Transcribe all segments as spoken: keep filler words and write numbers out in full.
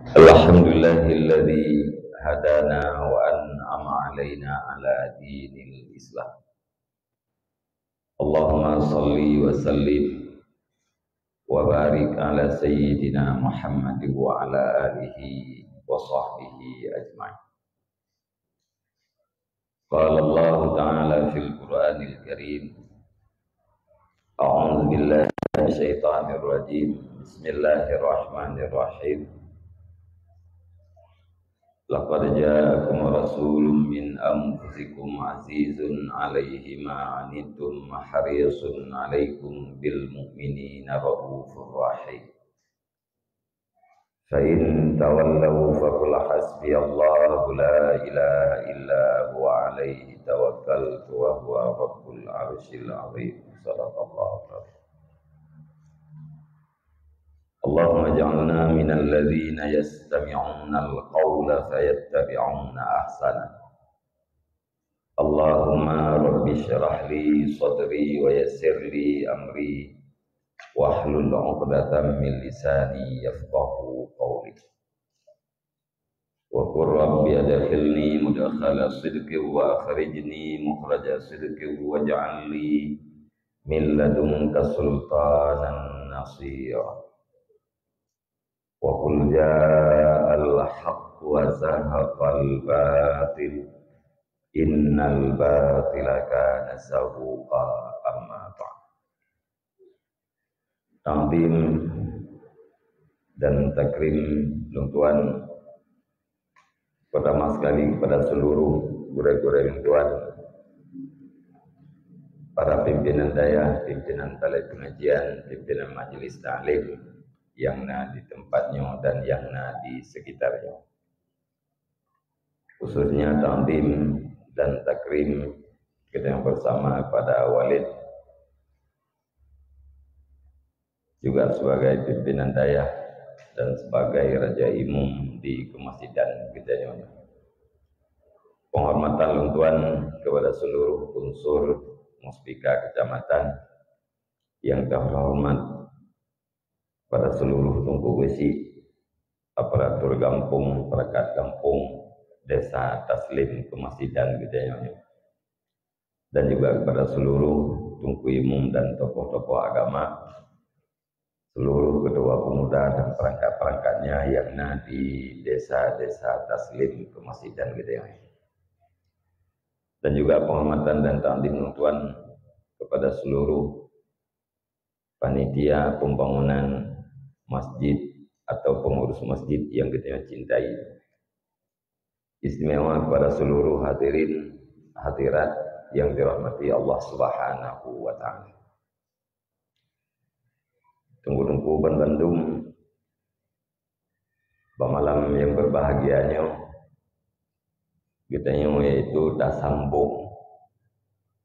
Alhamdulillahilladzi hadana wa an'ama alaina ala dinil Islam. Allahumma salli wa sallim wa barik ala sayyidina Muhammad wa ala alihi wa sahbihi ajma'in. Qala Allahu ta'ala fil Qur'anil Karim, a'udzu billahi minasyaitonir rajim. Bismillahirrahmanirrahim. Laqad ja'akum rasulun min anfusikum azizun 'alaihi ma 'anittum harisun 'alaikum bil mu'minina raufur rahim. Fa in tawallaw faqul hasbiyallahu la ilaha illa huwa 'alaihi tawakkaltu wa huwa rabbul 'arsyil 'azim. Sadaqallahul 'azim. Allahumma ij'alna minal ladzina yastami'unal qaula fayattabi'una ahsanah. Allahumma rabbi syrah li sadri wa yassir li amri wahlul 'uqdatam min lisani yafqahu qawli. Wa qur rabbi adkhilni mudkhala sidqin wa akhrijni mukhraja sidqin waj'al li min ladunka sultanan nasira. Wa qul ja'al haqq wa zahaqal batil, innal batila kana zahuqa. Amma ba'd. Takzim dan takrim lôn tuan, pertama sekali kepada seluruh gurée-gurée lôn tuan, para pimpinan dayah, pimpinan balai pengajian, pimpinan majelis taklim nyang na di tempat nyoe dan nyang na di sekitar nyoe. Khususnya takzim dan takrim kita yang bersama kepada Walid, juga sebagai pimpinan dayah dan sebagai raja imum di kemasidan kita nyoe. Penghormatan lôn tuan kepada seluruh unsur muspika kecamatan yang terhormat, pada seluruh teungku geuchik, aparatur gampông, perangkat gampông, desa Taslim kemasidan kita nyoe, dan juga kepada seluruh teungku imum dan tokoh-tokoh agama, seluruh ketua pemuda dan perangkat-perangkatnya yang na di desa-desa Taslim kemasidan kita nyoe. Dan juga penghormatan dan takzim lôn tuan kepada seluruh panitia pembangunan masjid atau pengurus masjid yang kita cintai. Istimewa kepada seluruh hadirin hadirat yang dirahmati Allah Subhanahu wa taala. Teungku-teungku ban bandum, bak malam yang berbahagia nyoe, geutanyoe yaitu tasambong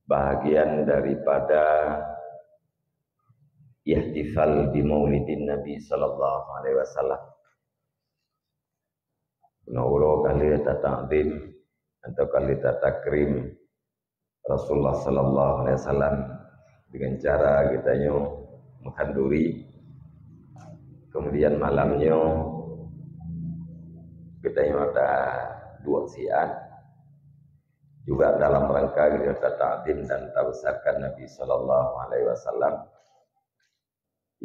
bahagian daripada ihtifal bi Maulidin Nabi sallallahu alaihi wasallam. Keunoe uroe ka lheueh tatakzim atau ka lheueh tatakrim Rasulullah sallallahu alaihi wasallam dengan cara geutanyoe mengkhanduri. Kemudian malam nyoe geutanyoe taduek siat juga dalam rangka geutanyoe tatakzim dan tabesarkan Nabi sallallahu alaihi wasallam,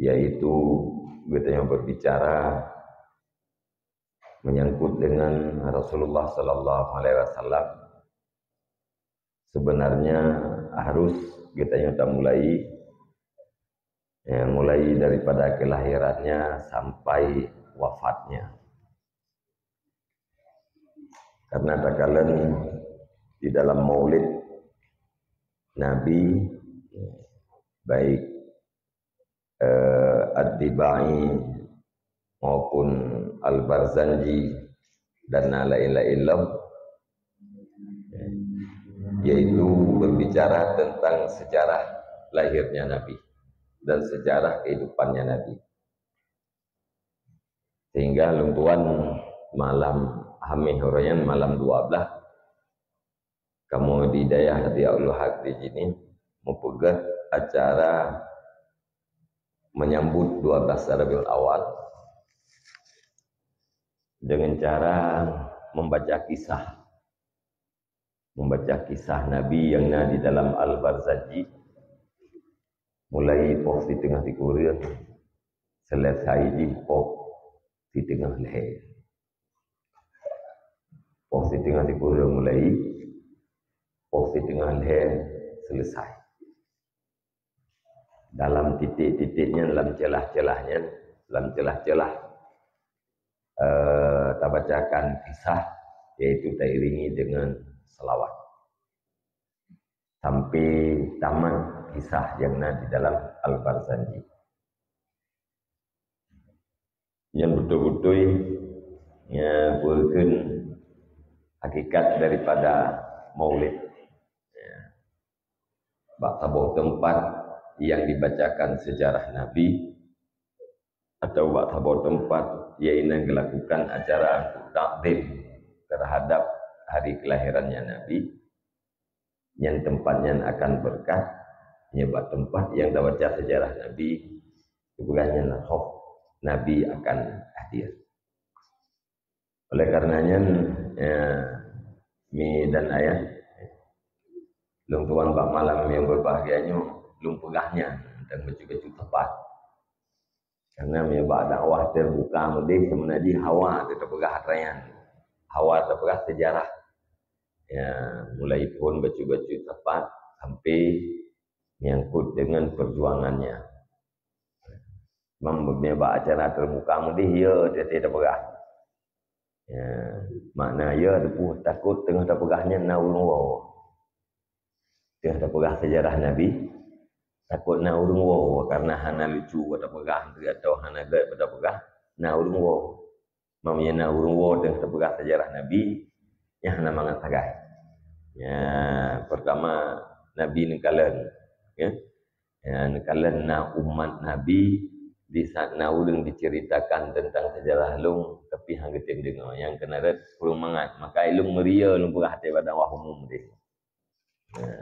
yaitu geutanyoe berbicara menyangkut dengan Rasulullah sallallahu alaihi wasallam. Sebenarnya harus geutanyoe tamulai, ya, mulai daripada kelahirannya sampai wafatnya. Karena takalon di dalam maulid Nabi, baik eh, Ad-Dibai maupun Al-Barzanji dan na lain-lain lom, yaitu berbicara tentang sejarah lahirnya Nabi dan sejarah kehidupannya Nabi. Sehingga lôn tuan malam Hamis uroe nyan malam dua belas kamoe di dayah Diyaul Haq di sini meupeugah acara menyambut dua belas Rabiul Awal dengan cara membaca kisah. Membaca kisah Nabi yang na di dalam Al-Barzanji, mulai poh siteungoh sikureueng, selesai jih poh siteungoh lhèe. Poh siteungoh sikureueng mulai, poh siteungoh lhèe selesai. Dalam titik-titik nyan, lam celah-celah nyan, lam celah-celah, eh, tabacakan kisah, yaitu tairingi dengan selawat. Sampai tamat kisah yang na di dalam Al-Barzanji. Nyan beutôi-beutôi, ya, beukeun hakikat daripada maulid. Ya. Bak saboh teumpat yang dibacakan sejarah Nabi, atau bak saboh teumpat yang inan gelakukan acara takzim terhadap hari kelahirannya Nabi, nyan teumpat nyan akan beureukat, nyan bak teumpat yang tabaca sejarah Nabi, keubah nyan lah hoh Nabi akan hadir. Oleh karena nyan, ya, mi dan ayah, lôn tuan bak malam yang berbahagia nyoe, lôn peugah nyan dan bacut-bacut tepat. Karena meunyoe bak dakwah terbuka meudeh, sebenarnya hawa teupeugah atra nyan. Hawa teupeugah sejarah. Ya, mulai phon bacut-bacut tepat sampai menyangkut dengan perjuangannya. Meunyoe bak acara terbuka meudeh, ya, tiap-tiap teupeugah. Ya, makna ya, teupeu takot teungoh tapeugah nyan na ureueng woe. Teungoh tapeugah sejarah Nabi, takot na ureueng woe karena hana lucu bak tapeugah atau hana gèt bak tapeugah, na ureueng woe. Meunyoe na ureueng woe teungoh tapeugah sejarah Nabi, nyan hana mangat sagai. Ya, pertama, Nabi neukalon, ya. Ya, neukalon na umat Nabi, di saat na ureueng diceritakan tentang sejarah lôn, tapi hana geutem deungoe. Nyang keunan rot ureueng mangat, maka lôn meuria lôn peugah até bak dakwah umum deh. Ya.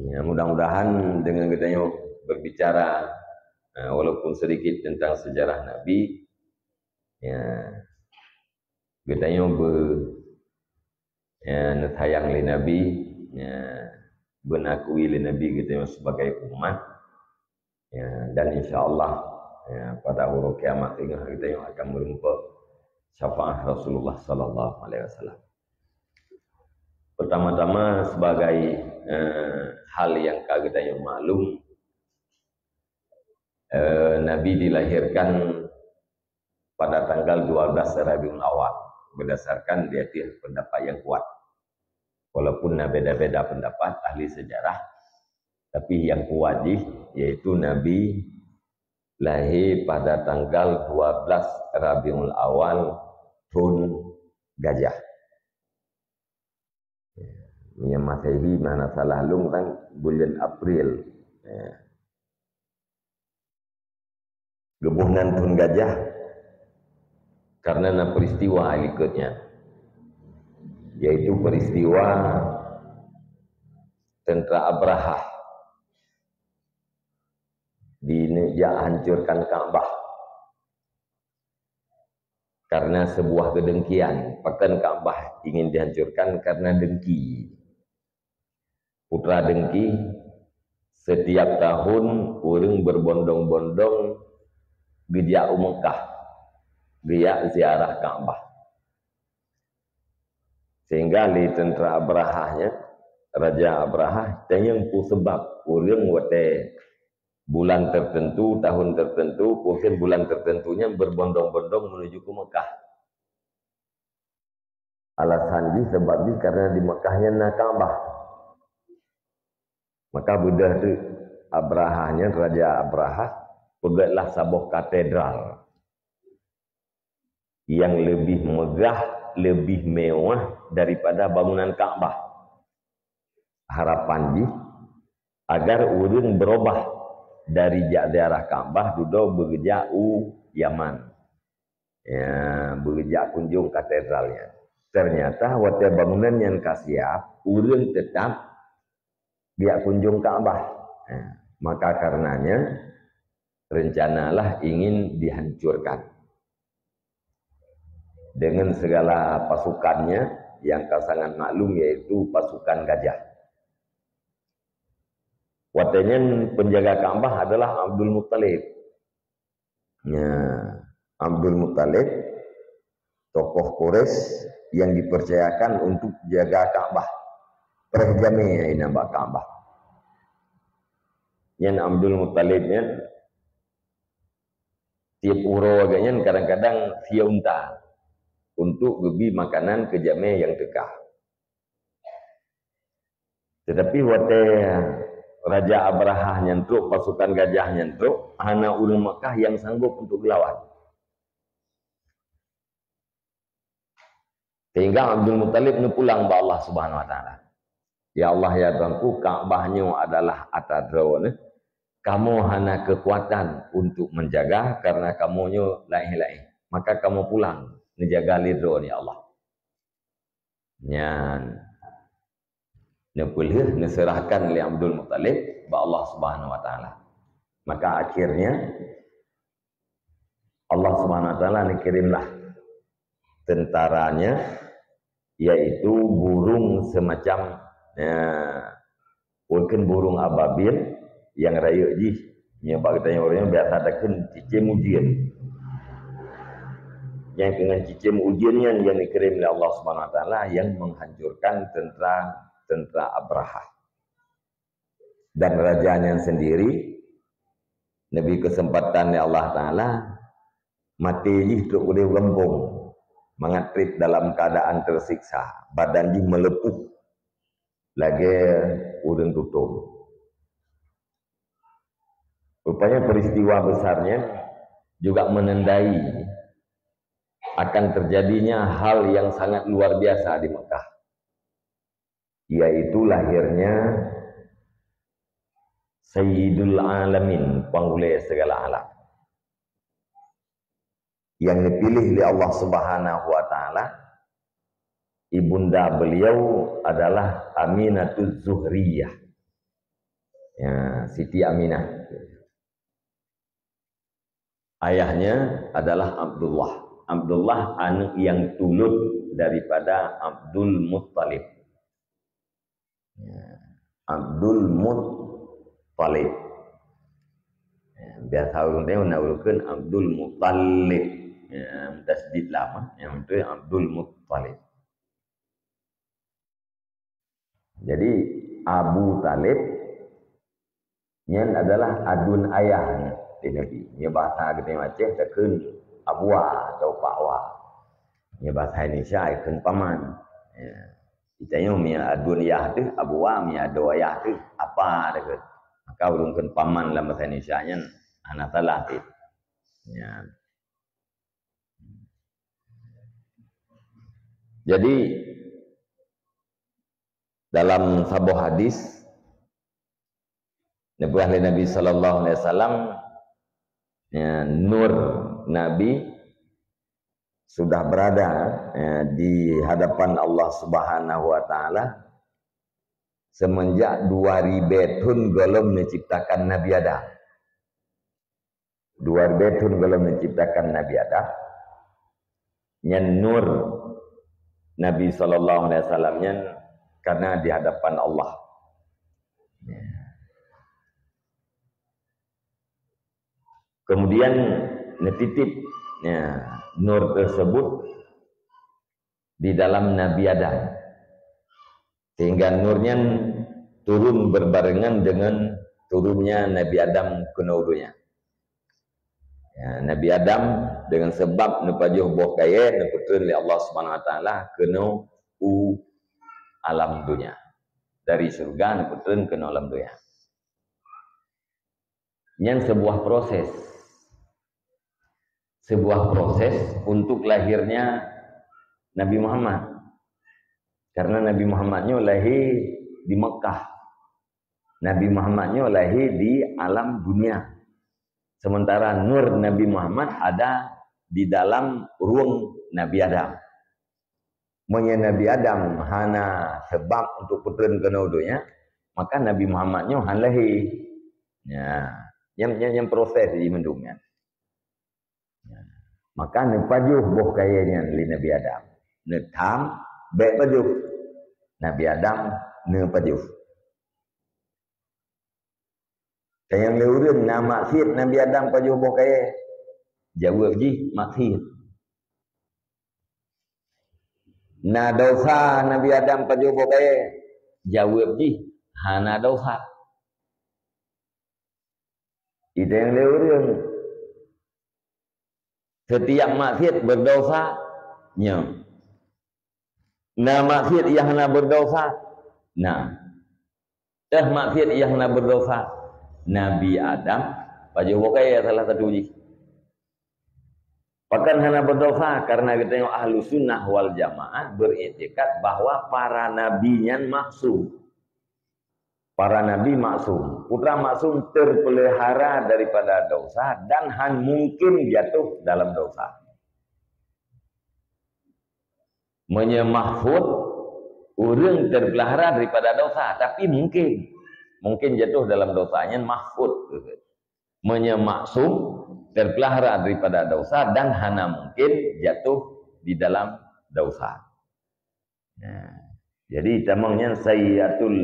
Ya, mudah-mudahan dengan geutanyoe berbicara, eh, walaupun sedikit tentang sejarah Nabi, ya, geutanyoe be-, ya, neusayang lé Nabi, ya, beunakui lé Nabi geutanyoe sebagai umat, ya, dan insya Allah, ya, pada uroe kiamat teungoh geutanyoe akan meureumpok syafaat Rasulullah sallallahu alaihi wasallam. Pertama-tama, sebagai, eh, hal yang ka geutanyoe maklum, eh, Nabi dilahirkan pada tanggal dua belas Rabiul Awal, berdasarkan di atas pendapat yang kuat. Walaupun na beda-beda pendapat ahli sejarah, tapi yang kuat jih yaitu Nabi lahé pada tanggal dua belas Rabiul Awal thon Gajah. Nyang Masehi, mana salah lôn kan buleuen April. Ya. Geuboh nan thon Gajah karena na peristiwa likot nyan, yaitu peristiwa tentara Abrahah dineuk jak hancurkan Ka'bah. Karena sebuah kedengkian, pakon Ka'bah ingin dihancurkan karena dengki. Putra dengki, setiap tahun ureueng berbondong-bondong geujak u Mekah, geujak ziarah Ka'bah. Sehingga lé tentara Abrahah nyan, Raja Abrahah, tanyong peue sabab ureueng watèe bulan tertentu, tahun tertentu, pokén bulan tertentu nyan berbondong-bondong menuju ke Mekah. Alasan jih, sabab jih karena di Mekah nyan na Ka'bah. Maka beudôh teuk Abrahah nyan, Raja Abrahah, peugötlah saboh katedral yang lebih megah, lebih mewah daripada bangunan Ka'bah. Harapan jih agar ureueng beurobah dari jak ziarah Ka'bah dudoe beugeujak u Yaman. Ya, beugeujak kunjong katedral nyan. Ternyata watèe bangunan nyan ka siap, ureueng teutap geujak kunjong Ka'bah. Ya. Maka karenanya, rencanalah ingin dihancurkan dengan segala pasukannya yang ka sangat maklum, yaitu pasukan gajah. Watée nyan penjaga Ka'bah adalah Abdul Muttalib. Ya, Abdul Muttalib, tokoh Quraisy yang dipercayakan untuk jaga Ka'bah. Preh jamé inan bak Ka'bah. Nyan Abdul Muttalib nyan tiep uroe geuh nyan kadang-kadang sie unta untuk geubi makanan keu jamé nyang teuka. Tetapi watée Raja Abrahah nyan trok, pasukan gajah nyan trok, hana ureuëng Makkah nyang sanggob untuk geulawan. Sehingga Abdul Muttalib neupulang bak Allah Subhanahu Wa Taala. "Ya Allah, ya Tuhanku, Ka'bah nyoe adalah ata Droeneuh. Kamoe hana keukuatan untuk menjaga karena kamoe nyoe laéh-laéh. Maka kamoe pulang, neujaga lé Droeneuh, ya Allah." Nyan neupeulheueh, neuseurahkan lé Abdul Muttalib bak Allah Subhanahu Wa Taala. Maka akhirnya Allah Subhanahu Wa Taala neukirimlah tentaranya, yaitu burung semacam, ya, bukan burung ababil yang rayeuk jih. Nyoe bak geutanyoe ureuëng biasa takheun cicém ujeuen. Nyang keunan cicém ujeuen nyan yang dikirim oleh Allah Subhanahu Wa Taala yang menghancurkan tentara, tentara Abrahah. Dan raja nyan sendiri neubri kesempatan oleh Allah Taala, maté jih trok udeb gampông, mangat treb dalam keadaan tersiksa, badan jih meuleupôh lagée ureuëng tutong. Rupanya peristiwa besar nyan juga menandai akan terjadinya hal yang sangat luar biasa di Mekah, yaitu lahirnya Sayyidul Alamin, panghulée segala alam, yang dipilih oleh Allah Subhanahu Wa Taala. Ibunda beliau adalah Aminatuz Zuhriyah, ya, Siti Aminah. Ayahnya adalah Abdullah. Abdullah anak yang tulud daripada Abdul Muttalib. Ya, Abdul Muttalib. Ya, biasa ureuëng teuh na ureuëng kheun Abdul Muttalib. Ya, tasdid lam, nyang beutôi Abdul Muttalib. Jadi Abu Talib nyan adalah aduen ayah nyan di Nabi. Nyoe bahasa geutanyoe Aceh takheun abua atau pakwa. Nyoe bahasa Indonesia takheun paman. Ya. Geutanyoe meunyoe aduen yah teuh abua, meunyoe adoe ayah teuh apa takheun. Maka ureuëng kheun paman lam bahasa Indonesia nyan hana salah cit. Ya. Jadi dalam saboh hadis, neupeugah lé Nabi sallallahu alaihi wasallam, ya, nur Nabi sudah berada, ya, di hadapan Allah Subhanahu Wa Taala semenjak dua ribée thon gohlom neuciptakan Nabi Adam. Dua ribée thon gohlom neuciptakan Nabi Adam, nyan nur Nabi sallallahu alaihi wasallam nyan kana di hadapan Allah. Ya. Kemudian neutitip, ya, nur tersebut di dalam Nabi Adam. Sehingga nur nyan turun berbarengan dengan turunnya Nabi Adam keunoe u donya. Ya, Nabi Adam dengan sebab neupajoh boh kayée neupeutreun lé Allah Subhanahu Wa Taala keunoe u alam donya. Dari syurga neupeutreun keunoe alam donya. Nyan sebuah proses. Sebuah proses untuk lahirnya Nabi Muhammad. Karena Nabi Muhammad nyoe lahir di Mekah. Nabi Muhammad nyoe lahir di alam dunia. Sementara nur Nabi Muhammad ada di dalam ruang Nabi Adam. Meunyoe Nabi Adam hana sebab untuk peutreun keunoe u donya, maka Nabi Muhammad nyoe han lahé. Ya, nyang, nyang, nyang proses jih mandum nyan. Ya. Maka neupajoh boh kayée nyan lé Nabi Adam. Neutham, bék pajoh. Nabi Adam neupajoh. Tanyong lé ureuëng, na maksiet Nabi Adam pajoh boh kayée? Jaweueb jih, maksiet. Na desya Nabi Adam pajoh boh kayée? Jaweueb jih, hana desya. Itanyong lé ureuëng, setiap maksiet berdosa? Nyo. Na maksiet nyang hana berdosa? Na. Teuh maksiet nyang hana berdosa? Nabi Adam pajoh boh kayée salah satu jih. Pakon hana berdosa? Karena geutanyoe Ahlussunnah wal Jamaah beriktikad bahwa para nabi nyan maksum. Para nabi maksum. Putra maksum terpelihara daripada dosa dan han mungkin jatuh dalam dosa. Meunyoe mahfud, ureuëng terpelihara daripada dosa, tapi mungkin, mungkin jatuh dalam dosa, nyan mahfud. Meunyoe maksum, terpelihara daripada dosa dan hana mungkin jatuh di dalam dosa. Nah, jadi tamong nyan sayyiatul,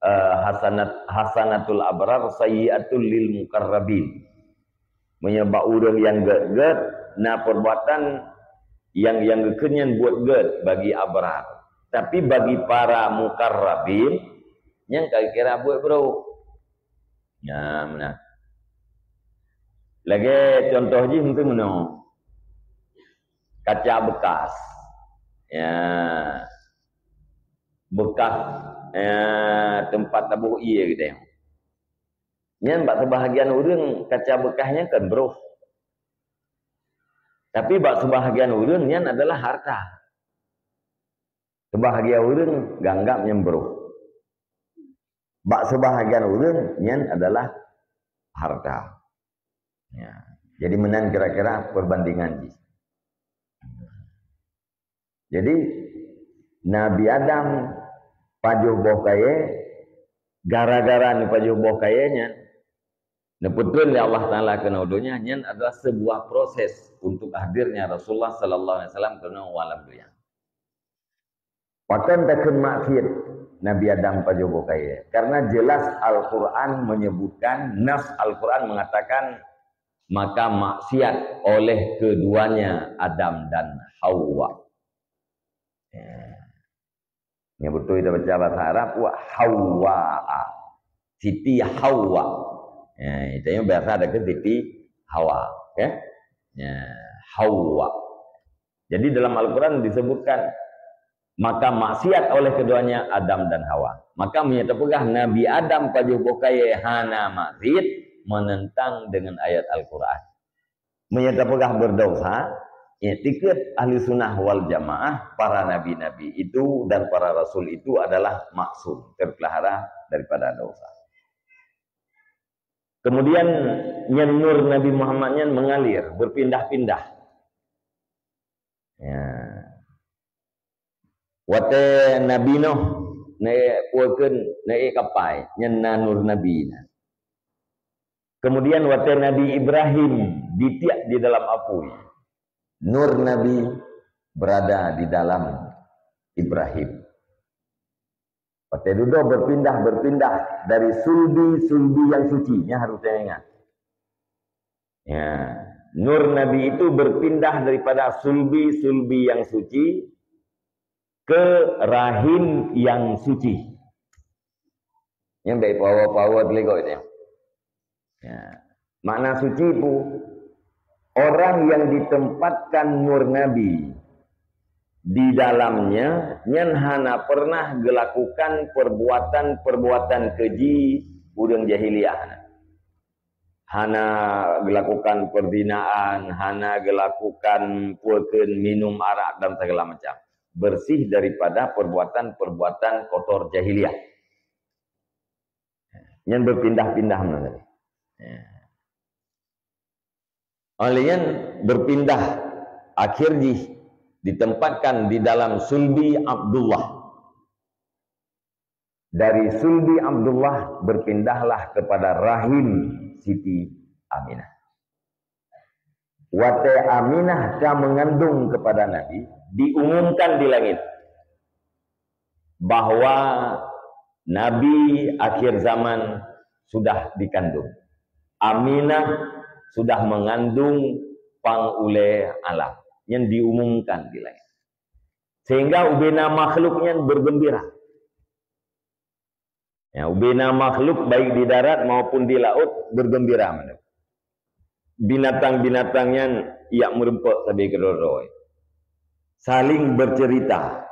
eh, hasanat, hasanatul abrar sayyiatul lil muqarrabin. Meunyoe bak ureuëng nyang gét-gét, na perbuatan nyang, nyang geukheun nyan buet gét bagi abrar. Tapi bagi para muqarrabin, nyan ka geukira buet brok. Nyan meunan. Lagée contoh jih mungkin meunoe. Kaca bekas. Ya. Bekas, ya, teumpat taboh ié geutanyoe. Nyan bak seubahagian ureuëng kaca bekas nyan kan broh. Tapi bak seubahagian ureuëng nyan adalah harta. Seubahagian ureuëng geuanggab nyan broh. Bak seubahagian ureuëng nyan adalah harta. Ya. Jadi meunan kira-kira perbandingan jih. Jadi Nabi Adam pajoh boh kayée, gara-gara neupajoh boh kayée nyan, neupeutrön lé Allah Taala keunoe donya, nyan adalah sebuah proses untuk hadirnya Rasulullah sallallahu alaihi wasallam keunoe alam donya. Pakon takheun maksiet Nabi Adam pajoh boh kayée? Karena jelas Al-Quran menyebutkan, nas Al-Quran mengatakan, maka maksiat oleh keduanya Adam dan Hawa. Ya. Nyang beutôi tabaca bahasa Arab, wa Hawa. Siti Hawa. Ya, itu yang biasa ada ke Siti Hawa, ya. Ya, Hawa. Jadi dalam Al-Quran disebutkan, maka maksiat oleh keduanya Adam dan Hawa. Maka meunyoe tapeugah Nabi Adam pajoh boh kayée hana maksiat, menentang dengan ayat Al-Quran. Meunyoe tapeugah berdosa, iktikad Ahlussunnah wal Jamaah, para nabi-nabi itu dan para rasul itu adalah maksum, terpelihara daripada dosa. Kemudian nyan nur Nabi Muhammad nyan mengalir, berpindah-pindah. Ya. Watée Nabi Nuh neuék, peue kheun, neuék kapai, nyan na nur Nabi na. Kemudian watée Nabi Ibrahim ditiek di dalam apui, nur Nabi berada di dalam Ibrahim. Watée dudoe berpindah-berpindah dari sulbi-sulbi yang suci, nyan harôh taingat. Ya, nur Nabi itu berpindah daripada sulbi-sulbi yang suci ke rahim yang suci. Nyan bék power-power teulingkot nyan. Ya. Makna suci peue? Orang yang ditempatkan nur Nabi di dalamnya, nyan hana pernah gelakukan perbuatan-perbuatan keji ureuëng jahiliyah. Hana gelakukan perzinaan, hana gelakukan peue kheun, minum arak dan segala macam. Bersih daripada perbuatan-perbuatan kotor jahiliyah. Nyan berpindah-pindah meunan tadi. Ya. Oleh nyan berpindah, akhir jih ditempatkan di dalam sulbi Abdullah. Dari sulbi Abdullah berpindahlah kepada rahim Siti Aminah. Watée Aminah ka mengandung kepada Nabi, diumumkan di langit bahwa Nabi akhir zaman sudah dikandung. Aminah sudah mengandung pang ulée Allah. Nyan diumumkan di langit. Sehingga ubena makhluk nyan bergembira. Ya, ubena makhluk baik di darat maupun di laut bergembira. Binatang-binatang nyan yak meureumpok sabe keudroe-droe. Saling bercerita,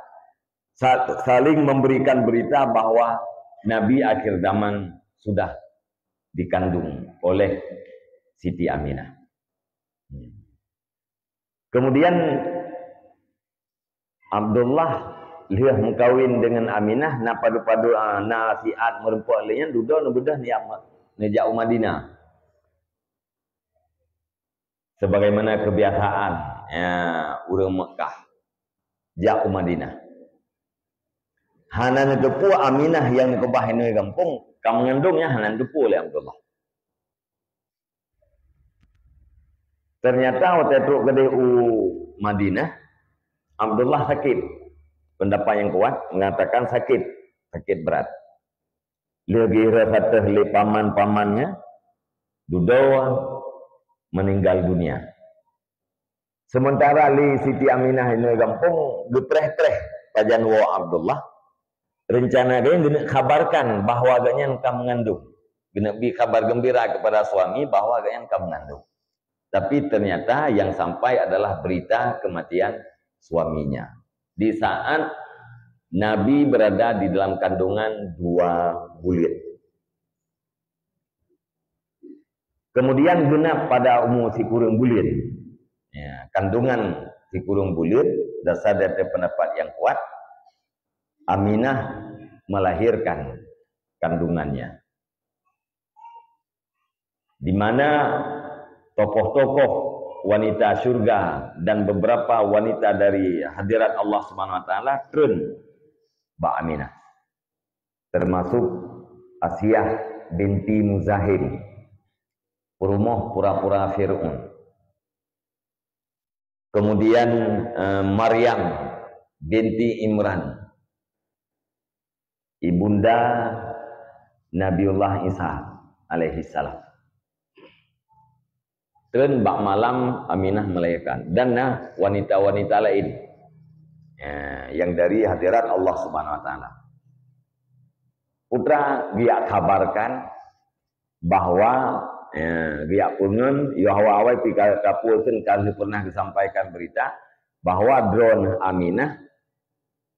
sa-, saling memberikan berita bahwa Nabi akhir zaman sudah dikandung oleh Siti Aminah. Kemudian Abdullah lheueh meukawen dengan Aminah, na padub-padub, ah, na siat meureumpok lé nyan, dudoe neubeudôh neujak, neujak u Madinah. Sebagaimana kebiasaan, ya, ureuëng Mekah, jak u Madinah. Hana neuteupeue Aminah nyang neukeubah inoe gampông, ka meungandung nyan hana neuteupeue lé Abdullah. Ternyata watée trok keudeh u Madinah, Abdullah sakit. Pendapat yang kuat mengatakan sakit, sakit berat. Lheueh geureuh ateueh lé paman-pamannya, dudoe meninggal dunia. Sementara lé Siti Aminah inoe gampông geupreh-preh pajan woe Abdullah, rencana geuh geuneuk khabarkan bahwa gobnyan ka meungandung. Geuneuk bi kabar gembira kepada suami bahwa gobnyan ka meungandung. Tapi ternyata yang sampai adalah berita kematian suaminya. Di saat Nabi berada di dalam kandungan dua bulan. Kemudian genap pada umu sikureueng buleuen. Ya, kandungan sikureueng buleuen, dasar dari pendapat yang kuat, Aminah melahirkan kandungannya. Di mana tokoh-tokoh wanita syurga dan beberapa wanita dari hadirat Allah Subhanahu wa Taala treun bak Aminah. Termasuk Asiah binti Muzahim, peurumoh pura-pura Fir'aun. Kemudian, eh, Maryam binti Imran, ibunda Nabiullah Isa alaihissalam. Treun bak malam Aminah melahirkan. Dan na wanita-wanita laén, ya, yang dari hadirat Allah Subhanahu wa Taala. Putra geujak khabarkan bahwa, ya, geujak peungeut, yoh awai-awai pih ka, ka peue kheun ka lheueh pernah geusampaikan berita bahwa droeneuh Aminah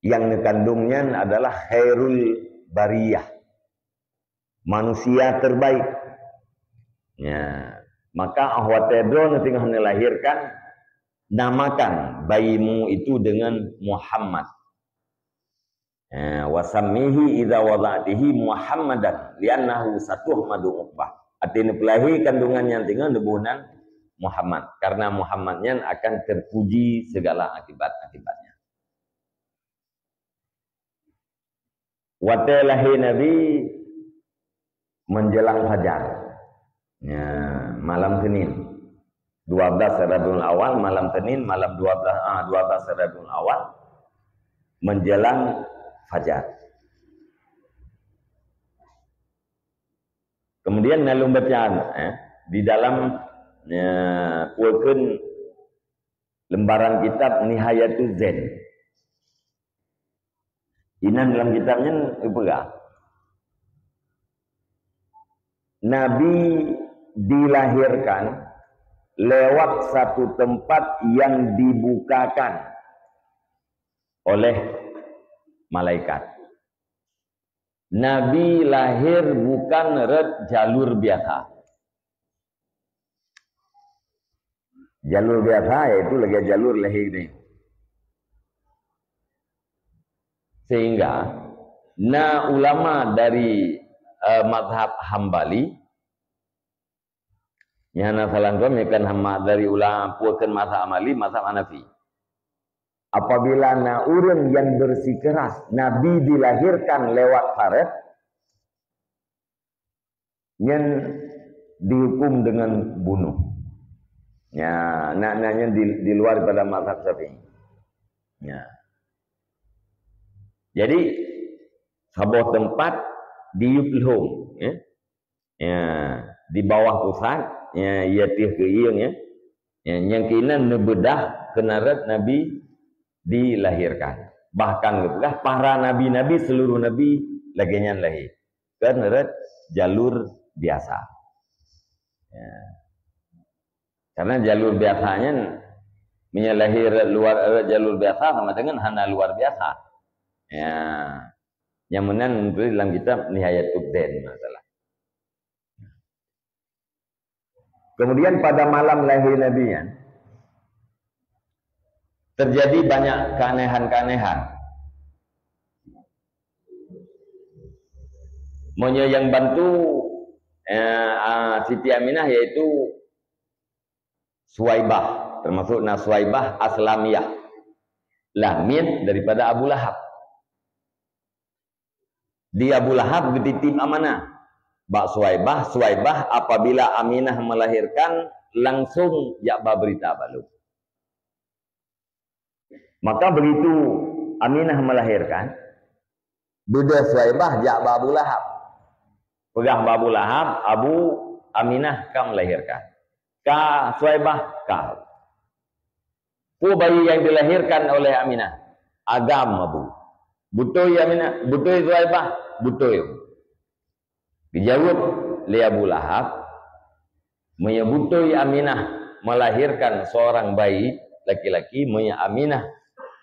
nyang neukandong nyan adalah khairul bariyah, manusia terbaik. Ya, maka 'oh watée droeneuh teungoh neulahirkan, namakan bayimu itu dengan Muhammad. Eh, "Wa sammihi idza wada'tihi Muhammadan, li'annahu satuhmadu uqbah." Arti neupeulahé kandungan nyan teungoh neuboh nan Muhammad, karena Muhammad nyan akan terpuji segala akibat-akibatnya. Watée lahé Nabi menjelang fajar. Ya, malam Senin. Dua belas Rabiul Awal, malam Senin, malam dua belas, ah, dua belas Rabiul Awal, menjelang fajar. Kemudian na lôn baca, eh, di dalam, eh, peue kheun lembaran kitab Nihayatul Zain. Inan dalam kitab nyan geupeugah, Nabi dilahirkan lewat satu tempat yang dibukakan oleh malaikat. Nabi lahir bukan rot jalur biasa. Jalur biasa yaitu lagée jalur lahé nyoe. Sehingga na ulama dari, eh, mazhab Hambali, nyang na salah tuan, bukan hama-, dari ulama peue kheun mazhab Hambali, mazhab Hanafi. Apabila na ureuëng nyang bersikeras Nabi dilahirkan lewat paret, nyan dihukum dengan bunuh. Ya, nak nak nyan di, di luar daripada mazhab Syafi'i. Ya. Jadi saboh tempat diyup lhom, ya. Ya, di bawah pusat, ya, ya tih keuieng, ya. Ya, nyang keunan neubedah keunarat Nabi dilahirkan. Bahkan geupeugah para nabi-nabi, seluruh nabi lagée nyan lahé. Kan rot jalur biasa. Ya. Karena jalur biasa nyan meunyoe lahé rot luar, rot jalur biasa sama dengan hana luar biasa. Ya. Nyang meunan meutulis dalam kitab Nihayatud Dain masalah. Kemudian pada malam lahir Nabi nyan terjadi banyak keanehan-keanehan. Meunyoe yang bantu eh, ah, Siti Aminah yaitu Suwaibah, termasuk na Suwaibah Aslamiyah, lamiet daripada Abu Lahab. Di Abu Lahab geutitip amanah bak Suwaibah, Suwaibah apabila Aminah melahirkan langsung jak ba berita bak lôn. Maka begitu Aminah melahirkan, beudôh Suwaibah jak bak Abu Lahab. Peugah bak Abu Lahab, "Abu, Aminah ka melahirkan." Ka Suwaibah, ka. Peue bayi nyang dilahirkan oleh Aminah? Agam, Abu. Beutôi Aminah, beutôi Suwaibah? Beutôi. Geujaweueb lé Abu Lahab, "Meunyoe beutôi Aminah melahirkan seorang bayi laki-laki, meunyoe Aminah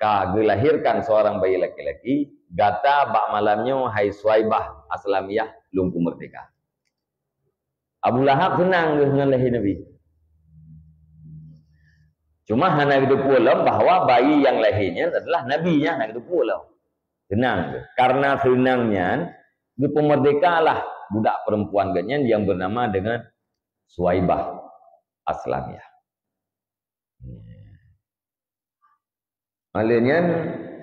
ka geulahirkan seorang bayi laki-laki, gata bak malam nyoe, hai Suwaibah Aslamiyah, lôn peumeurdeka." Abu Lahab seunang geuh ngon lahé Nabi. Cuma hana geuteupeue lom bahwa bayi nyang lahé nyan adalah Nabi, nyan hana geuteupeue lom. Seunang geuh. Karena seunang nyan, geupeumeurdekalah budak perempuan geuh nyan yang bernama dengan Suwaibah Aslamiyah. Oleh nyan,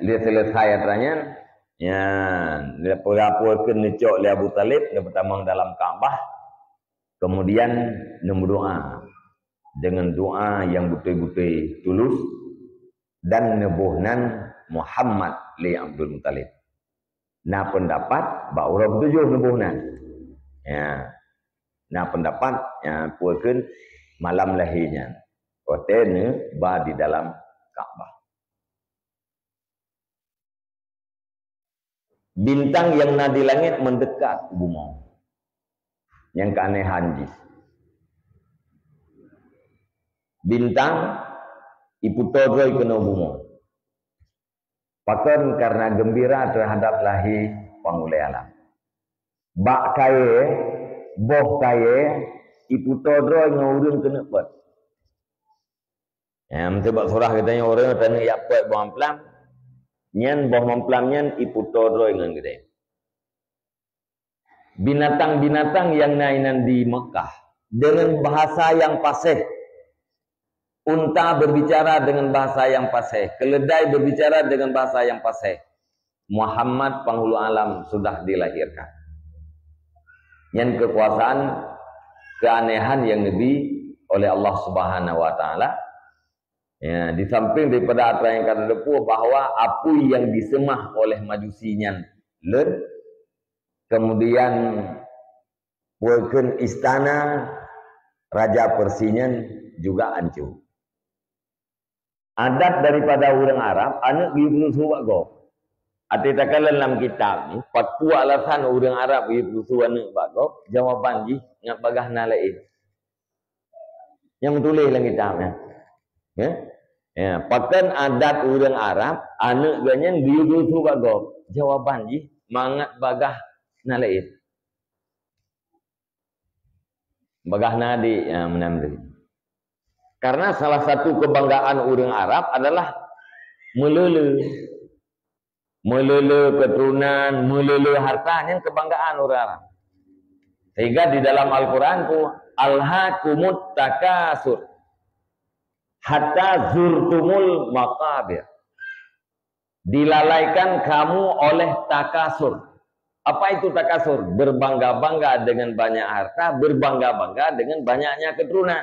lé selesai atra nyan, nyan, lé peurapur keu neucok lé Abu Talib, neupeutamong dalam Ka'bah, kemudian neumeudoa dengan doa yang beutôi-beutôi tulus dan neuboh nan Muhammad lé Abdul Muttalib. Na pendapat bak uroe tujoh neuboh nan. Ya. Na pendapat, ya, peue kheun malam lahé nyan. Watée neuba di dalam Ka'bah. Bintang nyang na di langét mendekat u bumoe. Nyang keuanehan jih. Bintang ipeutoe droe keunoe bumoe. Pakon? Karena gembira terhadap lahé Panghulée Alam. Bak kayée, boh kayée, ipeutoe droe ngon ureuëng keuneuk peuet. Ya, meuseuti bak surah geutanyoe ureuëng taneuk jak peuet boh mamplam, nyan boh mamplam nyan ipeutoe droe ngon geutanyoe. Binatang-binatang nyang na inan di Mekah dengan bahasa yang fasih. Unta berbicara dengan bahasa yang fasih, keledai berbicara dengan bahasa yang fasih. Muhammad Panghulu Alam sudah dilahirkan. Nyan kekuasaan, keanehan yang neubi oleh Allah Subhanahu wa Taala. Ya, di samping daripada atra nyang ka teupeue bahwa apui nyang diseumah oleh Majusi nyan leuet, kemudian peue kheun istana raja Persia nyan juga hancô. Adat daripada ureuëng Arab, aneuëk geuyue peususu bak gob. Até takalon lam kitab ni, pakon alasan ureuëng Arab geuyue peususu aneuëk bak gob? Jawaban jih ngat bagaih na laén. Nyang tuléh lam kitab nyan. Ya? Ya, pakon adat ureuëng Arab, aneuëk geuh nyan geuyue peususu bak gob? Jawaban jih mangat bagaih na laén. Bagaih na di, ya, meunan tadi. Karena salah satu kebanggaan ureuëng Arab adalah meulele. Meulele keturunan, meulele harta, nyan kebanggaan ureuëng Arab. Sehingga di dalam Al-Quran tu, "Alhaakumut takasur hatta zurtumul maqabir." Dilalaikan kamu oleh takasur. Apa itu takasur? Berbangga-bangga dengan banyak harta, berbangga-bangga dengan banyaknya keturunan.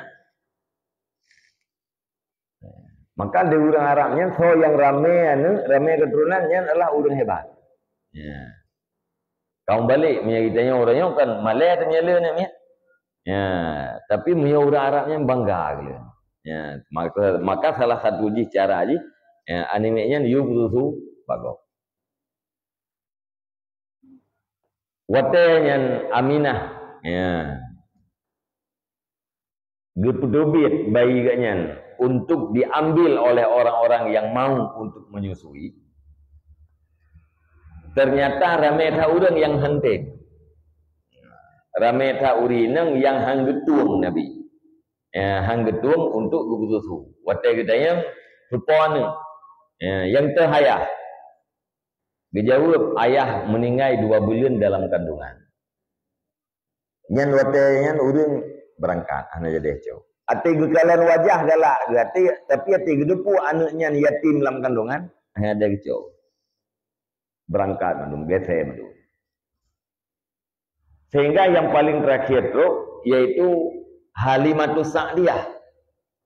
Maka di ureuëng Arab nyan, soe nyang ramé aneuëk, ramé keturunan, nyan adalah ureuëng hebat. Ya. Kaum balik, meunyo geutanyoe ureuëng nyoe kan malèe teuh meunyo le aneuëk miet. Ya, tapi meunyo ureuëng Arab nyan bangga geuh. Ya, maka, maka salah satu jih cara jih, ya, aneuëk miet nyan yubghidu bagoe. Watée nyan Aminah, ya, geupeudubiet bayi geuh nyan untuk diambil oleh orang-orang yang mau untuk menyusui, ternyata ramé that ureuëng nyang hana tem. Ramé that ureuëng inong nyang hana geutueng Nabi. Ya, hana geutueng untuk geupeususu. Watée geutanyong, "Soe po aneuëk?" Ya, "Nyang teuh ayah." Geujaweueb, "Ayah meuninggai dua buleuen dalam kandungan." Nyan watée nyan ureuëng beurangkat, hana jadi cok. Até geukalon wajah galak geuh até, tapi até geuteupeue aneuëk nyan yatim lam kandungan, hana jadi cok. Beurangkat mandum, geusé mandum. Sehingga yang paling terakhir tu, yaitu Halimatus Sa'diyah.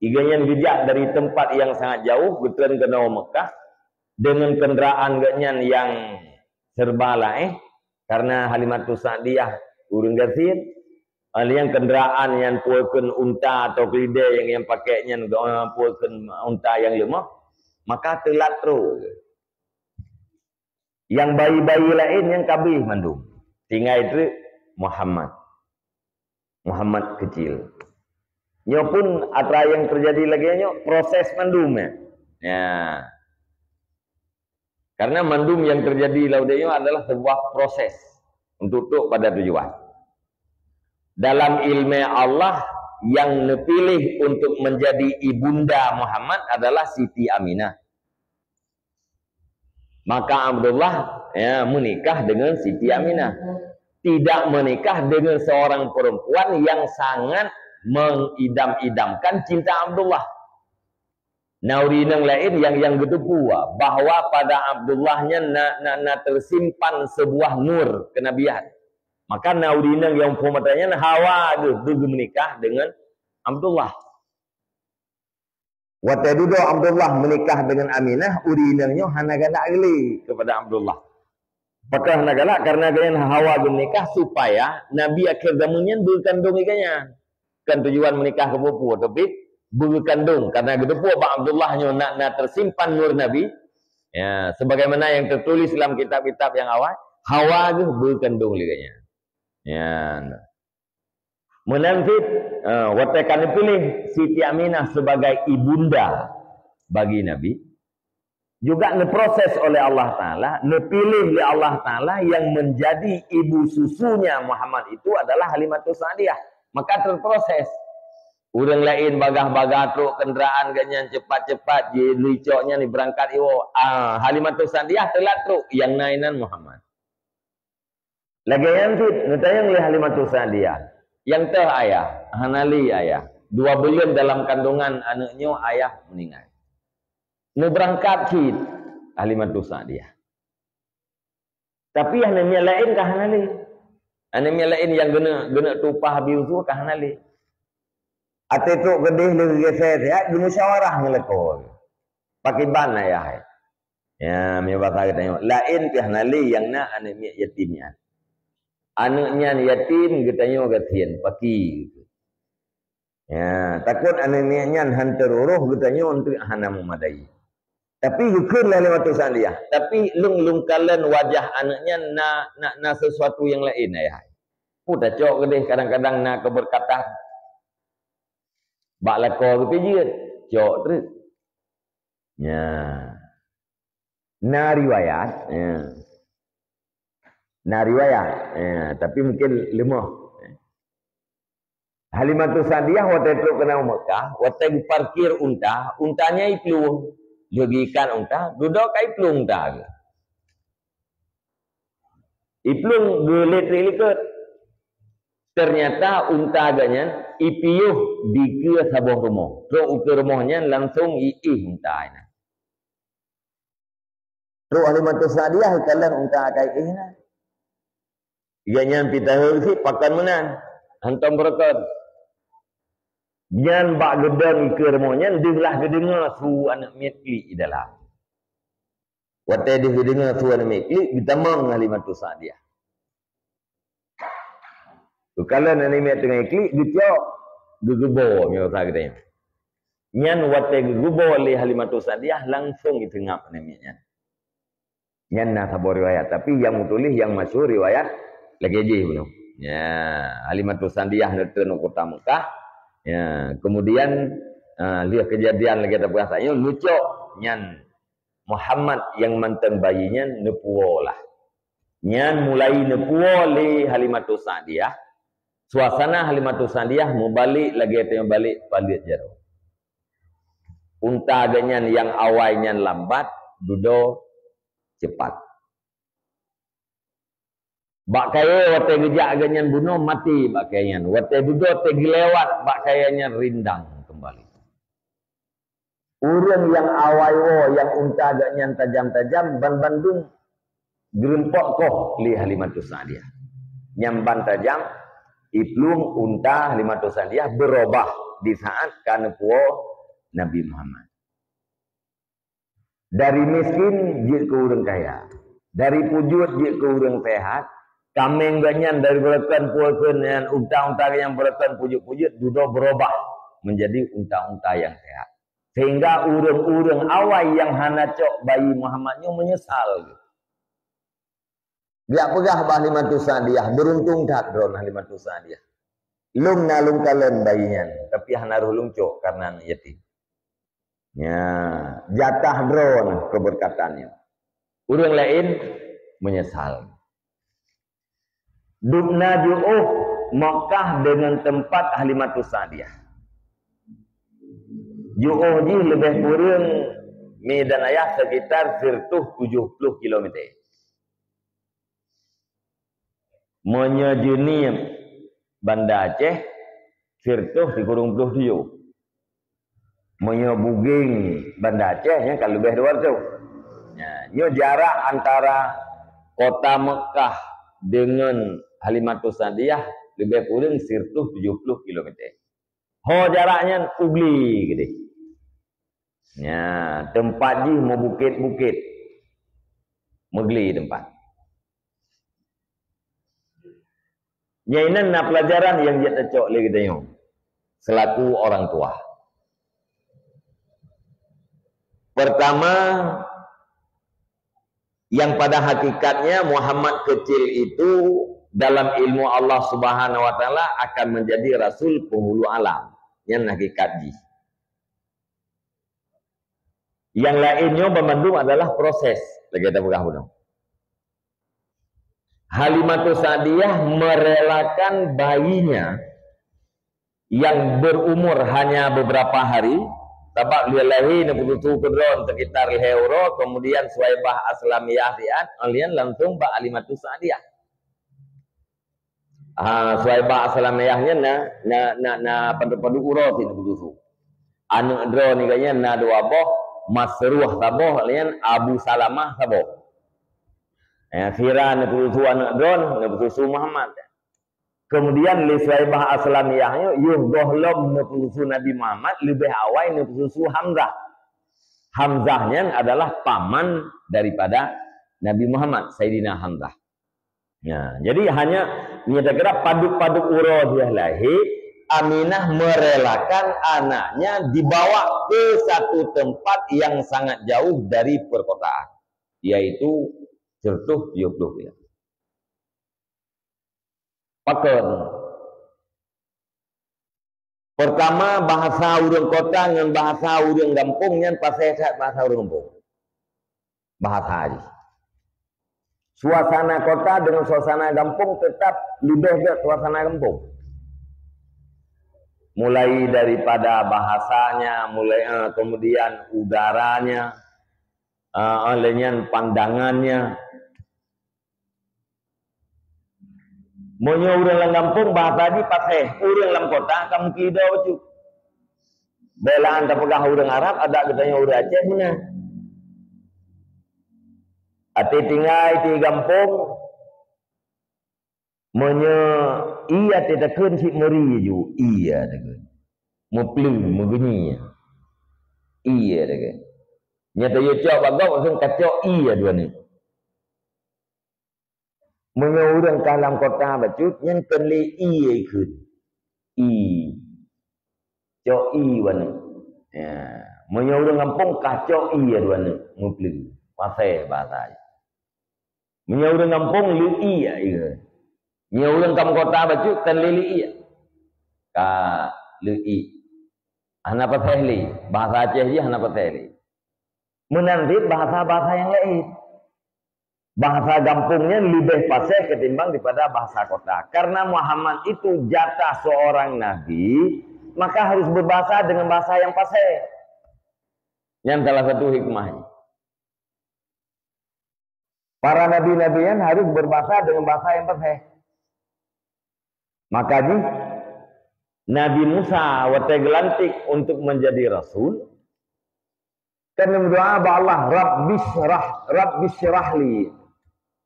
Iga nyan geujak dari tempat yang sangat jauh, geutreun keunoe Mekah, dengan kenderaan geuh nyan yang serba laén, karena Halimatus Sa'diyah ureuëng gasien, nyang kenderaan nyan peue kheun unta atau keulidé nyang, nyang pakai nyan, peue kheun unta nyang leumoh, maka teulat trok. Nyang bayi-bayi laén nyan ka abéh mandum. Tinggai treuk Muhammad. Muhammad kecil. Nyoe pun atra nyang teujadi lagée nyoe proses mandum, ya. Ya. Karena mandum nyang teujadi lam udeb nyoe adalah sebuah proses untuk trok pada tujuan. Dalam ileumé Allah, nyang neupiléh untuk menjadi ibunda Muhammad adalah Siti Aminah. Maka Abdullah, ya, menikah dengan Siti Aminah. Tidak menikah dengan seorang perempuan yang sangat mengidam-idamkan cinta Abdullah. Na ureuëng inong laén nyang, nyang geuteupeue bahwa pada Abdullah nyan na, na, na tersimpan sebuah nur kenabian. Maka na ureuëng inong nyang phom atra nyan hawa geuh beugeumenikah dengan Abdullah. Watée dudoe Abdullah menikah dengan Aminah, ureuëng inong nyoe hana galak lé kepada Abdullah. Pakon hana galak? Karena gobnyan hawa geumenikah supaya Nabi akhir zaman nyan beukandong iga nyan. Bukan tujuan menikah keu peue-peue, tapi beukandong. Karena geuteupeue bak Abdullah nyoe na, na tersimpan nur Nabi. Ya, sebagaimana yang tertulis dalam kitab-kitab yang awai, hawa geuh beukandong lé gobnyan. Ya. Meunan cit, eh, watée ka neupiléh Siti Aminah sebagai ibunda bagi Nabi, juga neuproses oleh Allah Taala, neupiléh lé Allah Taala yang menjadi ibu susunya Muhammad itu adalah Halimatus Sa'diyah. Maka terproses. Ureuëng laén bagah-bagah trok kenderaan gobnyan cepat-cepat, jilicok nyan beurangkat iwoe. Ah, Halimatus Sa'diyah teulat trok, nyang na inan Muhammad. Lagée nyan cit, neutanyong lé Halimatus Sa'diyah, "Nyang teuh ayah?" "Hana lé ayah. Dua buleuen dalam kandungan aneuëk nyoe ayah meuninggai." Neubeurangkat cit Halimatus Sa'diyah. Tapi aneuëk miet laén ka hana lé. Aneuëk miet laén nyang geuneuk, geuneuk tueng upah abi usu ka hana lé. Até trok keudeh lé geusé siat, geumusyawarah ngon lakoe. Pakriban ayah hai. Ya, meunyoe basa geutanyoe, laén pih hana lé nyang na aneuëk miet yatim nyan. Aneuëk nyan yatim geutanyoe gasien, paki. Ya, takot aneuëk miet nyan han teuroh geutanyoe untuk hana meumadai. Tapi geukheun lé Halimatus Sa'diyah, tapi lôn, lôn kalon wajah aneuëk nyan na, na, na sesuatu nyang laén ayah hai. Peue tacok keudeh kadang-kadang na keubeurkatan. Bak lakoe geupijeuet, cok treuk. Ya. Na riwayat, ya. Na riwayat, ya, tapi mungkin leumoh. Halimatus Sa'diyah watée trok keunoe Mekah, watée geuparkir unta, unta nyan iplueng. Lheueh geuikat unta, dudoe ka iplueng unta geuh. Iplueng geuh lé treuk likot. Ternyata unta geuh nyan ipiôh dikeue saboh rumoh. Trok ukeue rumoh nyan langsong iéh unta nyan. Trok Halimatus Sa'diyah kalon unta akai éh na. Gobnyan pih tahe sit pakon meunan. Hantom beureukat. Nyan bak geudong ikeue rumoh nyan deuh lah geudeungoe su aneuëk miet klik di dalam. Watée deuh geudeungoe su aneuëk miet klik, geutamong Halimatus Sa'diyah. Geukalon aneuëk miet teungoh klik, geucok, geugeubo, meunyoe basa geutanyoe. Nyan watée geugeubo lé Halimatus Sa'diyah langsong jiseungab aneuëk miet nyan. Nyan na saboh riwayat, tapi nyang meutuléh nyang masyhur riwayat lagée jih bunoe. Ya, Halimatus Sa'diyah neutreun u kota Mekah. Ya, kemudian, ah, lheueh keujadian lagée tapeugah tanyoe, neucok nyan Muhammad nyang mantong bayi nyan neupuwoe lah. Nyan mulai neupuwoe lé Halimatus Sa'diyah, suasana Halimatus Sa'diyah meubalek lagée teuma balek paleuet jaroe. Unta gobnyan nyang awai nyan lambat, dudoe cepat. Bak kayée watée geujak gobnyan bunoe maté bak kayée nyan. Watée dudoe teugeulewat bak kayée nyan rindang keumbali. Ureuëng nyang awai woe nyang unta gobnyan tajam-tajam ban bandum geureumpok koh lé Halimatus Sa'diyah. Nyang ban tajam, iplueng unta Halimatus Sa'diyah beurubah di saat ka neupuwoe Nabi Muhammad. Dari miskin jeuet keu ureuëng kaya, dari pujeuet jeuet keu ureuëng sehat, kaméng gobnyan dari beureukan puwoe kheun nyan, unta-unta nyang beureukan pujeuet-pujeuet dudoe beurubah menjadi unta-unta nyang sehat. Sehingga ureuëng-ureuëng awai nyang hana cok bayi Muhammad nyoe meunyeusal. Geujak peugah bak Halimatus Sa'diyah, "Beuruntung that droeneuh Halimatus Sa'diyah. Lôn na lôn kalon bayi nyan, tapi hana roh lôn cok kareuna aneuk yatim." Ya, jatah droeneuh keubeureukatannya. Ureuëng laén meunyeusal. Dubna jiôh Makkah deungon teumpat Halimatus Sa'diyah. Jiôh jih leubeh kureueng mi dan ayah sekitar sireutoh tujoh ploh kilometer. Meunyoe Jeunieb Banda Aceh, sireutoh sikureueng ploh tujoh. Meunyoe Bugeng Banda Aceh, nyan ka leubeh dua reutôh. Nya, nyoe jarak antara kota Meukah deungon Halimatus Sa'diyah leubeh kureueng sireutoh tujoh ploh kilometer. Ho jarak nyan u glé keudeh. Nya, teumpat jih meubukét-bukét. Meuglé teumpat. Nyan inan na peulajaran nyang jeuet tacok lé geutanyoe seulaku orang tua. Pertama, yang pada hakikatnya Muhammad kecil itu dalam ilmu Allah Subhanahu wa Taala akan menjadi rasul penghulu alam. Nyan hakikat jih. Yang lain nyoe banmandum adalah proses, lagée tapeugah bunoe. Halimatus Sa'diyah merelakan bayinya yang berumur hanya beberapa hari, sabab lheueh lahé neupeususu keu droe sekitar lhée uroe, kemudian Suwaibah Aslamiyah siat, lalu langsung bak Halimatus Sa'diyah. Ha, Suwaibah Aslamiyah nyan na, na, na, na padub-padub uroe sit neupeususu. Aneuk droe nibak nyan na dua boh, Masruh saboh, laén Abu Salamah saboh. Ya, sira neupeususu aneuk droe, neupeususu Muhammad. Kemudian lé Suwaibah Aslamiyah nyoe, yoh gohlom neupeususu Nabi Muhammad, leubeh awai neupeususu Hamzah. Hamzah nyan adalah paman daripada Nabi Muhammad, Saidina Hamzah. Nah, jadi hanya nyoe takira padub-padub uroe lheueh lahé, Aminah merelakan anaknya dibawa ke satu tempat yang sangat jauh dari perkotaan, yaitu sireutoh tujoh ploh kilometer. Pakon? Pertama, bahasa ureuëng kota ngon bahasa ureuëng gampông nyan paséh that bahasa ureuëng gampông. Bahasa jih. Suasana kota dengan suasana gampông tetap leubeh gét suasana gampông. Mulai daripada bahasanya, mulai, eh, kemudian udaranya, eh, lheueh nyan pandangannya. Meunyoe ureuëng lam gampông bahasa jih paséh, ureuëng lam kota ka meukeulidô bacut. Beulaan tapeugah ureuëng Arab, adak geutanyoe ureuëng Aceh meunan. Até tinggai di gampông, meunyoe ie até takheun cit meuri ju, ie takheun. Meupleue, meugeunyi. Ie takheun. Nyata yue cok bak gob, langsung kacok ie dua neuk. Meunyoe ureuëng ka lam kota bacut, nyan kon lé ie kheun. I. Cok ie dua neuk. Ya. Meunyoe ureuëng gampông ka cok ie dua neuk, meupleue. Pasai bahasa. Meunyoe ureuëng gampông leuie ie. Meunyoe ureuëng lam kota bacut kon lé leuie. Ka leuie. Hana pasai lé. Bahasa Aceh jih hana pasai lé. Meunan cit bahasa-bahasa nyang laén. Bahasa gampông nyan leubeh pasai ketimbang daripada bahasa kota. Karena Muhammad itu jatah seorang nabi, maka harus berbahasa dengan bahasa yang pasai. Nyan salah satu hikmahnya. Para nabi-nabi nyan harus berbahasa dengan bahasa yang pasai. Makanya Nabi Musa watée geulantik untuk menjadi rasul, kan meudoa bak Allah, "Rabbisyrah, Rabbisyrah li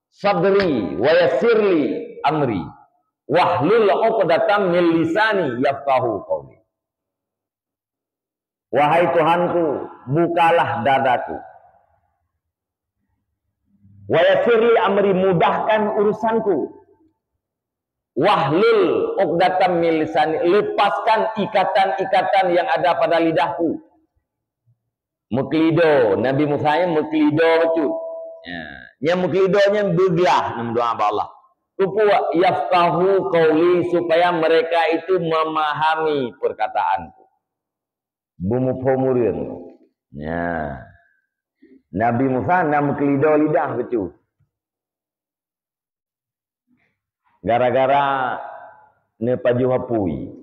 sadri wa yassir li amri wahlul 'uqdatam min lisani yafqahu qauli." Wahai Tuhanku, bukalah dadaku. Wa yassir li amri, mudahkan urusanku. Wahlul 'uqdatam min lisani, lepaskan ikatan-ikatan yang ada pada lidahku. Meukeulido, Nabi Musa nyan meukeulido bacut. Ya, nyang meukeulido nyan beuglah, meudoa bak Allah. Keupeue? Yafqahu qauli, supaya mereka itu memahami perkataanku. Beumuphom ureuëng. Ya. Nabi Musa na meukeulido lidah bacut. Gara-gara neupajoh apui.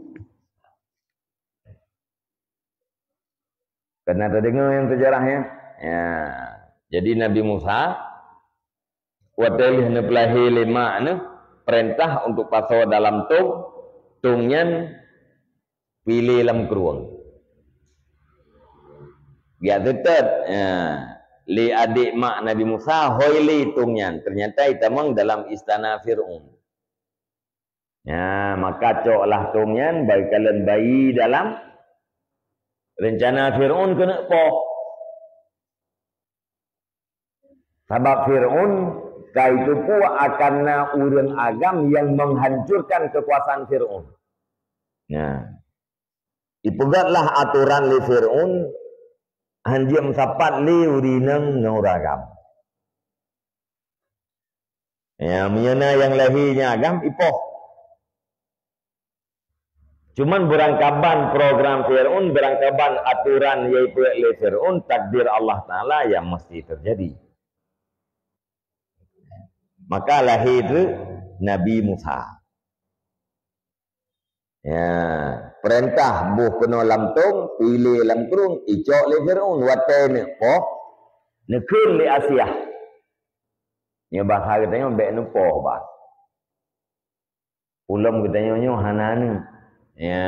Pernah tadeungoe nyang seujarah nyan? Ya. Jadi Nabi Musa, watée lheueh neupeulahé lé mak neuh, peurintah untuk pasoe dalam tong, tong nyan piléh lam krueng. Geujak seutôt, ya, lé adék mak Nabi Musa, hôi lé tong nyan. Ternyata itamong dalam istana Fir'aun. Ya, maka coklah tong nyan bagi kalon bayi dalam rencana Fir'aun keuneuk poh. Sabab Fir'aun ka jiteupeue akan na ureuëng agam nyang meuhancurkan keukuasaan Fir'aun. Nah, ipeugötlah atoran lé Fir'aun, hanjeuet meusapat lé ureuëng inong ngon ureuëng agam. Ya, meunyoe na nyang lahé nyang agam, ipoh. Cuman beurangkaban program Fir'aun, beurangkaban atoran nyang ipeugöt lé Fir'aun, takdir Allah Taala nyang meusti teujadi. Maka lahé treuk Nabi Musa. Ya, peurintah boh keunoe lam tong, piléh lam krueng, icok lé Fir'aun, watée neuk poh, neukheun lé Asiah. Nyoe bahasa geutanyoe bék neupoh bah. Ulôn geutanyoe nyoe hana aneuëk. Ya.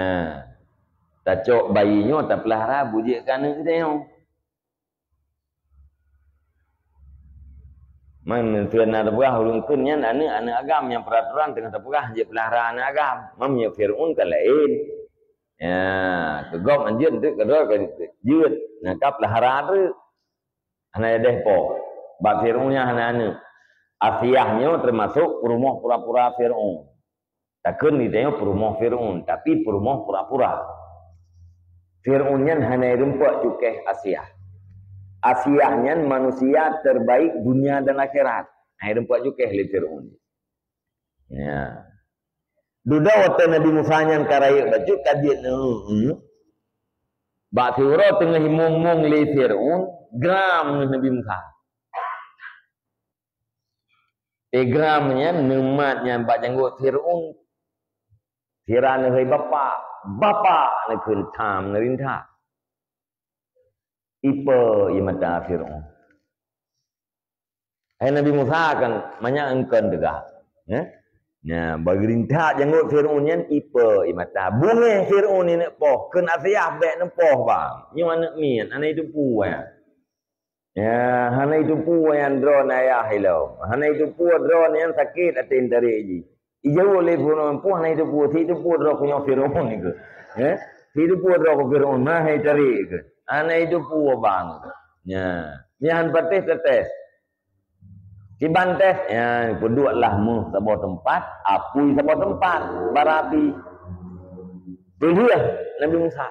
Tacok bayi nyoe tapeulara bujiek keu aneuëk geutanyoe. Man, meunteue na teupeugah ureuëng kheun nyan aneuëk, aneuëk agam nyang peuratoran teungoh teupeugah jeuet peulara aneuëk agam. Man, meunyoe Fir'aun kan laén. Ya, keu gob anjeut teuk keudroe ka jeuet. Nah, ka peulara treuk. Hana ideh po. Bak Fir'aun nyan hana aneuëk. Asiah nyoe teumasok peurumoh pura-pura Fir'aun. Takheun geutanyoe peurumoh Fir'aun, tapi peurumoh pura-pura. Fir'aun nyan hana ireumpok cukéh Asiah. Asiah nyan manusia terbaik dunia dan akhirat. Hana ireumpok cukéh lé Fir'aun. Ya. Dudoe watée Nabi Musa nyan ka rayeuk bacut ka jeuet neu. Bak siuroe teungoh imong-mong lé Fir'aun, gram ngon Nabi Musa. Igram nyan neumat nyan bak janggot Fir'aun. Sira neuhôi bapak, bapak neukheun tham neurinta. Ipe ie mata Fir'aun. Hai Nabi Musa kan manyak engkon teuga. Eh? Nah, bak geurinta janggot Fir'aun nyan ipe ie mata. Bungéh Fir'aun ineuk poh, kheun Asiah bék neupoh bang. Nyoe aneuëk miet, aneuëk itu puai. Ya, hana jiteupeue nyan droeneuh ayah ilom. Hana jiteupeue droeneuh nyan sakét até tarek jih. Ijaweueb lé Firaun, "Peue hana jiteupeue, si jiteupeue droe keu nyoe Firaun nyoe." Eh? "Si jiteupeue droe keu Firaun, ma hai tarek keu." Hana jiteupeue bang. Ya. Nyan patéh tetes. Kiban teh, ya, peuduek lah méuh saboh teumpat, apui saboh teumpat, bara api. Peulheueh Nabi Musa.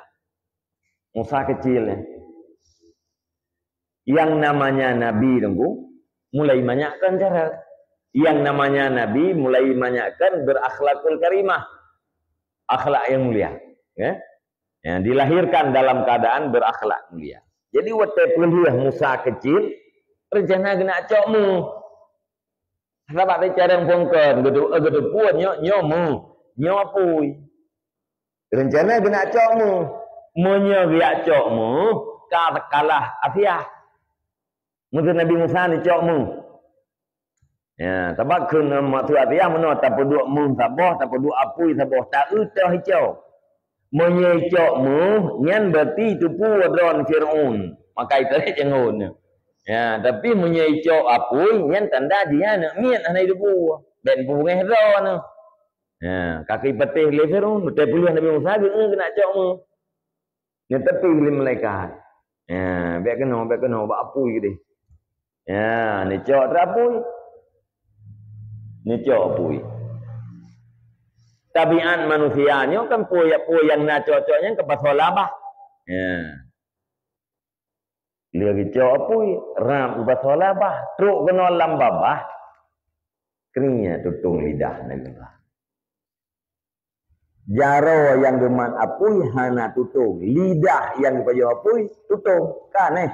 Musa kecil, ya. Yang namanya Nabi, Teungku, mulai manyak kan cara. Yang namanya Nabi mulai manyak kan berakhlakul karimah. Akhlak yang mulia, ya. Ya, dilahirkan dalam keadaan berakhlak mulia. Jadi, watée peulheueh Musa kecil, rencana geunak cok méuh. Sabab teucarông phon kon, geutu-, eh, geuteupeue nyoe, nyoe méuh, nyoe apui. Rencana geunak cok méuh. Meunyoe geujak cok méuh, ka kalah Asiah. Meunyoe Nabi Musa neucok méuh. Ya, sabab kheun maksud Asiah meunoe, tapeuduek méuh saboh, tapeuduek apui saboh, taeu toh icok. Meunyoe icok méuh, nyan berarti teupeue droe Firaun. Maka itarek janggon. Ya, tapi meunyoe icok apui, nyan tanda jih aneuk miet hana teupeue. Ben peubungéh droe. Ya, kaki patéh lé Firaun, beutôi peulheueh Nabi Musa geueu keunak cok méuh. Neuteupi lé malaikat. Ya, bék keunoe, bék keunoe, bak apui keudeh. Ya, neucok teuk apui. Neucok apui. Tabiat manusia nyoe kan peue, peue nyang na cok-cok nyan keupasoe lam babah. Ya. Lheueh geucok apui, rab geupasoe lam babah, trok keunoe lam babah. Keuneuk tutong lidah Nabi Musa. Jaroe nyang geumat apui hana tutong, lidah nyang geupajoh apui tutong. Ka aneh.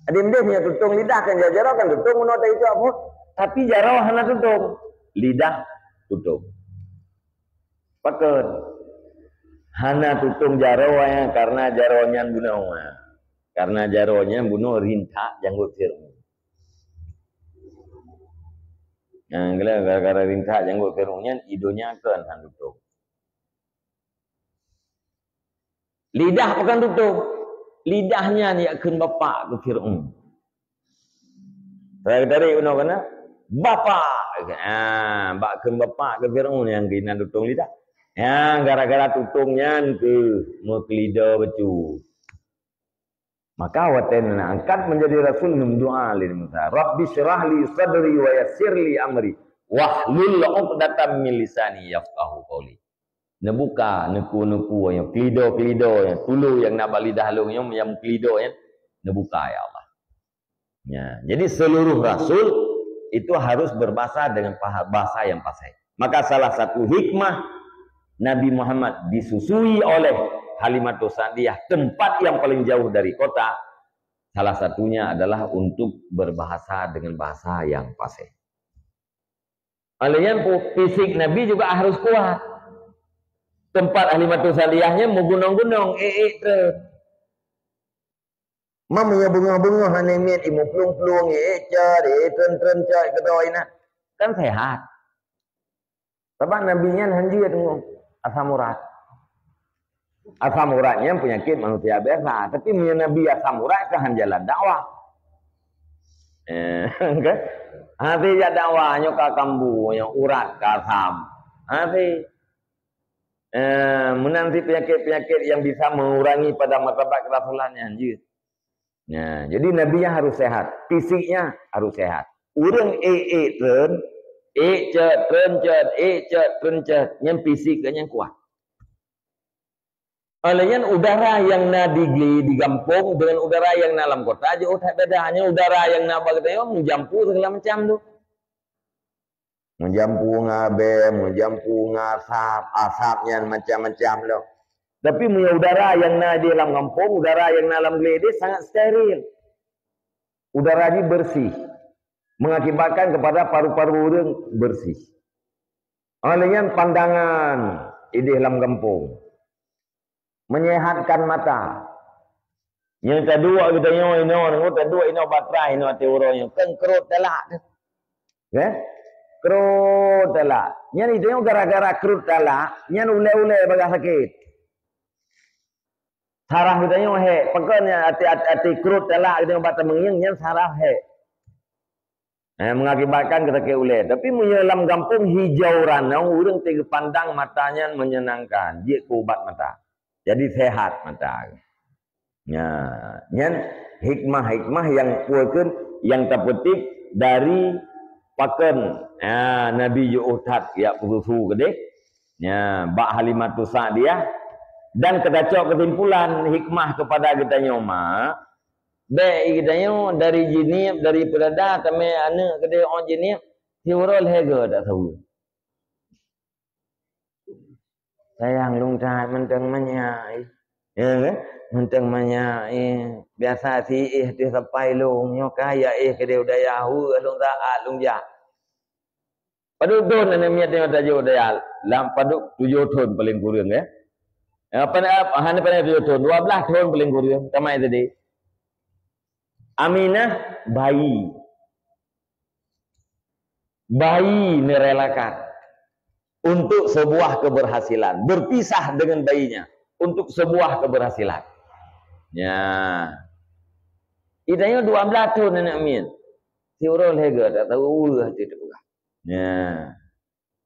Adéh-adéh nyang tutong lidah kan ja-, jaroe kan tutong meunoe teuicok apui, tapi jaroe hana tutong, lidah tutong. Pakon? Hana tutong jaroe nyan karena jaroe nyan bunoe. Karena jaroe nyan bunoe rintak janggot Firaun. Nah, gara-gara rintak janggot Firaun nyan, idonya kon han tutong. Lidah pakon tutong. Lidah nyan jak kheun bapak keu Firaun. Tarik-tarik bunoe keunan, "Bapak!" Ah, bak kheun bapak keu Firaun nyang keunan tutong lidah. Nyang gara-gara tutong nyan keuh meukeulida bacut. Maka watée na angkat menjadi rasul, neudoa lé Musa, "Rabbi syrah li sadri wa yassir li amri, wahlul 'uqdatam min lisani yafqahu qauli." Neubuka neukue-neukue nyoe, keulido-keulido nyoe, tulu nyang na bak lidah lôn nyoe, nyang keulido nyan, neubuka, ya Allah. Ya, jadi seluruh rasul itu harus berbahasa dengan paha-, bahasa yang fasih. Maka salah satu hikmah Nabi Muhammad disusui oleh Halimatus Sa'diyah, tempat yang paling jauh dari kota, salah satunya adalah untuk berbahasa dengan bahasa yang fasih. Oleh nyan pu-, fisik Nabi juga harus kuat. Tempat Halimatus Sa'diyah nyan meugunong-gunong, ék-ék treun. Meunyoe beungoh-beungoh aneuk miet, imeuplueng-plueng, ék-ék cot, ék treun-treun cot, keudroe inan, kan sehat. Sabab Nabi nyan han jeuet ngon asam urat. Asam urat nyan peunyakét manusia biasa, tapi meunyoe Nabi asam urat, ka han jalan dakwah. Eh, kan? Hase jak dakwah, nyoe ka kambueng, nyoe urat ka asam. Hase. Eh, meunan cit peunyakét-peunyakét yang bisa mengurangi pada martabat keurasulan nyan jeuet. Nah, jadi Nabi nyan harus sehat, fisiknya harus sehat. Ureuëng ék-ék treun, ék cot, treun cot, ék cot, treun cot, nyan fisik geuh nyan kuat. Oleh nyan udara nyang na di, di gampông dengan udara nyang na lam kota jauh that beda. Nyan udara nyang na bak geutanyoe meujampu segala macam tu. Meujampu ngon abée, meujampu ngon asap, asap nyan macam-macam lom. Tapi meunyoe udara nyang na di lam gampông, udara nyang na lam glé deh sangat steril. Udara jih bersih, mengakibatkan kepada paru-paru ureuëng bersih. Oleh nyan pandangan ideh lam gampông. Menyehatkan mata. Nyang taduek geutanyoe inoe, nyoe taduek inoe baterai inoe ateueh uroe nyoe, kan krot talak tu. Kan? Krot talak. Nyan geutanyoe gara-gara krot talak, nyan ulée-ulée bagah sakét. Saraf geutanyoe hék. Pakon nyan até, até, até krot talak geutanyoe bak tameungieng, nyan saraf hék. Eh, mengakibatkan keusakét ulèe. Tapi meunyoe lam gampông hijau ranau, ureueng teugeupandang mata nyan menyenangkan, jeuet keu ubat mata. Jadi sehat mata. Nya, nyan hikmah-hikmah nyang peue kheun nyang tapeutip dari pakon, ha, Nabi jiôh that jak peususu keudeh. Nya, bak Halimatus Sa'diyah. Dan keutacok keusimpulan hikmah keupada geutanyoe mak, bèk geutanyoe dari jinieb, dari peurada tamè aneuk keudeh ôn jinieb, siuroe lhèe goe tak saweue. Sayang lôn that mantong manyak, eh. Ya, kan? Mantong manyak, eh. Biasa si éh teuh sapai lôn, nyoe ka ya éh keudeh u dayah, weueh lôn saát lôn jak. Padub thon aneuk miet nyoe tajak u dayah? Lam padub tujoh thon paléng kureueng, ya. Ya, pane-, hana pane tujoh thon, dua blah thon paléng kureueng, tamat S D. Aminah bayi. Bayi neurelakan untuk sebuah keberhasilan, berpisah dengan bayinya untuk sebuah keberhasilan. Ya. Geutanyoe dua blah thon aneuk miet. Siuroe lhèe goe tak tahu ureueng hati teupeugah. Ya.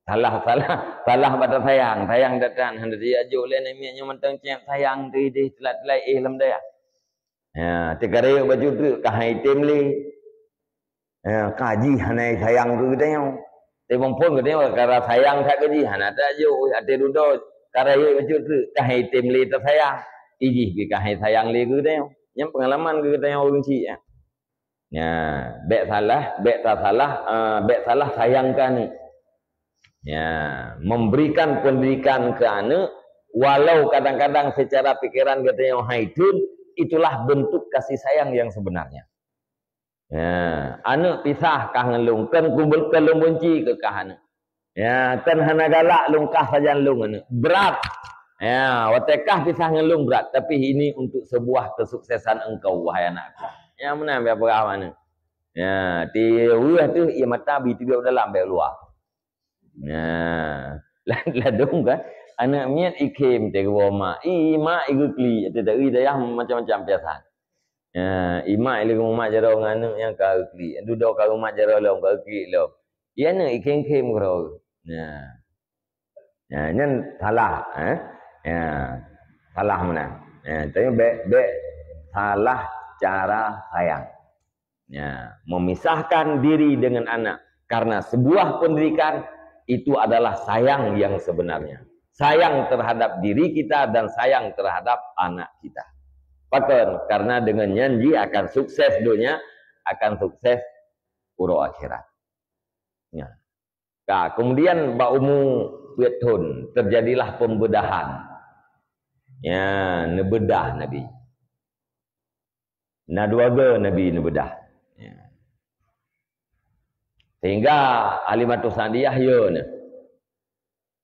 Salah, salah, salah bak sayang. Sayang datang, hana jijak jok lé aneuk miet nyoe mantong cit sayang teuh ideh teulat-teulat éh lam dayah. Ya, teuka rayeuk bacut treuk ka han item lé. Ya, ka jih hana sayang keu geutanyoe. Tapi phon geutanyoe ka sayang that keu jih, hana tajok, até dudoe ka rayeuk bacut treuk ka han item lé tasayang. Ijih pih ka han sayang lé keu geutanyoe. Nyan peungalaman keu geutanyoe ureueng chik, ya. Nya, bèk salah, bèk tasalah, eh, bèk salah sayang keu aneuk. Ya, memberikan pendidikan ke aneuk, walau kadang-kadang secara pikiran geutanyoe han itheun, itulah bentuk kasih sayang yang sebenarnya. Ya, aneuk pisah kah ngon lôn, kon ku-, kon lôn benci keu kah aneuk. Ya, kon hana galak lôn kah sajan lôn aneuk. Brat. Ya, watèe kah pisah ngon lôn brat, tapi ini untuk sebuah kesuksesan engkau, wahai anakku. Ya, meunan bèk peugah aneuk. Ya, ti weueh teuh ie mata bi teubiet u dalam bèk u luwa. Nah, la-, ladôm kan, aneuk miet ikhém teuh geuwoe mak. I mak i geuklik, teuh i dayah macam-macam piasan. Nah, i mak i leueh mumat jaroe ngon aneuk nyang ka geuklik. Dudoe ka mumat jaroe lom, ka geuklik lom. I aneuk ikhém-khém keudroe. Nah. Nah, nyan salah, eh. Ya, salah meunan. Ya, tapi bèk, bèk salah cara sayang. Ya, memisahkan diri dengan anak. Karena sebuah pendidikan itu adalah sayang yang sebenarnya. Sayang terhadap diri kita dan sayang terhadap anak kita. Pakon? Karena dengan nyan jih akan sukses donya, akan sukses uroe akhirat. Ya. Ka, kemudian bak umu peuet thon terjadilah pembedahan. Ya, neubeudah Nabi. Na dua go Nabi neubeudah. Ya. Sehingga Halimatus Sa'diyah yo neuh.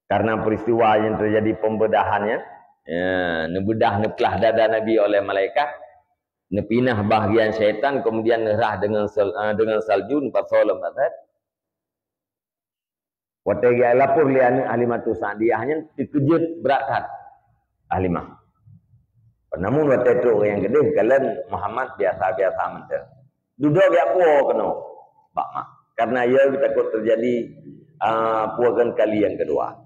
Karena peristiwa yang terjadi pembedahan nyan, ya, neubeudah neuplah dada Nabi oleh malaikat, neupinah bahagian syaitan, kemudian neurah dengan sal-, eh, dengan salju, neupasoe lom bak that. Watèe geulapor lé aneuk Halimatus Sa'diyah nyan teukeujot brat that Halimah. Namun watèe trok nyang keudeh kalon Muhammad biasa-biasa mantong. Dudoe geujak puwoe keunoe bak mak. Karena ia takot terjadi, ah, puwoe kali yang kedua.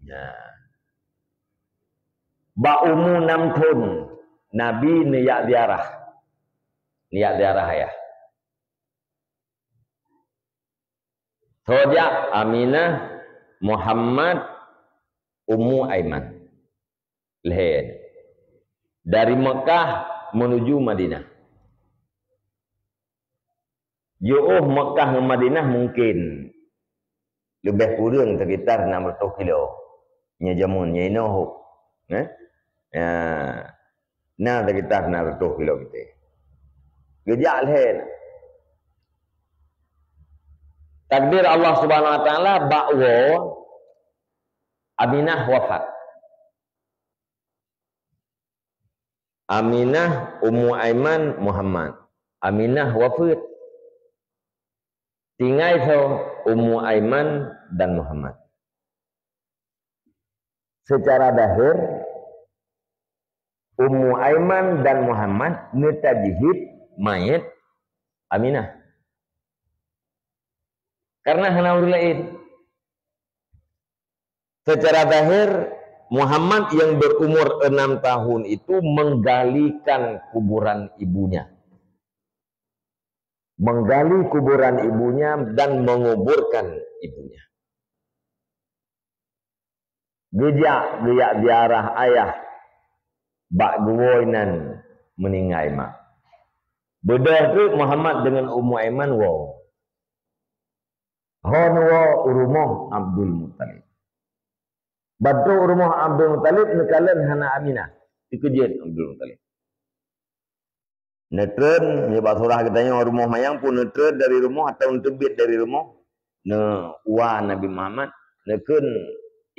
Nah. Bak umu nam thon, Nabi neujak ziarah. Neujak ziarah ayah. Soe jak? Aminah, Muhammad, Ummu Aiman. Lhèe. Dari Mekah menuju Madinah. Jiôh Mekah ngon Madinah mungken leubeh kureueng sekitar enam ratus kilo. Nyoe jameun, nyoe inoe. Eh? Ya. Na sekitar enam ratus kilo kitai. Geujak lhèe. Takdir Allah Subhanahu Wa Taala bak woe Aminah wafat. Aminah, Ummu Aiman, Muhammad. Aminah wafeuet. Tinggai soe? Ummu Aiman dan Muhammad. Secara zahir, Ummu Aiman dan Muhammad neutajhid manyét Aminah. Karena hana ureuëng laén. Secara zahir, Muhammad yang berumur enam tahun itu menggalikan kuburan ibunya. Menggali kuburan ibunya dan menguburkan ibunya. Geujak, geujak ziarah ayah bak geuwoe nan meuninggai mak. Beudôh treuk Muhammad deungon Ummu Aiman woe. Hon woe u rumoh Abdul Muttalib. Ban trok u rumoh Abdul Muttalib, neukalon hana Aminah. Dikeujeuet Abdul Muttalib. Neutreun, nibak surah geutanyoe rumoh manyang pun neutreun dari rumoh atau neuteubiet dari rumoh, neuwa Nabi Muhammad, neukheun,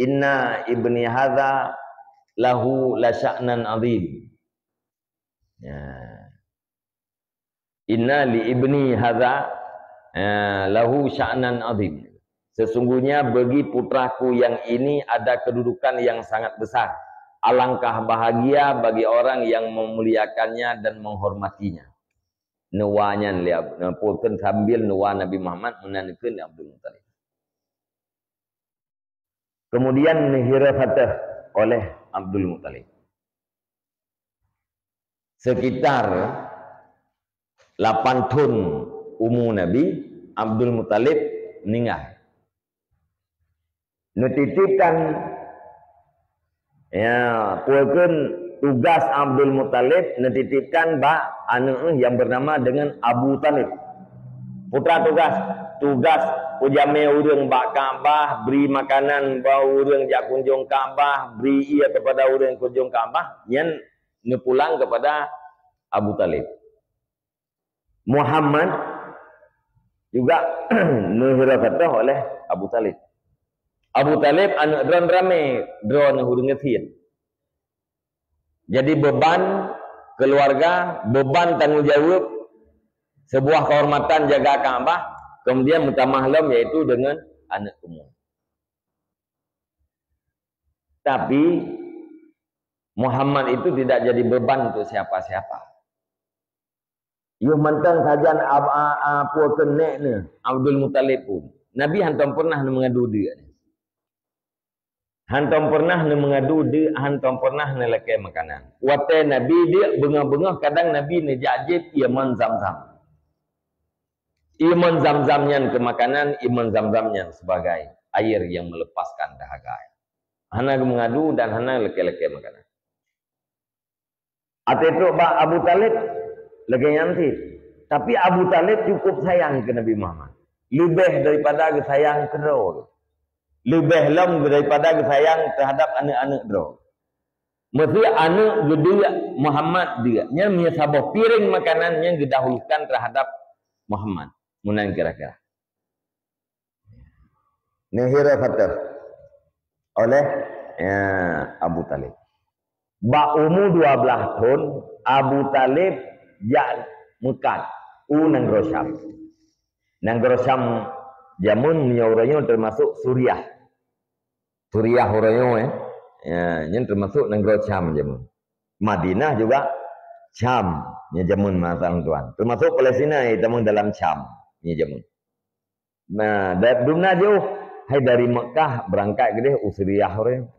"Inna ibni hadza lahu lasya'nan azim." Ya. "Inna li ibni hadza, eh, lahu sya'nan azim." Sesungguhnya bagi putraku yang ini ada kedudukan yang sangat besar. Alangkah bahagia bagi orang yang memuliakannya dan menghormatinya. Neuwa nyan lé Ab-, neupeukheun sambil neuwa Nabi Muhammad meunan neukheun lé Abdul Muttalib. Kemudian neuhireuh ateueh oleh Abdul Muttalib. Sekitar lapan thon umu Nabi, Abdul Muttalib meuninggai. Neutitipkan, ya, peue kheun tugas Abdul Muttalib neutitipkan bak aneuëk yang bernama dengan Abu Talib. Putra tugas, tugas peujamé ureuëng bak Ka'bah, bri makanan bak ureuëng jak kunjong Ka'bah, bri ié kepada ureuëng kunjong Ka'bah, nyan neupulang kepada Abu Talib. Muhammad juga neuhireuh ateueh oleh Abu Talib. Abu Talib aneuëk droeneuh ramé, droeneuh ureuëng gasien. Jadi beban keluarga, beban tanggung jawab, sebuah kehormatan jaga Ka'bah, kemudian meutamah lom yaitu dengan aneuëk keumu. Tapi Muhammad itu tidak jadi beban untuk siapa-siapa. Yoh mantong sajan ab-, a-, a-, peue kheun nék neuh, Abdul Muttalib pun. Nabi hantom pernah neumeungadu deuk. Hantom pernah neumeungadu deuk, hantom pernah neulakée makanan. Watée Nabi deuk beungoh-beungoh, kadang Nabi neujak jieb ié mon Zam-Zam. Ié mon Zam-Zam nyan keu makanan, ié mon Zam-Zam nyan sebagai air yang melepaskan dahaga. Hana geumeungadu dan hana lakée-lakée makanan. Até trok bak Abu Talib, lagée nyan cit. Tapi Abu Talib cukup sayang keu Nabi Muhammad. Leubeh daripada geusayang keu droe. Leubeh lom daripada geusayang teuhadab aneuëk-aneuëk droe. Meusé aneuëk geudeuk Muhammad deuk, nyan meunyoe saboh piréng makanan nyan geudahulukan teuhadab Muhammad. Meunan kira-kira. Neuhireuh ateueh oleh, ya, Abu Talib. Bak umu dua blaih thon, Abu Talib jak meukat u nanggroe Syam. Nanggroe Syam jameun meunyoe uroe nyoe teumasok Suriah. Suriah uroe nyoe, eh. Ya, nyan teumasok nanggroe Syam jameun. Madinah juga Syam, nyan jameun masa tuan. Teumasok Palestina, eh, tamong dalam Syam, nyan jameun. Nah, da-, dumna jih, hai dari Mekah berangkat keudeh u Suriah uroe nyoe.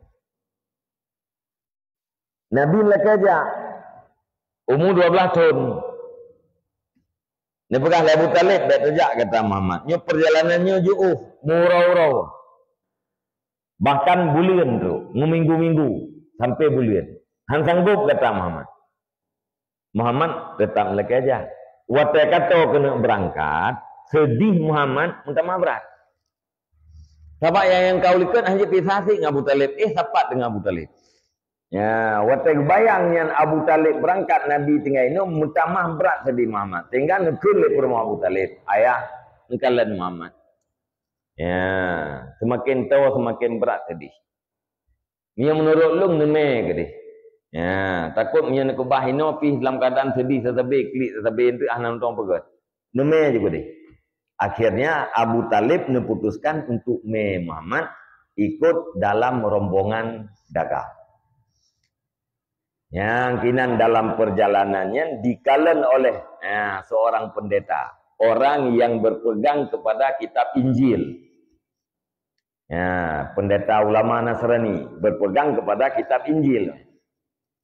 Nabi lakée jak, umu dua blaih thon. Neupeugah lé Abu Talib, "Bék teujak," kata Muhammad. "Nyoe peurjalanan nyoe jiôh, meuuroe-uroe. Bahkan buleuen trok, meuminggu-minggu, sampai buleuen. Han sanggob," kata Muhammad. Muhammad teutap lakée jak. Watée ka tô keuneuk beurangkat, seudeh Muhammad meutamah brat. Sabab nyang, nyang ka u likot hana jeuet pisah cit ngon Abu Talib. Eh, sapat deungon Abu Talib. Ya, watée geubayang nyan Abu Talib beurangkat, Nabi tinggai inoe, meutamah brat seudeh Muhammad. Sehingga neukheun lé peurumoh Abu Talib, "Ayah, neukalon Muhammad." Ya, seumaken tô, seumaken brat seudeh. Meunyoe meunurot lôn, neumé keudeh. Ya, takot meunyoe neukeubah inoe pih lam keuadaan seudeh sasabe, klik sasabe, eunteuk hana mantong peugét. Neumé jih keudeh. Akhirnya Abu Talib neuputuskan untuk mé Muhammad ikut dalam rombongan dagang. Nyang kinan dalam perjalanan nyan dikalon oleh, ha, seorang pendeta, orang yang berpegang kepada kitab Injil. Ya, pendeta ulama Nasrani berpegang kepada kitab Injil.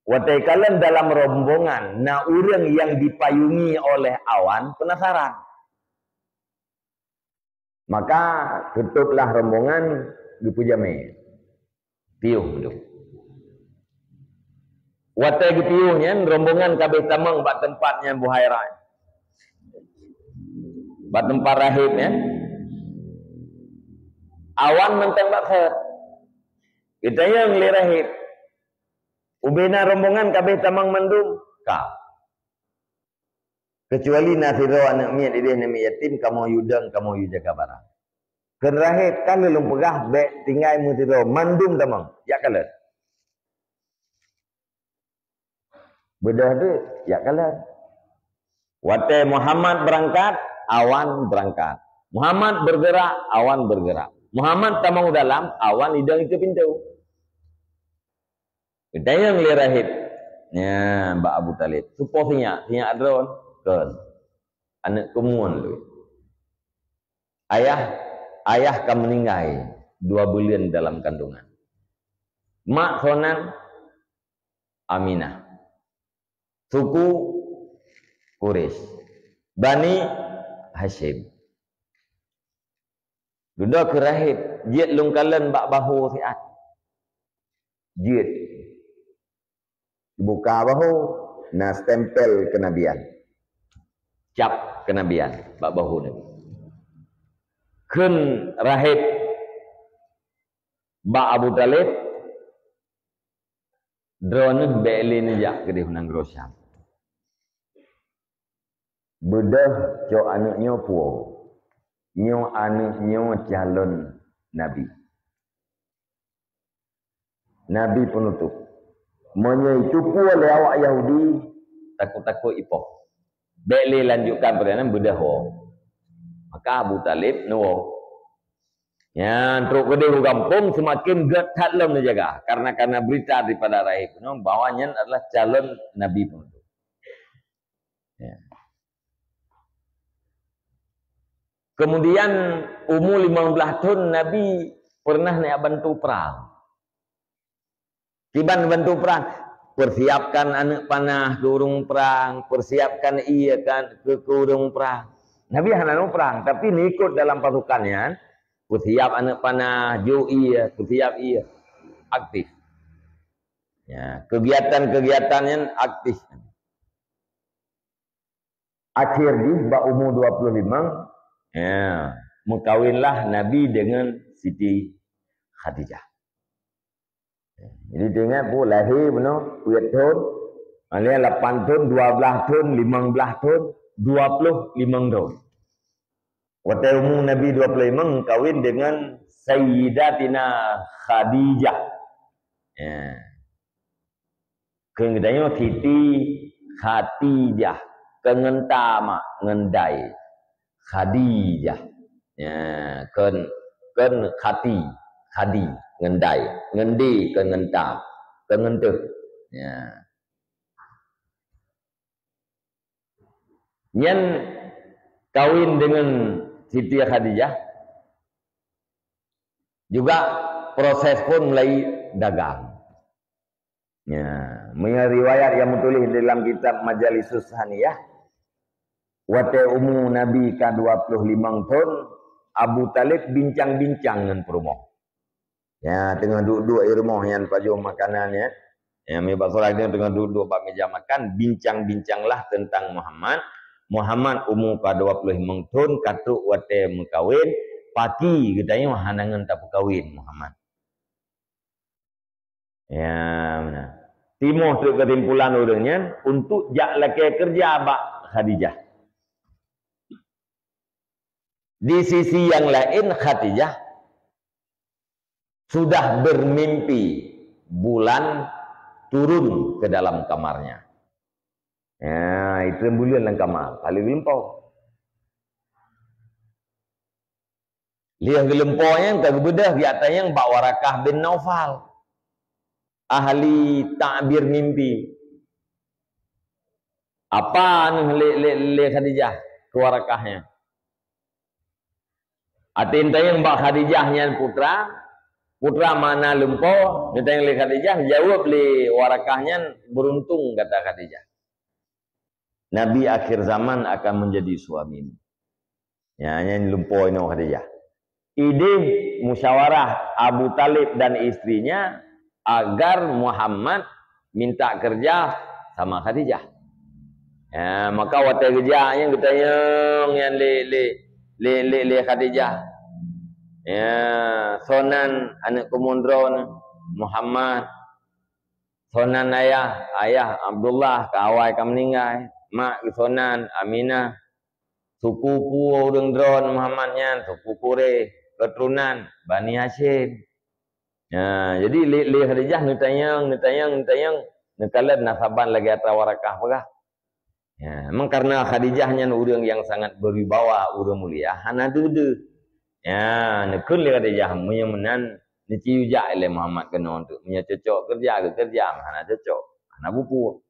Watée kalon dalam rombongan na ureuëng yang dipayungi oleh awan, penasaran. Maka tutuplah rombongan, geupeujamé. Piôh dum. Watée geupiôh nyan, rombongan ka abéh tamong bak teumpat nyan Buhairah. Bak teumpat rahib nyan. Awan mantong bak thot. Geutanyong lé rahib, "Ubena rombongan ka abéh tamong mandum?" "Ka." Keucuali na sidroe aneuëk miet idéh, aneuëk miet yatim, kamoe yue dong, kamoe yue jaga barang. Kheun rahib, "Ka lheueh lôn peugah bék tinggai meusidroe, mandum tamong, jak kalon." Beudôh deuek, jak kalon. Watée Muhammad beurangkat, awan beurangkat. Muhammad bergerak, awan bergerak. Muhammad tamong dalam, awan idong ikeue pintoe. Geutanyong lé rahib nyan bak Abu Thalib, "Soe po sinyak? Sinyak droen?" "Kon. Aneuëk keumuan lôn. Ayah, ayah ka meuninggai dua buleuen dalam kandungan. Mak soe nan?" "Aminah. Suku Quraisy. Bani Hasyim." Dudoe keu rahib, "Jeuet lôn kalon bak bahu siat." Jeuet. Buka bahu, na stempel kenabian. Cap kenabian bak bahu Nabi. Kheun rahib bak Abu Thalib, "Droeneueh bék lé neujak keudéh u nanggroe Syam. Beudôh cok aneuëk nyoe puwoe. Nyoe aneuëk nyoe calon nabi. Nabi peunutôp. Meunyoe itupeue lé awak Yahudi, takot-takot ipoh. Bék lé lanjutkan peureulée nyan, beudôh woe." Maka Abu Thalib neuwoe. Nyan trok keudéh u gampông, seumaken gét that lom neujaga, karena, karena berita daripada rahib nyoe bahwa nyan adalah calon nabi peunutôp. Ya. Kemudian, umu limong blaih thon Nabi pernah neujak bantu prang. Kiban bantu prang, persiapkan aneuëk panah keu ureuëng prang, persiapkan ié kan keu, keu ureuëng prang. Nabi hana neuprang, tapi neuikot dalam pasukan nyan, persiap aneuëk panah, jok ié, persiap ié. Aktif. Ya, kegiatan-kegiatan nyan aktif. Akhir jih bak umu dua puluh limong, ya, meukawinlah Nabi deungon Siti Khadijah. Jadi, teuingat peue, lahé bunoe peuet thon, lapan thon, dua blaih thon, limong blaih thon, dua puluh limong thon. Watée umu Nabi dua puluh limong, kawin deungon Sayyidatina Khadijah. Ya. Keu geutanyoe Siti Khadijah, keu ngon ta mak, ngon dai. Khadijah. Ya, kon, kon khati, khadi, ngon dai, ngon di, kon ngon ta, kon ngon teuh. Ya. Nyan kawin deungon Siti Khadijah, juga proses pun mulai dagang. Ya, meunyoe riwayat nyang meutuléh dalam kitab Majalisus Saniyah, watée umu Nabi ka dua puluh limong thon, Abu Thalib bincang-bincang ngon peurumoh. Ya, teungoh duek-duek i rumoh nyan pajoh makanan, ya. Ya, mi bak seurah teungoh duek-duek bak meja makan, bincang-bincanglah tentang Muhammad. Muhammad umu ka dua puluh limong thon, ka trok watée meukawen, paki geutanyoe hana ngon tapeukawén Muhammad. Ya, meunan. Timoh trok keusimpulan ureuëng nyan untuk jak lakée keureuja bak Khadijah. Di sisi yang lain, Khadijah sudah bermimpi bulan turun ke dalam kamarnya. Ya, itu buleuen lam kamar, paléng geulumpoe. Lheueh geulumpoe nyan ka geubeudôh geujak tanyong bak Warakah bin Naufal, ahli takbir mimpi. Apa neuh lé, lé, lé Khadijah keu Warakah nyan? Até neutanyong bak Khadijah nyan putra, putra mana lumpo, neutanyong lé Khadijah, jaweueb lé Warakah nyan, "Beuruntung gata Khadijah. Nabi akhir zaman akan menjadi suamimu." Nyan, nyan lumpo inoe Khadijah. Idéh musyawarah Abu Thalib dan istrinya agar Muhammad minta kerja sama Khadijah. Ya, maka watée geujak nyan geutanyong nyan lé, lé, lé, lé, lé Khadijah. Ya, soe nan aneuk keumundron Muhammad. Soe nan ayah, ayah Abdullah ka awai ka meuninggai. Mak geuh soe nan Aminah. Suku peue ureuëng droen Muhammad nyan, suku Quraisy, keuturonan Bani Hasyim. Nah, jadi lé, lé Khadijah neutanyong, neutanyong, neutanyong, neukalon na saban lagée atra Warakah peugah. Ya, memang karena Khadijah nyan ureuëng yang sangat berwibawa, ureuëng mulia, hana deuh-deuh. Ya, neukheun lé Khadijah, meunyoe meunan, neuciyujak lé Muhammad keunoe teuk. Meunyoe cocok keureuja, geukeureuja, hana cocok, hana bupue.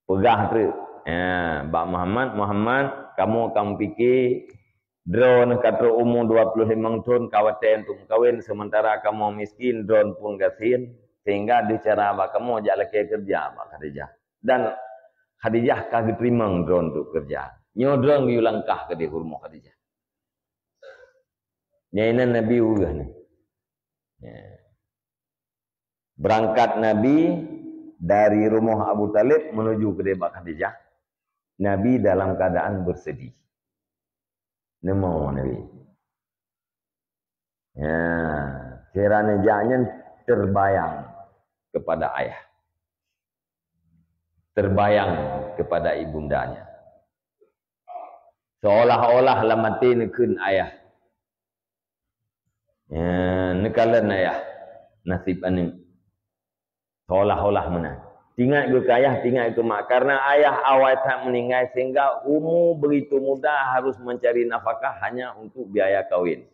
Peugah treuk, ya, bak Muhammad, "Muhammad, kamoe ka meupiké, droeneuh ka trok umu dua ploh limong thon, ka watée untuk meukawen, seumantara kamoe miskin, droeneuh pun gasien, sehingga deuh cara bak kamoe jak lakée keureuja bak Khadijah. Dan Khadijah ka geuteurimong droeneuh untuk keureuja. Nyoe droeneuh geuyue langkah keudeh u rumoh Khadijah." Nyan inan Nabi ureuëng nyan. Ya. Berangkat Nabi dari rumoh Abu Thalib menuju keudeh bak Khadijah, Nabi dalam keadaan bersedih. Neumo Nabi. Ya, sira neujak nyan terbayang kepada ayah. Terbayang kepada ibundanya. Seolah-olah lam até neukheun ayah. Ya, neukalon ayah naseb aneuk. Seolah-olah meunan. Tingat geuh keu ayah, tingat geuh keu mak. Karena ayah awai that meuninggai sehingga umu begitu muda harus mencari nafkah hanya untuk biaya kawin.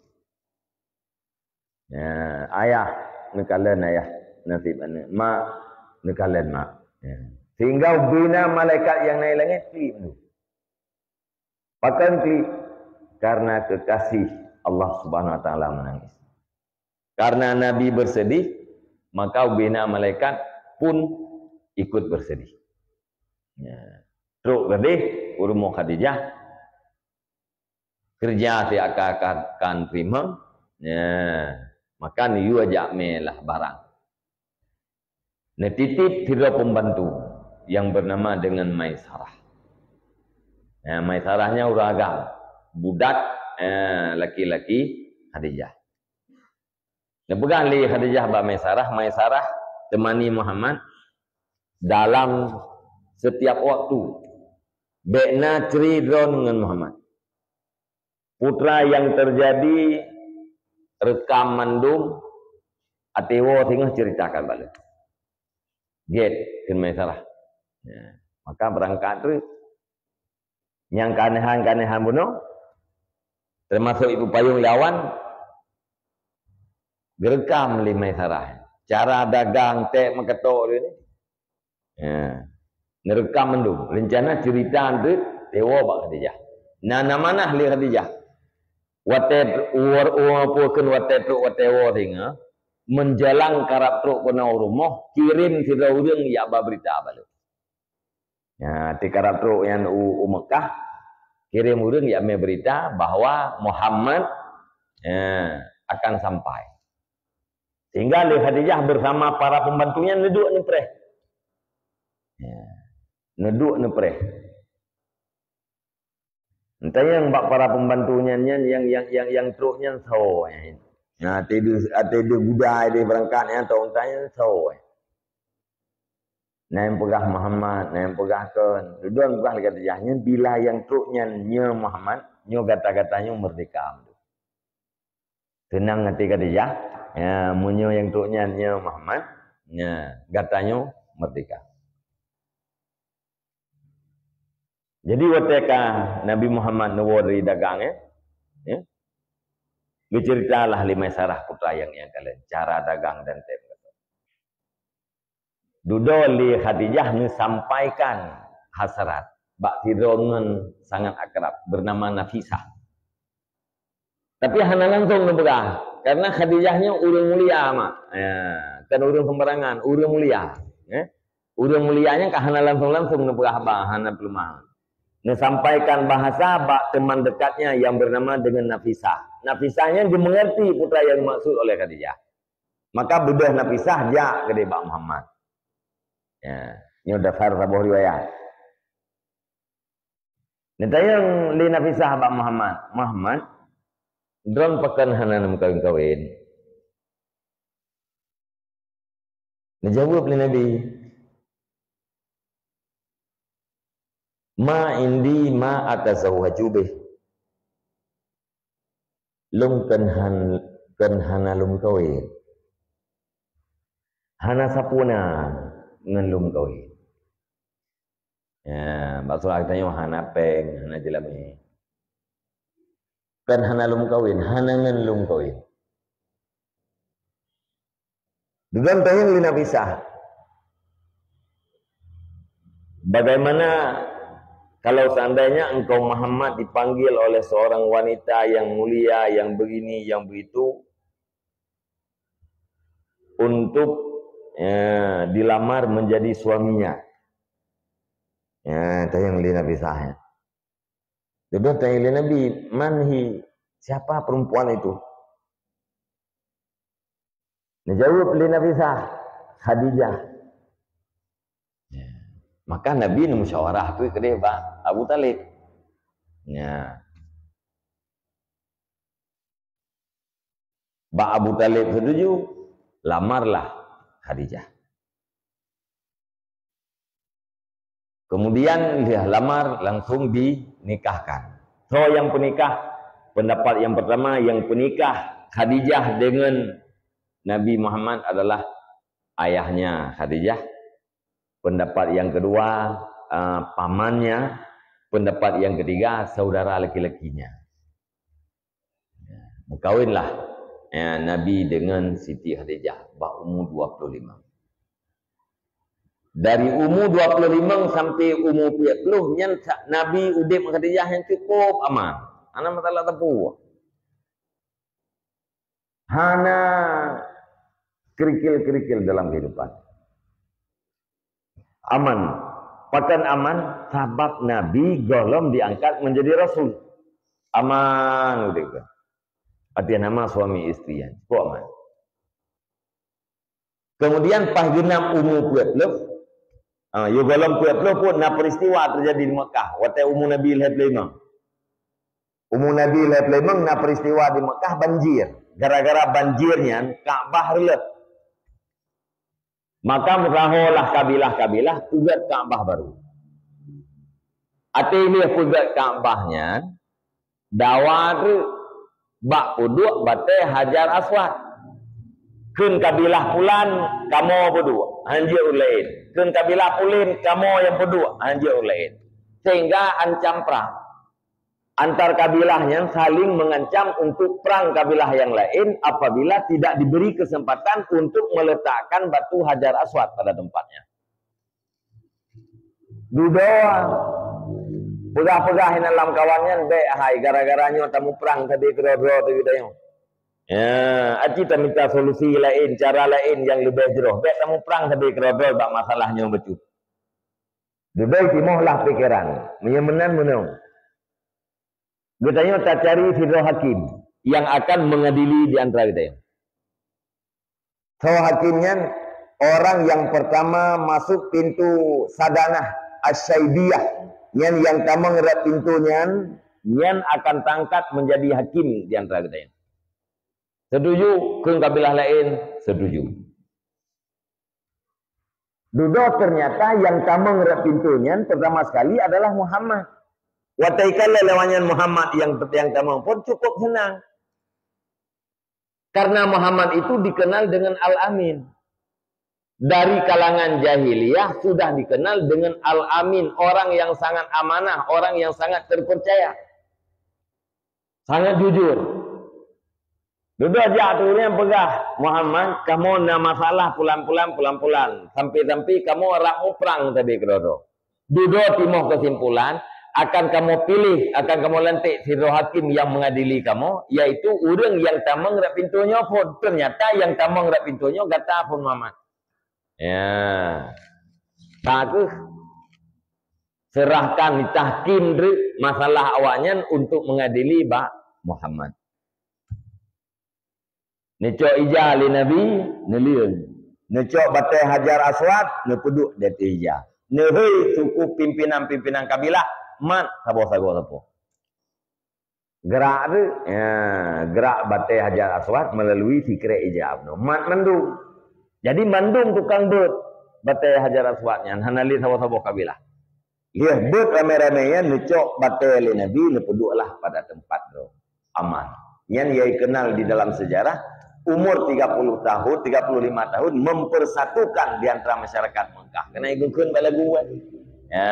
Ya, ayah neukalon ayah naseb aneuk. Mak neukalon mak. Ya. Sehingga bina malaikat nyang na i langét klik mandum. Pakon klik? Karena kekasih Allah Subhanahu Wa Taala menangis. Karena Nabi bersedih, maka bina malaikat pun ikut bersedih. Ya. Trok keudeh u rumoh Khadijah, keureuja siat ka, ka, ka neuteurimong, ya, maka neuyue jak mé lah barang. Neutitip sidroe pembantu yang bernama dengan Maisarah. Ya, Maisarah nyan ureuëng agam, budak, ya, laki-laki Khadijah. Neupeugah lé Khadijah bak Maisarah, "Maisarah, teumani Muhammad dalam setiap waktu. Bék na ceuri droeneuh ngon Muhammad. Peue nyang teujadi, reukam mandum, até woe singoh ceuritakan bak lôn." "Gét," kheun Maisarah. Ya. Maka beurangkat treuk. Nyang keuanehan-keuanehan bunoe, teumasok ibu payong lé awan, geureukam lé Maisarah. Cara dagang, tét meukeutôk dia ni. Ya. Neureukam mandum. Rencana ceurita teuk, tewoe bak Khadijah. Na, na manah lé Khadijah. Watée uwar, uwar pukon watée trok, watée woe singoh, menjelang karab trok keunoe u rumoh, kirém sidroe ureuëng jak ba beurita bak lôn. Ya, ti karab trok nyan u, u Mekah, kirém ureuëng jak mé beurita bahwa Muhammad, ya, akan sampai. Sehingga lé Khadijah bersama para pembantunya neuduek neupreh. Ya, neuduek neupreh. Entanyong bak para pembantu nyan, nyan, yang, yang, yang, yang trok nyan soe, eh. Nah, até deuh, até deuh gudai deh beurangkat nyan, tau entanyong soe, eh. Na nyang peugah Muhammad, na nyang peugah kon. Dudoe peugah lé Khadijah, nyan bila nyang trok nyan nyoe Muhammad, nyoe gata-gata nyoe meurdeka. Seunang até Khadijah, ya, meunyoe nyang trok nyan nyoe Muhammad, ya, gata nyoe meurdeka. Jadi, watée ka Nabi Muhammad neuwoe dari dagang, ya, ya, geuceuritalah lé Maisarah putra nyang, nyang kalon cara dagang dan tem. Dudoe lé Khadijah neusampaikan hasrat, bak sidroe ngon sangat akrab, bernama Nafisah. Tapi hana langsung neupeugah, karena Khadijah nyoe ureuëng mulia mak. Ya, kan ureuëng sembarangan, ureuëng mulia. Ya. Ureuëng mulia nyan ka hana langsung-langsung neupeugah haba, hana peuleumah. Neusampaikan bahasa bak teman dekatnya yang bernama dengan Nafisah. Nafisah nyan geumeungerti peue nyang dimaksud oleh Khadijah. Maka beudôh Nafisah jak keudeh bak Muhammad. Ya, nyoe dasar saboh riwayat. Neutanyong lé Nafisah bak Muhammad, "Muhammad, droen pakon hana neumeukawen-kawen?" Neujaweueb lé Nabi, "Ma indi ma atazawwaju bih." Lôn kon han-, kon hana lôn kawen. Hana sapeue na ngon lôn kawen. Ya, bak seurah geutanyoe hana péng, hana jeulamé. Kon hana lôn kawen, hana ngon lôn kawen. Dudoe tanyong lé Nafisah, "Bagaimana kalau seandainya engkau Muhammad dipanggil oleh seorang wanita yang mulia, yang begini, yang begitu, untuk, ya, dilamar menjadi suaminya?" Ya, tanyong lé Nafisah, ya. Dudoe tanyong lé Nabi, "Man hi? Siapa perempuan itu?" Neujaweueb lé Nafisah, "Khadijah." Ya. Maka Nabi neumusyawarah tu keudeh bak Abu Thalib. Ya. Bak Abu Thalib setuju, lamarlah Khadijah. Kemudian dia lamar langsung dinikahkan. So yang penikah, pendapat yang pertama, yang penikah Khadijah dengan Nabi Muhammad adalah ayahnya Khadijah. Pendapat yang kedua, eh, pamannya. Pendapat yang ketiga, saudara laki-lakinya. Meukawenlah, ya, Nabi dengan Siti Khadijah bak umu dua puluh lima. Dari umu dua puluh lima sampai umu peuet ploh nyan sa-, Nabi udeb ngon Khadijah nyang cukup aman. Hana masalah teupeu. Hana kerikil-kerikil dalam kehidupan. Aman. Pakon aman? Sabab Nabi gohlom diangkat menjadi rasul. Aman udeb. Arti nama suami istri nyan. Cukup aman. Kemudian pas geunap umu peuet ploh, ha, yôh gohlom peuet ploh pun na peristiwa terjadi di Mekah. Watée umu Nabi lhée ploh limong. Umu Nabi lhée ploh limong na peristiwa di Mekah banjir. Gara-gara banjir nyan, Ka'bah reuloh. Maka meusaholah kabilah-kabilah peugét Ka'bah baru. Até lheueh peugét Ka'bah nyan, dawa treuk bak peuduek batée Hajar Aswad. Kheun kabilah pulan, kamoe peuduek, hanjeuet ureuëng laén. Kheun kabilah pulan, kamoe nyang peuduek, hanjeuet ureuëng laén. Sehingga ancam prang. Antar kabilah nyan saling mengancam untuk prang kabilah yang lain apabila tidak diberi kesempatan untuk meletakkan batu Hajar Aswad pada tempatnya. Dudoe, peugah-peugah inan lamkawan nyan bék hai, gara-gara nyoe tamuprang sabe keudroe-droe teuh geutanyoe. Ya, aci tamita solusi laén, cara laén nyang leubeh jroh. Bék tamuprang sabe keudroe-droe bak masalah nyoe bacut. Dudoe timohlah pikeran. Meunyoe meunan meunong. Geutanyoe tacari sidroe hakim yang akan mengadili di antara geutanyoe. Soe hakim nyan? Orang yang pertama masuk pintu Sadanah Asyaibiyah. Nyan nyang tamong rot pintu nyan, nyan akan tangkat menjadi hakim di antara geutanyoe. Setuju? Kheun kabilah laén, setuju. Dudoe ternyata nyang tamong rot pintu nyan pertama sekali adalah Muhammad. Watée ikalon lewat nyan Muhammad nyang, nyang tamong pun cukup senang. Karena Muhammad itu dikenal dengan Al-Amin. Dari kalangan jahiliyah sudah dikenal dengan Al-Amin, orang yang sangat amanah, orang yang sangat terpercaya. Sangat jujur. Dudoe jak tu ureuëng peugah, "Muhammad, kamoe na masalah pulan-pulan, pulan-pulan. Sampai-sampai kamoe rab muprang sabe keudroe-droe." Dudoe timoh keusimpulan, akan kamoe piléh, akan kamoe lantik sidroe hakim nyang mengadili kamoe, yaitu ureuëng nyang tamong rot pintoe nyoe phon. Teunyata nyang tamong rot pintoe nyoe gata phon Muhammad. Ya. Ka kheueh. Serahkan tahkim treuk masalah awaknyan untuk mengadili bak Muhammad. Neucok ija lé Nabi, neuleueng. Neucok batée Hajar Aswad, neupeuduek di ateueh ija. Neuhôi suku pimpinan-pimpinan kabilah, mat saboh-saboh sapo. Gerak tu, ya, gerak batée Hajar Aswad melalui sikrek ija bunoe. Mat mandum. Jadi mandum tukang beuet batée Hajar Aswad nyan hana lé saboh-saboh kabilah. Lheueh beuet ramé-ramé nyan neucok batée lé Nabi, neupeudueklah pada teumpat droe. Aman. Nyan nyang kenal di dalam sejarah, umur tiga puluh tahun, tiga puluh lima tahun mempersatukan di antara masyarakat Mekah. Keuneuk geukheun bak lagu kan. Ya,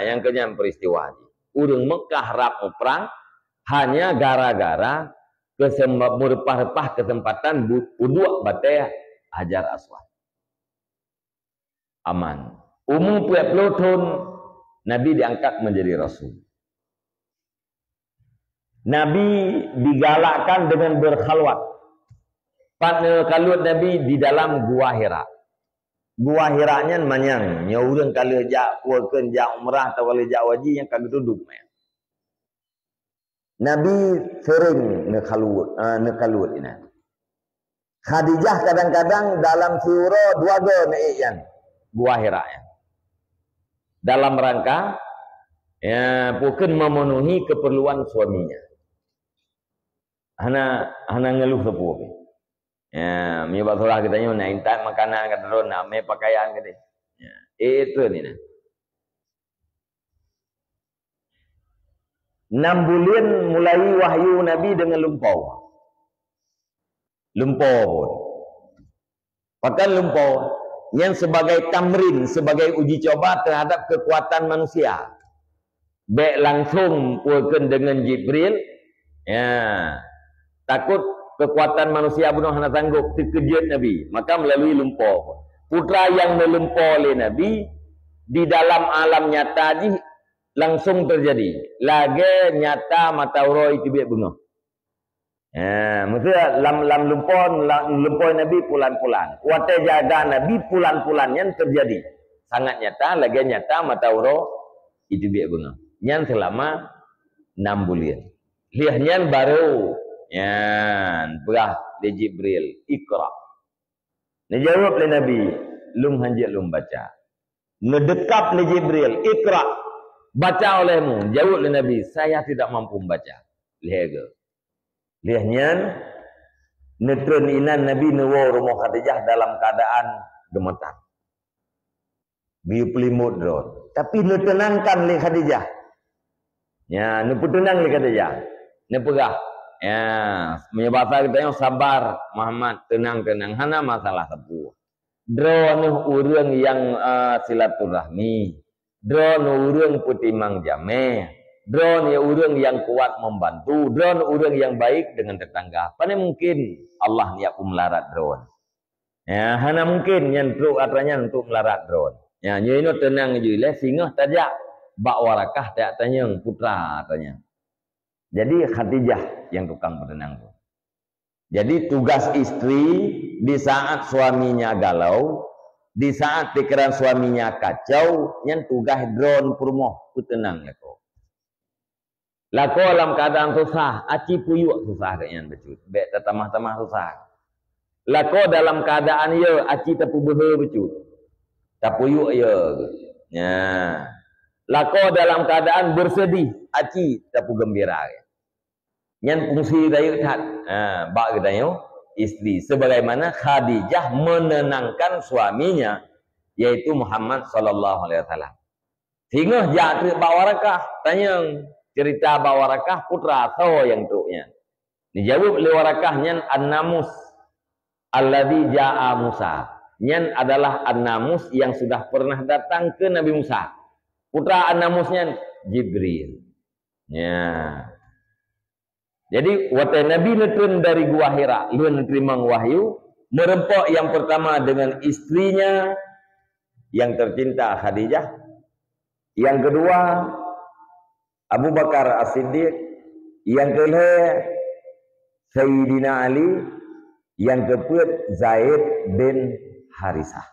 nyang keu nyan peristiwa jih. Ureuëng Mekah rab muprang hanya gara-gara keusem-, meureupah-reupah keuseumpatan bu-, peuduek batée Hajar Aswad. Aman. Umu peuet ploh thon, Nabi diangkat menjadi rasul. Nabi digalakkan dengan berkhalwat. Pat neukhalwat Nabi di dalam Gua Hira. Gua Hira nyan manyang, nyoe ureuëng ka lheueh jak, peue kheun jak umrah atawa ka lheueh jak haji nyang ka geutudok manyang. Nabi sering neukhalwat, eh, neukhalwat inan. Khadijah kadang-kadang dalam siuroe dua go neuék nyan, Gua Hira nyan. Dalam rangka, ya, peue kheun memenuhi keperluan suaminya. Hana, hana ngeluh sapeue pih. Ya, meunyoe bak sekolah geutanyoe na intat makanan ka droe, na mé pakaian ka deh. Ya, eh, itu ni nah. Enam buleuen mulai wahyu Nabi deungon lumpoe. Lumpoe phon. Pakon lumpoe? Nyan sebagai tamrin, sebagai uji coba terhadap kekuatan manusia. Bék langsung peue kheun deungon Jibril. Ya. Takot kekuatan manusia bunoe hana sanggup, teukeujot Nabi. Maka melalui lumpoe. Putra nyang neulumpoe lé Nabi di dalam alam nyata jih langsung terjadi. Lagée nyata mata uroe teubiet beungoh. Ha, maksud lam, lam lumpoe, lam lumpoe Nabi pulan-pulan. Watée jaga Nabi pulan-pulan nyan terjadi. Sangat nyata, lagée nyata mata uroe teubiet beungoh. Nyan selama enam buleuen. Lheueh nyan baru, nyan, peugah lé Jibril, "Iqra." Neujaweueb lé Nabi, "Lôn hanjeuet lôn baca." Neudeukab lé Jibril, "Iqra, baca olehmu." Jaweueb lé Nabi, "Saya tidak mampu membaca." Lhée go. Lheueh nyan, neutreun inan Nabi neuwoe rumoh Khadijah dalam keuadaan geumeutan. Geuyue peulimot droe. Tapi neuteunangkan lé Khadijah. Nya, neupeuteunang lé Khadijah. Neupeugah, ya, meunyoe basa geutanyoe sabar, Muhammad, teunang-teunang, hana masalah sapeue. Droeneuh ureuëng nyang, eh, silaturahmi. Droeneuh ureuëng peutimang jamé. Droeneuh ureuëng nyang kuat membantu. Droeneuh ureuëng nyang baik dengan tetangga. Pane mungkin Allah nyak peumelarat droeneuh. Ya, hana mungkin nyan trok atra nyan untuk meularat droe. Ya, nyoe inoe teunang ju ilée singoh tajak bak Warakah tajak tanyong putra atra nyan. Jadi Khadijah nyang tukang peuteunang tu. Jadi tugas istri di saat suaminya galau, di saat pikiran suaminya kacau, nyan tugas droe peurumoh peuteunang lakoe. Lakoe lam keuadaan susah, aci peuyuek susah geuh nyan bacut. Bék tatamah-tamah susah. Lakoe dalam keuadaan ye, aci tapeubeuhe bacut. Tapeuyuek ye geuh. Nya. Lakoe dalam keuadaan bersedih, aci tapeugembira geuh. Nyan fungsi rayeuk that. Ha, bak geutanyoe istri. Sebagaimana Khadijah menenangkan suaminya, yaitu Muhammad sallallahu alaihi wasallam. Singoh jak treuk bak Warakah, tanyong cerita bak Warakah putra soe nyang trok nyan. Dijaweueb lé Warakah nyan An-Namus alladzi ja'a Musa. Nyan adalah An-Namus yang sudah pernah datang ke Nabi Musa. Putra An-Namus nyan Jibril. Ya. Jadi, watée Nabi neutreun dari Gua Hira, lheueh neuteurimong wahyu, meureumpok nyang peurtama deungon istrinya nyang tercinta Khadijah, Nyang keudua, Abu Bakar As-Siddiq. Nyang keulhèe, Sayyidina Ali. Nyang keupeuet, Zaid bin Harisah.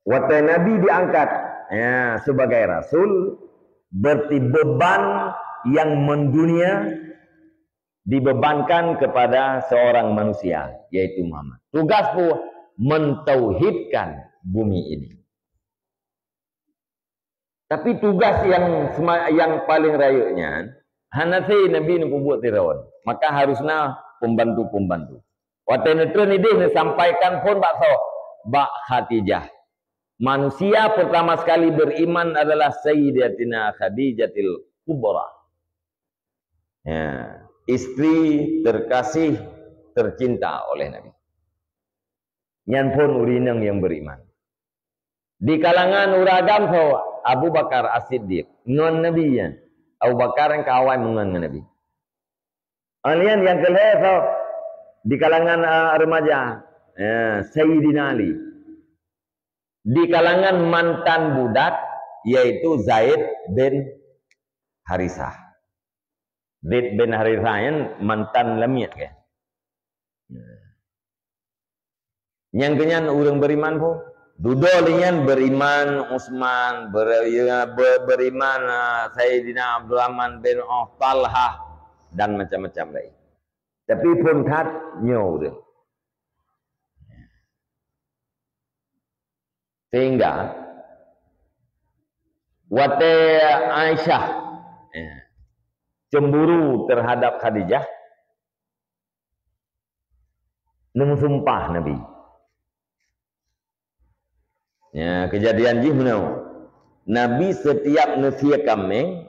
Watèe Nabi diangkat, ya, sebagai rasul, berarti beban yang mendunia dibebankan kepada seorang manusia, yaitu Muhammad. Tugas pun mentauhidkan bumi ini. Tapi tugas yang sema-, yang paling rayeuk nyan, hana sei Nabi neupeubuet sidroe. Maka harus na pembantu-pembantu. Watèe neutreun idéh neusampaikan phon bak soe? Bak Khadijah. Manusia pertama sekali beriman adalah Sayyidatina Khadijatil Kubra. Ya, istri terkasih, tercinta oleh Nabi. Nyan phon ureueng inong nyang beriman. Di kalangan ureueng agam soe? Abu Bakar As-Siddiq, ngon Nabi nyan. Abu Bakar nyang ka awai meungon ngon Nabi. Alien nyang keulhèe soe? Di kalangan, eh, remaja, eh, Sayyidina Ali. Di kalangan mantan budak, yaitu Zaid bin Harisah. Zaid bin Harisah nyan mantan lamiet, kan? Nyang keunyan ureueng beriman pun. Dudoe lé nyan beriman Utsman, ber-, ya, be-, beriman, ah, Sayyidina Abdurrahman bin Auf, Talhah, dan macam-macam lain. Tapi phon that nyoe ureueng. Sehingga watèe Aisyah, ya, cemburu terhadap Khadijah, neumeusumpah Nabi. Ya, keujadian jih meunoe. Nabi setiap neusie kaméng,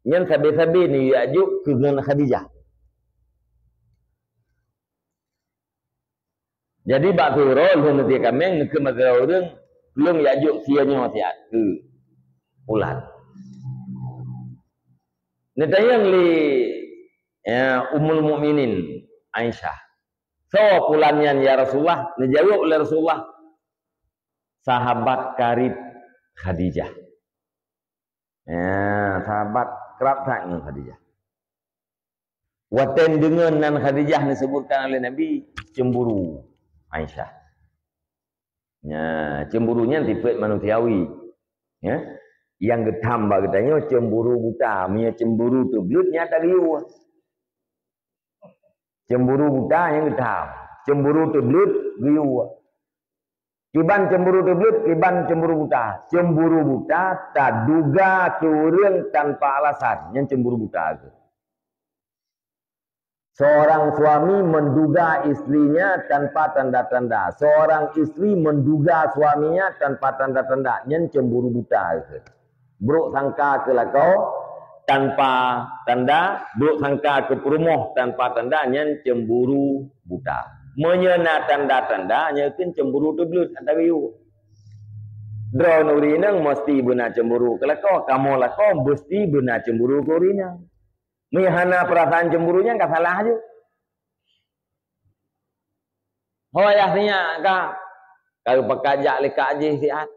nyan sabe-sabe neujak jok keu ngon Khadijah. Jadi bak siuroe lheueh neusie kaméng, neukheun bak sidroe ureueng, "Lôn jak jok sie nyoe siat keu pulan." Neutanyong lé, ya, Ummul Mukminin Aisyah, "Soe pulan nyan, ya Rasulullah?" Neujaweueb lé Rasulullah, "Sahabat karib Khadijah." Ya, sahabat krab that ngon Khadijah. Watèe deungon nan Khadijah neuseubutkan oleh Nabi, cemburu Aisyah. Ya, cemburu nyan sifat manusiawi. Ya. Nyang geutham bak geutanyoe cemburu buta. Meunyoe cemburu teubleuet nyan tageuyue. Cemburu buta nyang geutham. Cemburu teubleuet geuyue. Kiban cemburu teubleuet, kiban cemburu buta. Cemburu buta taduga keu ureueng tanpa alasan, nyan cemburu buta kheueh. Seorang suami menduga istrinya tanpa tanda-tanda. Seorang istri menduga suaminya tanpa tanda-tanda, nyan cemburu buta kheueh. Brok sangka keu lakoe tanpa tanda, brok sangka keu peurumoh tanpa tanda, nyan cemburu buta. Meunyoe na tanda-tanda, nyan keuh cemburu teubleuet, hana geuyue. Droeneuh ureueng inong meusti beuna cemburu keu lakoe, kamoe lakoe meusti beuna cemburu keu ureueng inong. Meunyoe hana peurasaan cemburu nyan ka salah ju. Ho ayah sinyak ka, ka geupakat jak lé kak jih siat.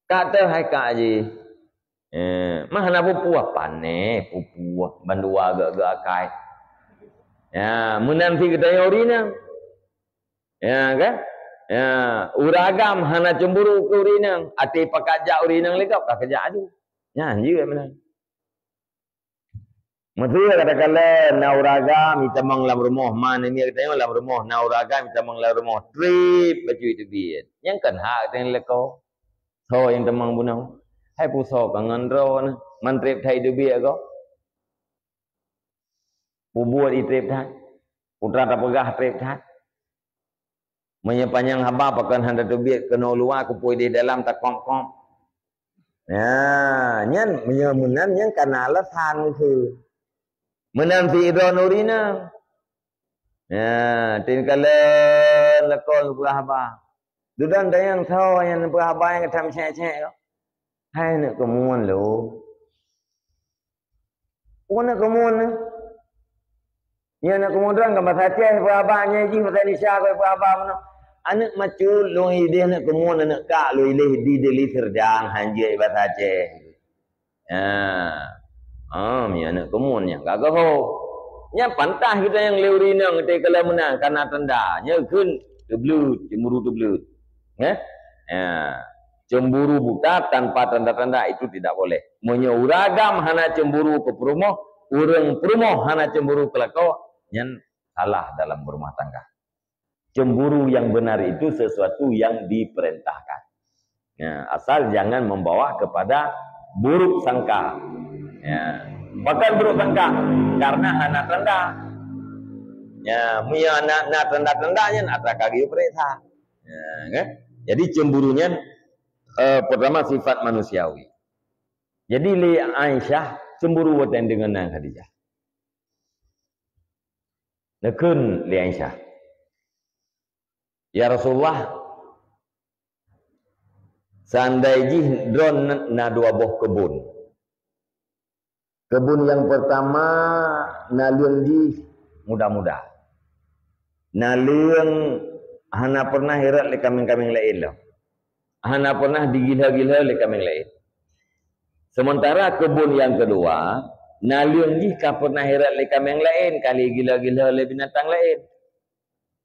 Ka teuh hai kak jih. Eh, mah hana pupue, pané pupue, bandua gak-gak akai. Ya, meunan sit geutanyoe ureueng inong. Ya, kan? Ya, ureueng agam hana cemburu keu ureueng inong, até pakat jak ureueng inong lé gob, ka keujak aju. Nyan jeuet meunan. Meusé katakanlah na ureueng agam jitamong lam rumoh, ma neumi geutanyoe lam rumoh, na ureueng agam jitamong lam rumoh, trép bacut teubiet. Nyang kon hak geutanyoe lakoe. Soe nyang tamong bunoe? Hai peue soe ka ngon droeneuh, man trép that teubiet gob. Peubuet jitrép that. Putra tapeugah trép that. Meunyoe panyang haba pakon hana teubiet keunoe luwa, kupôi di dalam takop-kop. Nah, nyan meunyoe meunan nyan kana alasan kheueh. Meunan sit droeneuh ureueng inong. Nah, tin kalon lakoe geupeugah haba. Dudoe tanyong soe nyang neupeugah haba nyang geutam cék-cék kah? Hai neuk keumuen lôn. Peue neuk keumuen nyoe? Nyan neuk keumuen droe ka basa Aceh peugah haba, nyan jih basa Indonesia ka peugah haba meunoe. Aneuk macut lôn ideh, aneuk keumuen, aneuk kak lôn ideh di Deli Serdang, hanjeuet bahasa Aceh. Ha. Ha, mi aneuk keumuen nyang ka geuho. Nyan pantas geutanyoe lé ureueng inong teuka lom meunan kana tanda. Nyoe kheun teubleut, cemburu teubleut. Nggih? Ha. Cemburu buta tanpa tanda-tanda itu tidak boleh. Meunyoe ureueng agam hana cemburu keu peurumoh, ureueng peurumoh hana cemburu keu lakoe, nyan salah dalam berumah tangga. Cemburu yang benar itu sesuatu yang diperintahkan. Ya, asal jangan membawa kepada buruk sangka. Ya. Pakon buruk sangka? Karena hana tanda. Ya, meunyo na, na tanda-tanda nyan atra ka geupeuriksa. Ya, kan? Jadi cemburu nyan, eh, pertama sifat manusiawi. Jadi lé Aisyah cemburu watèe deungon nan Khadijah. Neukheun lé Aisyah, "Ya Rasulullah, seandai jih droeneuh na dua boh keubon. Keubon nyang pertama naleueng jih muda-muda. Naleueng hana pernah irot lé kaméng-kaméng laén lom. Hana pernah digila-gila lé kaméng laén. Sementara keubon nyang keudua, naleueng jih ka pernah irot lé kaméng laén, ka lé gila-gila lé binatang laén.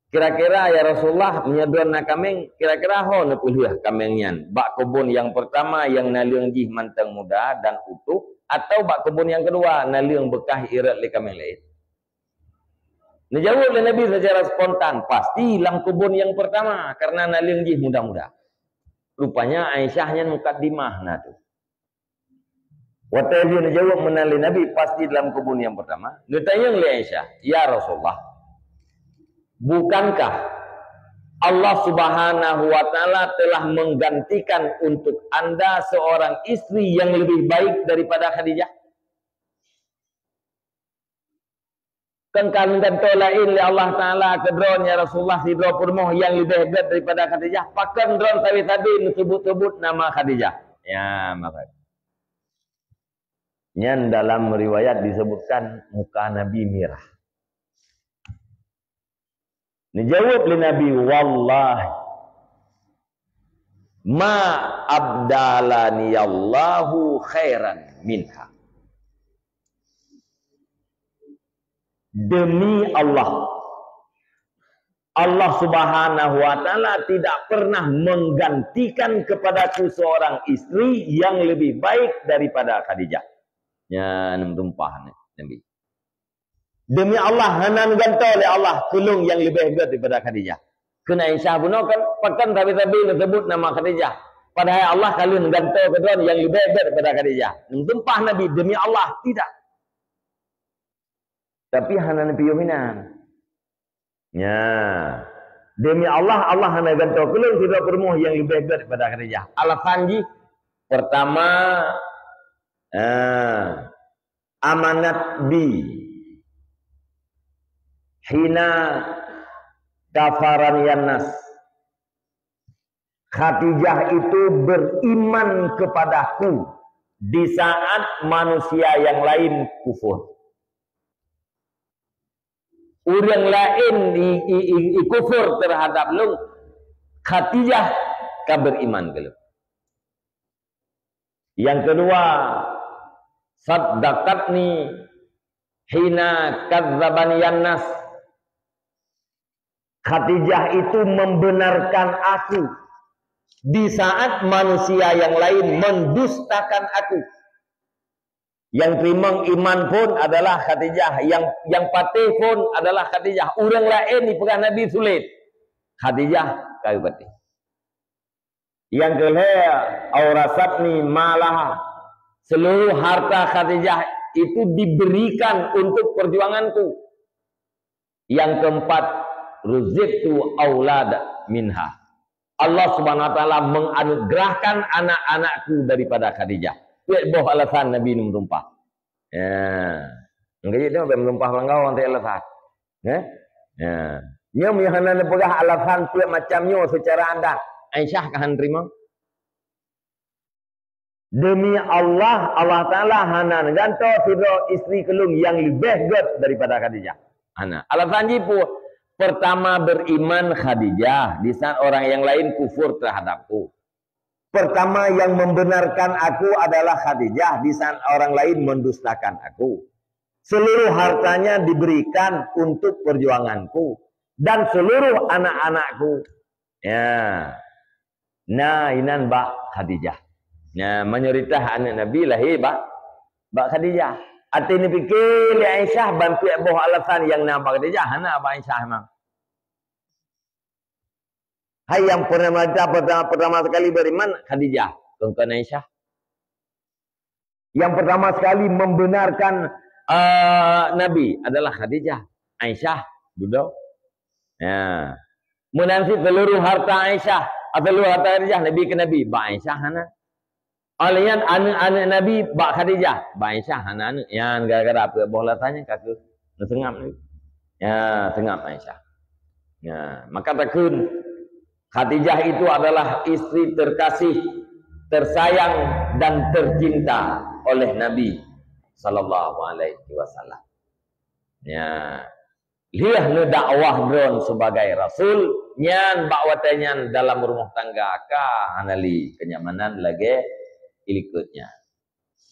Kira-kira, ya Rasulullah, meunyoe droeneuh na kaméng, kira-kira ho neupeulheueh kaméng nyan? Bak keubon nyang pertama nyang naleueng jih mantong muda dan utuh, atau bak keubon nyang keudua naleueng beukah irot lé kaméng laén?" Neujaweueb lé Nabi secara spontan, "Pasti lam keubon nyang pertama, karena naleueng jih muda-muda." Rupanya Aisyah nyan mukaddimah na teuh. Watèe lheueh neujaweueb meunan lé Nabi, "Pasti dalam keubon nyang pertama," neutanyong lé Aisyah, "Ya Rasulullah, bukankah Allah Subhanahu wa Ta'ala telah menggantikan untuk anda seorang istri yang lebih baik daripada Khadijah?" Kan ka neugantoe laén lé Allah Taala keu droeneuh, ya Rasulullah, sidroe peurumoh nyang leubeh gét daripada Khadijah. Pakon droeneuh sabe-sabe neusebut-sebut nama Khadijah? Ya, maka. Nyan dalam riwayat disebutkan muka Nabi mirah. Neujaweueb lé Nabi, "Wallahi, ma abdalaniyallahu khairan minha." Demi Allah, Allah Subhanahu wa Taala tidak pernah menggantikan kepadaku seorang istri yang lebih baik daripada Khadijah. Nyan tumpah Nabi. Demi Allah, hana neugantoe lé Allah keu lôn nyang leubeh gét daripada Khadijah. Kheun Aisyah bunoe kan, pakon sabe-sabe neusebut nama Khadijah. Padahai Allah ka lheueh neugantoe keu droeneuh nyang leubeh gét daripada Khadijah. Neutumpah Nabi, "Demi Allah, tidak." Tapi hana neupiôh inan. Nya. "Demi Allah, Allah hana gantoe keu lôn sidroe peurumoh nyang leubeh gét daripada Khadijah." Alasan jih, pertama, ah, "Amanat bi hina kafaran yannas." Khadijah itu beriman kepadaku di saat manusia yang lain kufur. Ureuëng laén i, i, i, i kufur terhadap lôn, Khadijah ka beriman keu lôn. Yang kedua, saddaqatni hina kadzdzabani yannas. Khadijah itu membenarkan aku di saat manusia yang lain mendustakan aku. Yang teurimong iman phon adalah Khadijah, yang, yang patéh phon adalah Khadijah. Ureuëng laén jipeugah Nabi sulet, Khadijah ka geupatéh. Yang keulhée, "Aurasatni malaha." Seluruh harta Khadijah itu diberikan untuk perjuanganku. Yang keempat, "Ruziktu aulad minha." Allah Subhanahu wa Taala menganugerahkan anak-anakku daripada Khadijah. Peuet boh alasan Nabi neumeureumpah. Ya. Engkau jeuet tengok, meureumpah ureuëng gawa ngon alasan. Eh? Ya. Nyoe meuhana neupeugah alasan peuet macam nyoe secara adat. Aisyah ka han teurimong. Demi Allah, Allah Taala hana neugantoe sidroe istri keu lôn nyang leubeh gét daripada Khadijah. Hana. Alasan jih peue? Pertama beriman Khadijah, di saat orang yang lain kufur terhadapku. Pertama yang membenarkan aku adalah Khadijah, di saat orang lain mendustakan aku. Seluruh hartanya diberikan untuk perjuanganku dan seluruh anak-anakku. Ya. Nah, inan bak Khadijah. Nah, mayoritas aneuk Nabi lahé bak, bak Khadijah. Até neupike lé Aisyah ban peuet boh alasan nyang na bak Khadijah, hana bak Aisyah memang. Hai nyang pernah mata pertama, pertama sekali beriman Khadijah, kon, kon Aisyah. Yang pertama sekali membenarkan, eh, Nabi adalah Khadijah. Aisyah dudoe. Ya. Meunan cit seluruh harta Aisyah, seluruh harta Khadijah Nabi keu Nabi, bak Aisyah hana. Óh lheueh nyan aneuk-aneuk Nabi bak Khadijah, bak Aisyah hana aneuk. Nyan gara-gara peuet boh alasan nyan ka keuh neuseungap Nabi. Ya, seungap Aisyah. Ya, maka takheun Khadijah itu adalah istri terkasih, tersayang dan tercinta oleh Nabi sallallahu alaihi wasallam. Ya. Lheueh neudakwah droe sebagai rasul, nyan bak watée nyan dalam rumoh tangga ka hana lé kenyamanan lagée ilikot nyan.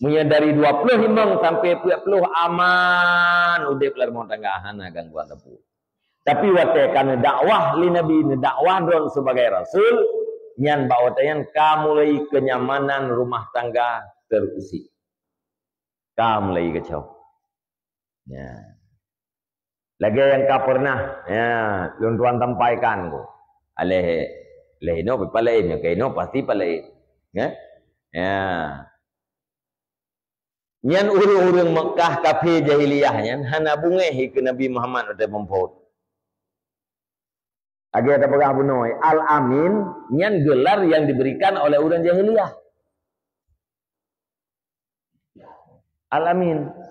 Meunyoe dari dua ploh limong sampai peuet ploh aman udeb lam rumoh tangga, hana gangguan teupeu. Tapi watée ka neudakwah lé Nabi, neudakwah droe sebagai rasul, nyan bak watée nyan ka mulai kenyamanan rumah tangga terusik. Ka mulai keucok. Ya. Lagée nyang ka pernah, ya, lôn tuan sampaikan ku. Aléh, lé inoe pih paleng, nyang ka inoe pasti paleng. Ya. Ya. Nyan ureuëng-ureuëng Meukah kafé jahiliyah nyan hana beungéh keu Nabi Muhammad watée muphom. Lagée tapeugah bunoe, Al-Amin nyan gelar yang diberikan oleh ureuëng jahiliyah. Al-Amin.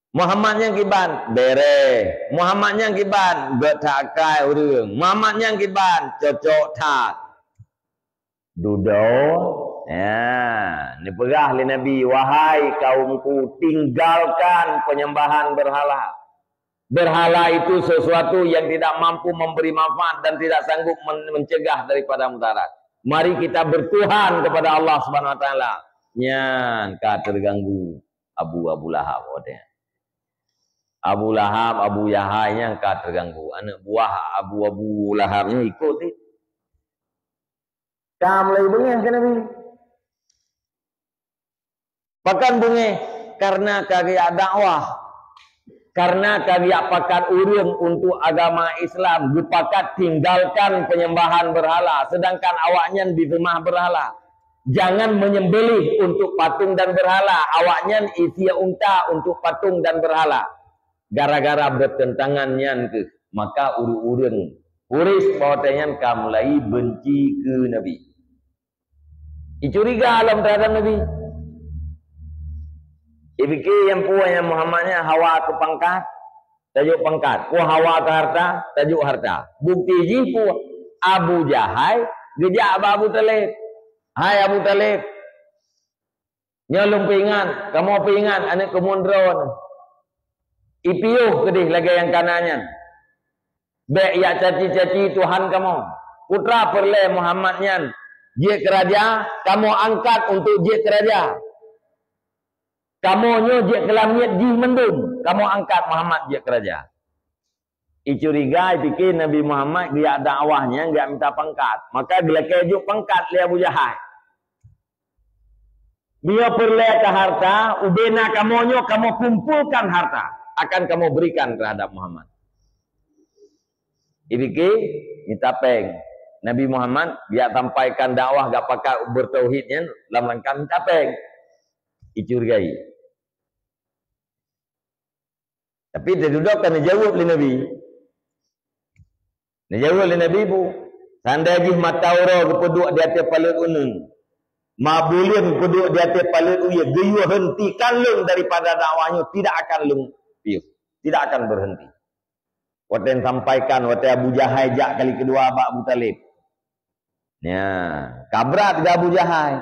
Muhammad nyang kiban, bere. Muhammad nyang kiban, gét that akai ureuëng. Muhammad nyang kiban, cocok that. Dudoe, ya, neupeugah lé Nabi, "Wahai kaumku, tinggalkan penyembahan berhala." Berhala itu sesuatu yang tidak mampu memberi manfaat dan tidak sanggup men-, mencegah daripada mudarat. Mari kita bertuhan kepada Allah Subhanahu Wa Taala. Nyan ka terganggu Abu, Abu Lahab watée. Abu Lahab, Abu Jahai nyan ka terganggu. Aneuk buah Abu, Abu Lahab nyan ikot cit. Ka mulai beungéh keu Nabi. Pakon beungéh? Karena ka geujak dakwah. Karena ka geujak pakat ureuëng untuk agama Islam, geupakat tinggalkan penyembahan berhala, sedangkan awaknyan diseumah berhala. Jangan menyembelih untuk patung dan berhala, awaknyan isi unta untuk patung dan berhala. Gara-gara bertentangan nyan keuh, maka ureuëng-ureuëng Quraisy bak watée nyan ka mulai benci keu Nabi. Icuriga lom terhadap Nabi. Ipike nyang peue nyang Muhammad nyan hawa keu pangkat, tajok pangkat. Peue hawa keu harta, tajok harta. Bukti jih peue? Abu Jahai geujak bak Abu Talib. "Hai Abu Talib, nyoe lôn peuingat, kamoe peuingat aneuk keumuen droe nyoe. Ipiôh keudeh lagée nyang kana nyan. Bék jak caci-caci Tuhan kamoe. Peue teuma peureulée Muhammad nyan jeuet keu raja, kamoe angkat untuk jeuet keu raja. Kamoe nyoe jeuet keu lamiet jih mandum, kamoe angkat Muhammad jeuet keu raja." Icuriga, ipike Nabi Muhammad geujak dakwah nyan geujak mita pangkat. Maka geulakée jok pangkat lé Abu Jahai. "Meunyoe peureulée keu harta, ubena kamoe nyoe kamoe kumpolkan harta, akan kamoe berikan terhadap Muhammad." Ipike mita péng. Nabi Muhammad geujak sampaikan dakwah, geujak pakat beutauhid nyan lam rangka mita péng. Icurigai. Tapi teududoe ka neujaweueb lé Nabi. Neujaweueb lé Nabi bu, "Seandai jih mata uroe geupeuduek di ateueh paleuet uneuen, ma buleuen geupeuduek di ateueh paleuet uyée, geuyue hentikan lôn daripada dakwah nyoe, tidak akan lôn piôh, tidak akan berhenti." Watée sampaikan, watée Abu Jahai jak kali keudua bak Abu Talib. Nya, ka brat geu Abu Jahai.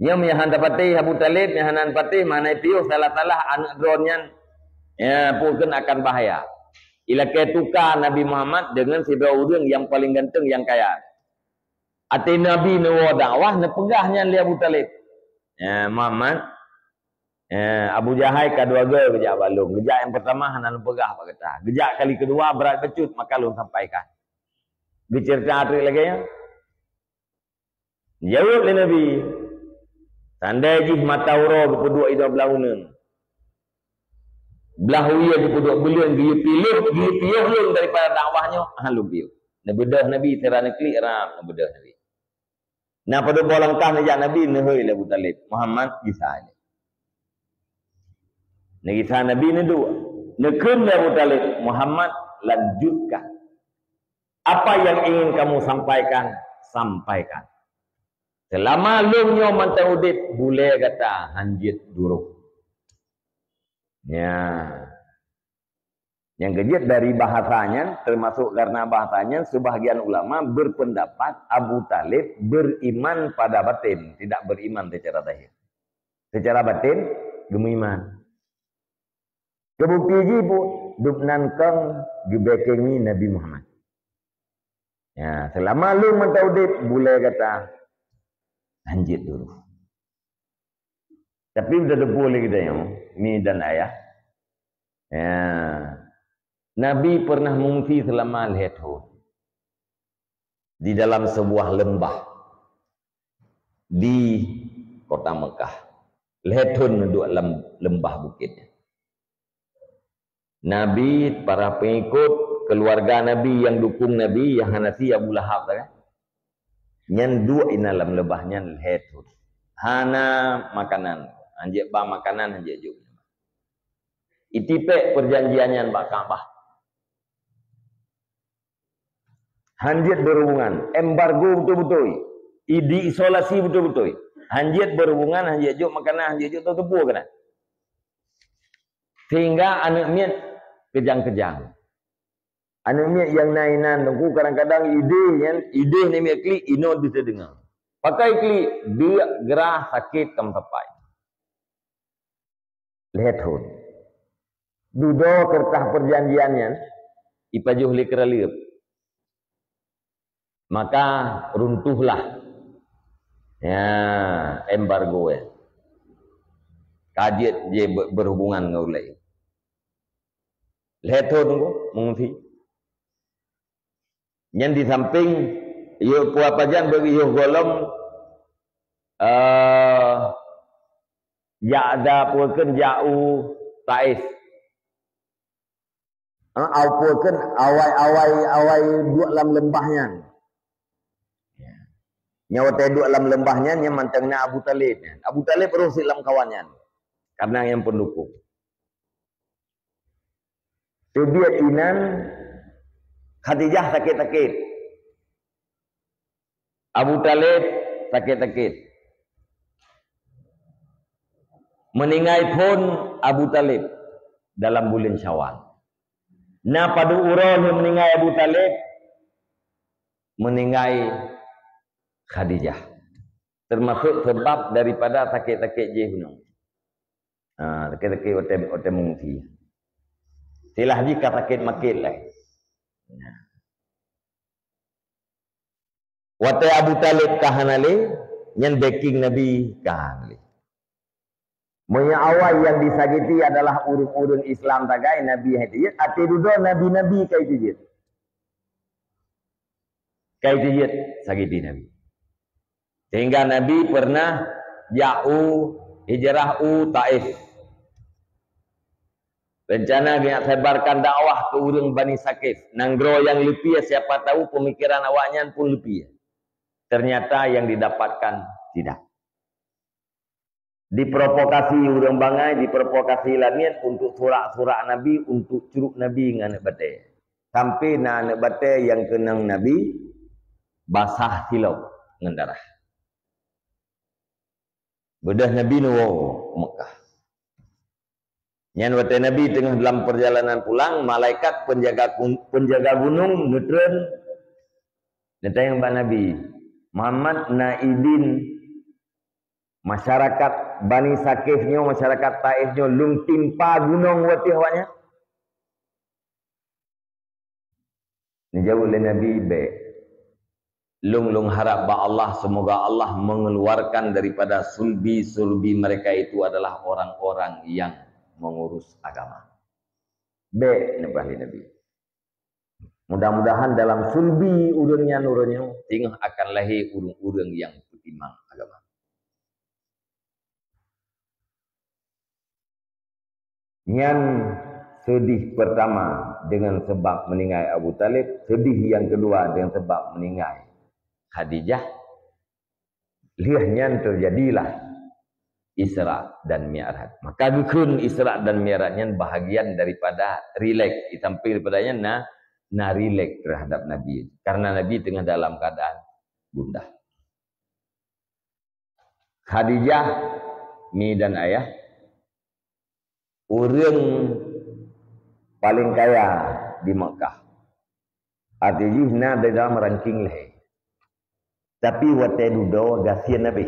Nyoe meuhan tapatéh Abu Talib, meuhan tapatéh, mana piôh salah-salah aneuk droe nyan, ya, peue kheun akan bahaya. Ilakée tuka Nabi Muhammad deungon sidroe ureuëng nyang paleng ganteng nyang kaya. Até Nabi neuwoe dakwah, neupeugah nyan lé Abu Thalib, "Ya, Muhammad, ya, Abu Jahai ka dua goe geujak bak lôn. Geujak nyang peurtama hana lôn peugah bak gata. Geujak kali keudua brat bacut, maka lôn sampaikan." Geuceurita treuk lagée nyan. Jaweueb lé Nabi, "Tandai jih mata uroe geupeuduek inoe blah uneuen, blah wie geupeuduek buleuen, geuyue piôh, geuyue piôh lôn daripada dakwah nyoe, hana lôn piôh." Neubeudôh Nabi, sira neuklik rab neubeudôh Nabi. Na padub boh langkah neujak Nabi, neuhôi lé Abu Thalib, "Muhammad, gisa ilée." Neugisa Nabi neuduek. Neukheun lé Abu Thalib, "Muhammad, lanjutkan. Apa yang ingin kamu sampaikan, sampaikan. Seulama lôn nyoe mantong udeb, bulée gata hanjeuet duroh." Ya. Nyang keujeuet dari bahasa nyan, termasuk karena bahasa nyan, sebahagian ulama berpendapat Abu Thalib beriman pada batin, tidak beriman secara zahir. Secara batin, geumeuiman. Keubukti jih buet, dubnan kong geubeukengi Nabi Muhammad. Ya, seulama lôn mantong udeb, bulée gata hanjeuet duroh. Tapi beuteupeue lé geutanyoe, mi dan ayah. Ya. Nabi pernah mengungsi selama lhée thon di dalam sebuah lembah di kota Mekah. Lhée thon neuduek lam lembah bukét. Nabi, para pengikut, keluarga Nabi yang dukung Nabi, yang hana si Abu Lahab tu kan, nyan duek inan lam lembah nyan lhée thon. Hana makanan, hanjeuet ba makanan, hanjeuet jok. Itipék perjanjian nyan bak Ka'bah. Hanjeuet berhubungan, embargo beutôi-beutôi. I diisolasi beutôi-beutôi. Hanjeuet berhubungan, hanjeuet jok makanan, hanjeuet jok teupeu-teupeu keunan. Sehingga aneuk miet keujang-keujang. Aneuk miet nyang na inan teungku kadang-kadang idéh nyan, idéh aneuk miet klik, inoe di teudeungoe. Pakai klik, deuk, grah, sakét, ka meusapai. Lhée thon. Dudoe keureutah perjanjian nyan, ipajoh lé keuraleueb. Maka runtuhlah, ya, embargo nyan. Ka jeuet jih be-, berhubungan ngon ulée. Lhée thon teungku mengungsi. Nyan di samping, yue peue pajan bagi yue gohlom, eh, jak da peue kheun jak u Taif. Eh, au peue kheun awai, awai, awai duek lam leumbah nyan. Ya. Nyoe watée duek lam leumbah nyan, nyan mantong na Abu Thalib nyan. Abu Thalib roh sit lam kawan nyan. Karena nyang peundukung. Teubiet inan Khadijah sakét-sakét. Abu Thalib sakét-sakét. Meuninggai phon Abu Thalib dalam buleuen Syawal. Na padub uroe lheueh meuninggai Abu Thalib, meuninggai Khadijah. Teumasok sabab daripada sakét-sakét jih bunoe. Ha, sakét-sakét watée, watée mengungsi. Silah jih ka sakét makét lé. Nah. Watée Abu Thalib ka hana lé, nyan backing Nabi ka hana lé. Meunyoe awai nyang disakiti adalah ureuëng-ureuëng Islam sagai, Nabi hai teuh jeuet, até dudoe nabi-nabi kai teuh jeuet. Kai teuh jeuet sakiti Nabi. Sehingga Nabi pernah jak u hijrah u Taif. Rencana geuneuk sebarkan dakwah keu ureuëng Bani Sakif, nanggroe nyang leupie, siapa tahu pemikiran awaknyan pun leupie. Ternyata yang didapatkan tidak. Diprovokasi ureuëng bangai, diprovokasi lamiet untuk surak-surak Nabi, untuk crok Nabi ngon aneuk batée. Sampai na aneuk batée nyang keunong Nabi basah silop ngon darah. Beudôh Nabi neuwoe u Mekah. Nyan watée Nabi teungoh lam perjalanan pulang, malaikat penjaga kun-, penjaga gunong neutreun, neutanyong bak Nabi, "Muhammad, na idin masyarakat Bani Sakif nyoe, masyarakat Taif nyoe, lôn timpa gunong watée awaknyan?" Jaweueb lé Nabi, "Bék. Lôn, lôn harab bak Allah, semoga Allah mengeluarkan daripada sulbi-sulbi mereka itu adalah orang-orang yang mengurus agama." Bék, neupeugah lé Nabi. Mudah-mudahan dalam sulbi ureuëng nyan uroe nyoe teungoh akan lahé ureuëng-ureuëng nyang peutimang agama. Nyan seudeh pertama dengan sebab meuninggai Abu Thalib, seudeh nyang keudua dengan sebab meuninggai Khadijah. Lheueh nyan teujadilah Isra dan Mi'raj. Maka geukheun Isra dan Mi'raj nyan bahagian daripada rilek. Di samping daripada nyan na, na rilek terhadap Nabi. Karena Nabi tengah dalam keadaan gundah. Khadijah, mi dan ayah, ureuëng paleng kaya di Makkah. Arti jih na di dalam ranking lhée. Tapi watée dudoe gasien habéh.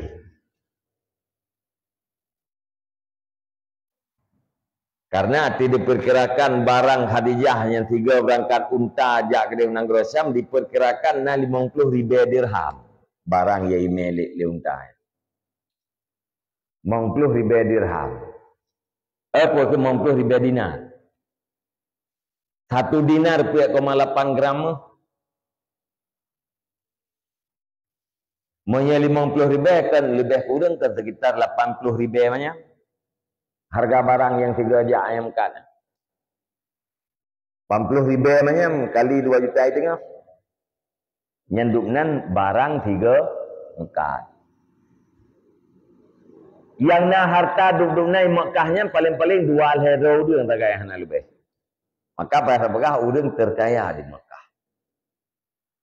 Karena diperkirakan barang Khadijah nyang sigoe beurangkat unta jak keudeh nanggroe Syam, diperkirakan na limong ploh ribée dirham barang nyang imé lé, lé unta. Limong ploh ribée dirham. Eh, peue keuh limong ploh ribée dinar. Satu dinar peuet koma lapan gram. Meunyoe limong ploh ribée kan leubeh kureueng kan sekitar lapan ploh ribée manyam. Harga barang nyang sigoe jak nyang meukat. Lapan ploh ribée manyam kali dua juta teungoh. Nyan dum nan barang sigoe meukat. Nyang na harta dum-dum nan Makkah nyan paléng-paléng dua lhée droe ureuëng sagai hana leubeh. Maka bahasa peugah ureuëng terkaya di Makkah.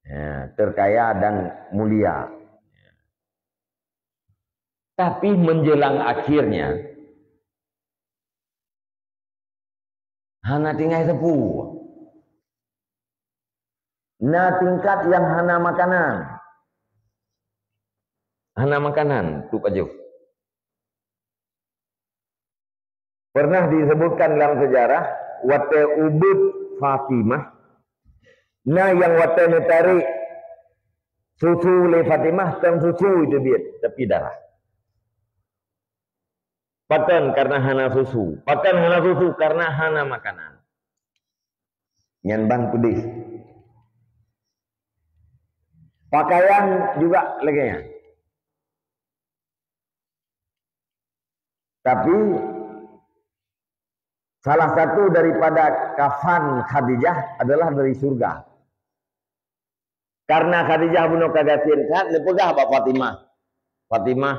Ya, terkaya dan mulia. Tapi menjelang akhirnya, hana tinggai sapeue. Na tingkat nyang hana makanan. Hana makanan, tu pajoh. Pernah disebutkan dalam sejarah, watée ubeuet Fatimah, na nyang watée neutarek susu lé Fatimah, kon susu itu biet, tapi darah. Pakon? Karena hana susu. Pakon hana susu? Karena hana makanan. Nyan ban peudeh. Pakaian juga lagée nyan. Tapi salah satu daripada kafan Khadijah adalah dari surga. Karena Khadijah bunoe ka gasien that, neupeugah bak Fatimah, "Fatimah,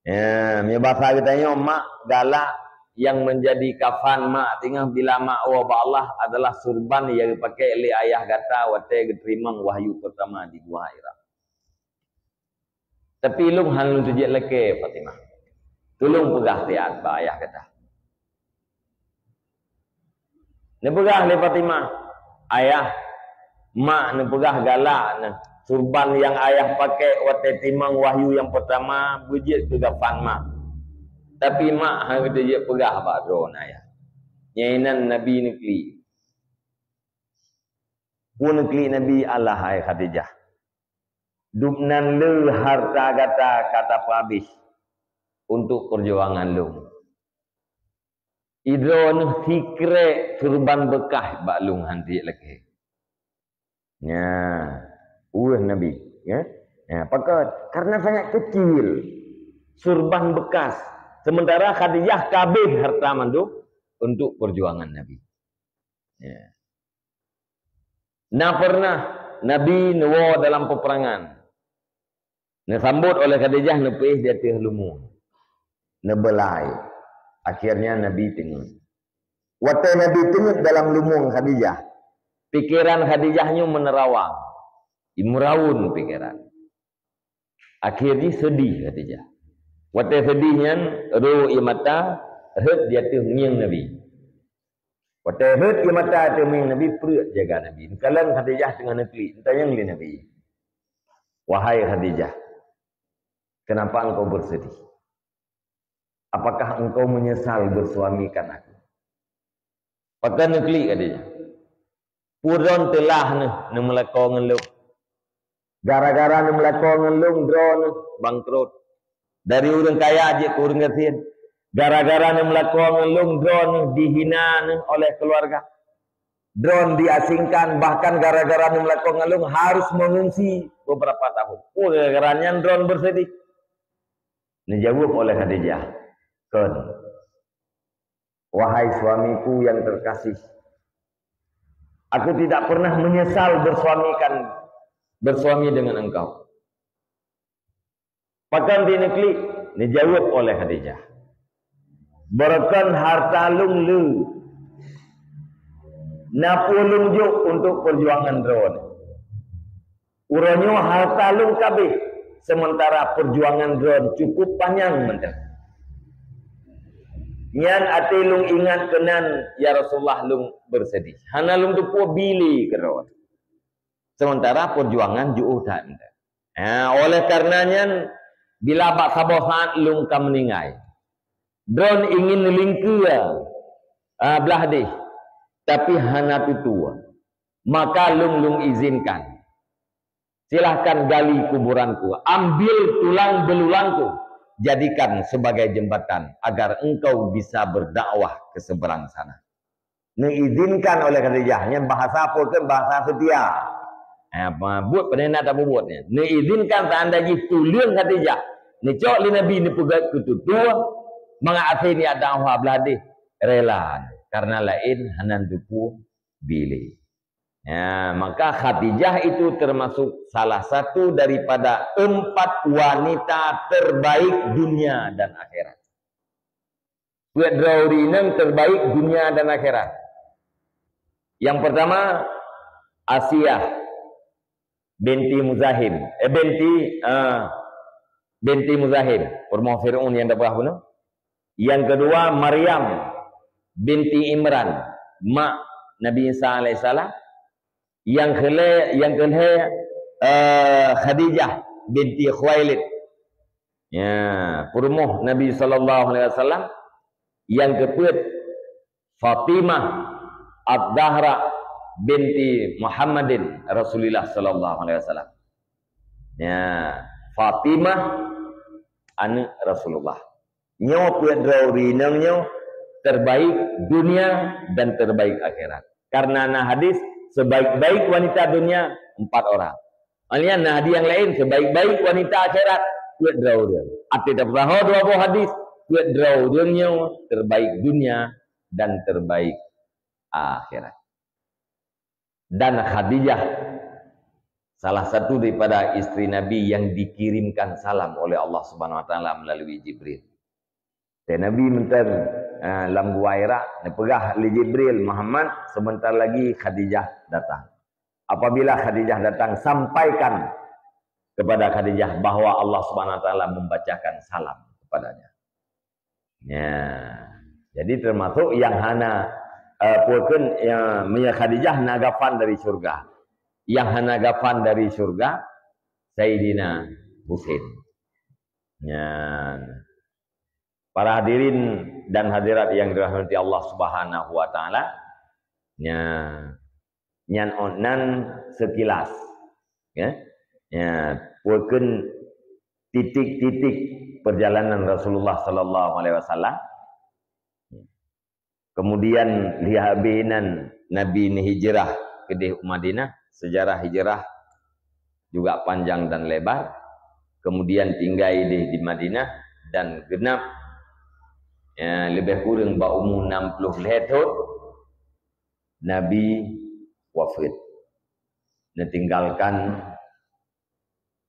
ya, meunyoe basa geutanyoe mak galak, nyang menjadi kafan mak teungoh bila mak woe bak Allah adalah surban nyang geupaké lé ayah gata watée geuteurimong wahyu pertama di Gua Hira." Tapi lôn hana lôn teujiet lakée, Fatimah. Tulông peugah siat bak ayah gata. Neupeugah lé Fatimah, "Ayah, mak neupeugah galak neuh, surban nyang ayah paké watée timong wahyu nyang peurtama beujeuet keu kafan mak. Tapi mak hana geuteujiet peugah bak droeneuh, ayah." Nyan inan Nabi neuklik. Peue neuklik Nabi? "Allah, hai Khadijah, dum nan le harta gata ka tapeuhabéh untuk peujuangan lôn. Idroeneuh sikrek surban beukah bak lôn, han teujiet lakée." Nya, ueh Nabi, ya. Nya, pakon? Karena sangat kecil. Surban bekas. Sementara Khadijah ka habéh harta mandum untuk perjuangan Nabi. Ya. Na pernah Nabi neuwoe dalam peperangan. Neusambot oleh Khadijah, neupeuéh di ateueh lumueng. Neubeulai. Akhirnya Nabi teungeut. Watée Nabi teungeut dalam lumueng Khadijah, pikeran Khadijah nyoe meunerawang. Meuraun pikeran. Akhé jih seudeh Khadijah. Watée seudeh nyan, rô ié mata, rhot di ateueh ngieng Nabi. Watée rhot ié mata ateueh ngieng Nabi, pruet jaga Nabi. Neukalon Khadijah teungoh neuklik, neutanyong lé Nabi, "Wahai Khadijah, kenapa engkau bersedih? Apakah engkau menyesal bersuamikan aku?" Pakon neuklik Khadijah? Peue droeneuh teulah neuh, neumeulakoe ngon lôn. Gara-gara neumeulakoe ngon lôn, droeneuh bangkrot. Dari ureuëng kaya jeuet keu ureuëng gasien. Gara-gara neumeulakoe ngon lôn, droeneuh dihina neuh oleh keuluwarga. Droeneuh diasingkan, bahkan gara-gara neumeulakoe ngon lôn harus mengungsi beberapa tahun. Peue gara-gara nyan droeneuh beuseudeh? Neujaweueb oleh Khadijah, "Kon, wahai suamiku yang terkasih, aku tidak pernah menyesal bersuamikan, bersuami dengan engkau." Pakon di neuklik? Neujaweueb oleh Khadijah, "Beureukan harta lôn le, na peue lôn jok untuk perjuangan droeneuh. Uroe nyoe harta lôn ka abéh, sementara perjuangan droeneuh cukup panyang mantong. Nyan até lôn ingat keunan, ya Rasulullah, lôn beuseudeh. Hana lôn teupeue bilé keu droeneuh. Sementara perjuangan jiôh that mantong. Ha, oleh karena nyan, bila bak saboh saat lôn ka meuninggai, droeneuh ingin neulingkeue, ah, blah deh, tapi hana tutue. Maka lôn, lôn izinkan. Silahkan gali kuburanku, ambil tulang belulangku, jadikan sebagai jembatan agar engkau bisa berdakwah ke seberang sana." Neuizinkan oleh Khadijah, nyan bahasa apa kan? Bahasa setia. Eh, apa, buet peureunah tapubuet nyan. Neuizinkan seandai jih tuleueng Khadijah neucok lé Nabi neupeugét keu tutue, mangat asai niat dakwah blah deh, rela, karena laén hana teupeue bilé. Ya, maka Khadijah itu termasuk salah satu daripada empat wanita terbaik dunia dan akhirat. Peuet droe ureuëng inong terbaik dunia dan akhirat. Yang pertama, Asiah binti Muzahim, eh, binti, ah, binti Muzahim, peurumoh Fir'aun nyang dapat bunuh. Yang kedua, Maryam binti Imran, mak Nabi Isa alaihissalam. Yang keulhée, yang keulhée, eh, Khadijah binti Khuwailid. Ya, peurumoh Nabi sallallahu alaihi wasallam. Yang keupeuet, Fatimah Az-Zahra binti Muhammadin Rasulillah sallallahu alaihi wasallam. Ya, Fatimah aneuk Rasulullah. Nyoe peuet droe ureuëng inong nyoe terbaik dunia dan terbaik akhirat. Karena na hadis, sebaik-baik wanita dunia empat orang. Maksudnya na hadis nyang laén, sebaik-baik wanita akhirat peuet droe ureuëng. Até tapeusaho dua boh hadis, peuet droe ureuëng nyoe terbaik dunia dan terbaik akhirat. Dan Khadijah salah satu daripada isteri Nabi yang dikirimkan salam oleh Allah Subhanahu Wa Taala melalui Jibril. Dan Nabi meuntén, eh, lam Gua Hira, neupeugah lé Jibril, "Muhammad, sebentar lagi Khadijah datang. Apabila Khadijah datang, sampaikan kepada Khadijah bahwa Allah Subhanahu Wa Taala membacakan salam kepadanya." Ya. Jadi termasuk yang hana, eh, peukeun, ya, meunyo Khadijah na gapan dari syurga. Yang hana gapan dari syurga, Saidina Husain. Ya. Para hadirin dan hadirat yang dirahmati Allah Subhanahu wa Taala, ya, nyan, oh, nan sekilas, ya. Ya, peukeun titik-titik perjalanan Rasulullah sallallahu alaihi wasallam. Kemudian, lheueh habéh nyan Nabi neuhijrah keudeh u Madinah. Sejarah hijrah juga panjang dan lebar. Kemudian tinggai deh di Madinah dan genap, ya, leubeh kureueng bak umu enam puluh lhée thon, Nabi wafeuet. Neutinggalkan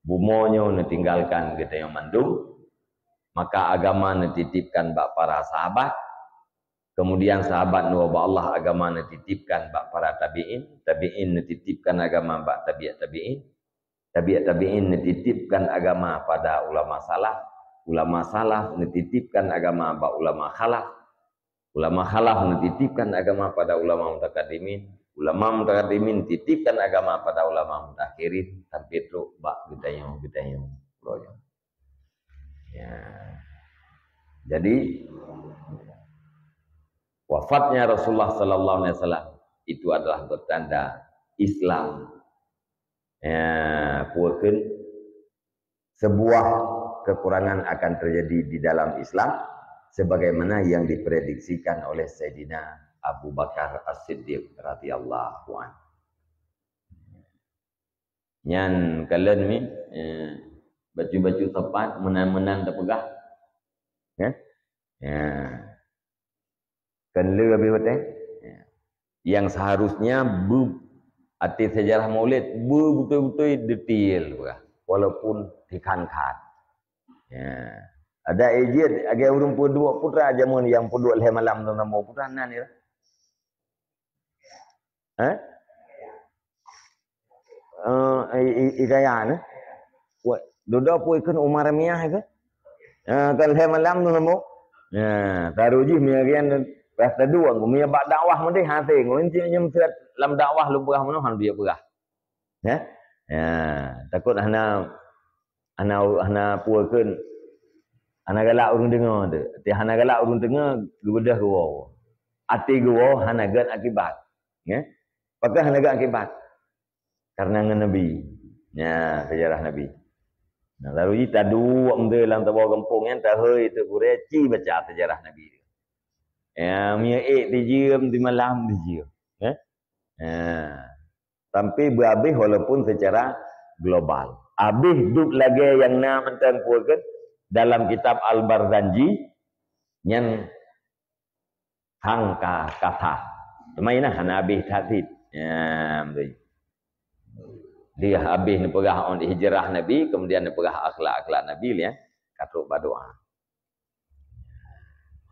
bumoe nyoe, neutinggalkan geutanyoe mandum, maka agama neutitipkan bak para sahabat. Kemudian sahabat neuwoe bak Allah, agama neutitipkan bak para tabi'in, tabi'in neutitipkan agama bak tabi'ut tabi'in, tabi'ut tabi'in neutitipkan agama pada ulama salaf, ulama salaf neutitipkan agama bak ulama khalaf, ulama khalaf neutitipkan agama pada ulama mutakadimin, ulama mutakadimin titipkan agama pada ulama mutakhirin, sampai trok bak geutanyoe, geutanyoe uroe nyoe. Ya. Jadi, wafatnya Rasulullah sallallahu alaihi wasallam itu adalah bertanda Islam. Ya, peue kheun, sebuah kekurangan akan terjadi di dalam Islam, sebagaimana yang diprediksikan oleh Saidina Abu Bakar As-Siddiq radhiyallahu anhu. Nyan kalon mi, eh, bacut-bacut sapat, meunan-meunan tapeugah. Ya? Ya. Kan le habéh watée? Ya. Yang seharusnya bu-, ateueh sejarah Maulid, bu-, beutôi-beutôi detail peugah, walaupun dikhan-khan. Ya. Ada ijin, agai ureuëng peuduek putra jameun nyang peuduek lhée malam tu nama putra nan ya. Eh? Eh, i, i, i gaya ni. Wah, dudoe pun ikut Umar Miah ke? Eh, kan lhée malam tu nama. Ya, taruh jih mia rian rasa dua, mia bak dakwah mendeh hati. Ngunci nyem seurat lam dakwah lumpah manoh han dia peugah. Ya? Ya, takut hana, hana, hana peue kheun, hana galak ureuëng deungoe tu. Ti hana galak ureuëng deungoe, geubeudôh geuwoe. Até geuwoe hana gét akibat. Ya? Pakon hana gét akibat? Karena ngon Nabi. Ya, sejarah Nabi. Nah, lalu ji taduek meuntée lam saboh gampông nyan, tahôi teuk gurée ci baca sejarah Nabi. Ya, mia ék tijeuem, di malam tijeuem. Ya? Ya. Sampai beuhabéh walaupun secara global. Habéh dub lagée nyang na mantong peue kheun dalam kitab Al-Barzanji, nyan hang ka, ka that. Teuma inan hana habéh that cit. Ya, beutôi. Dia habéh neupeugah ôn hijrah Nabi, kemudian neupeugah akhlak-akhlak Nabi, ya. Ka trok bak doa.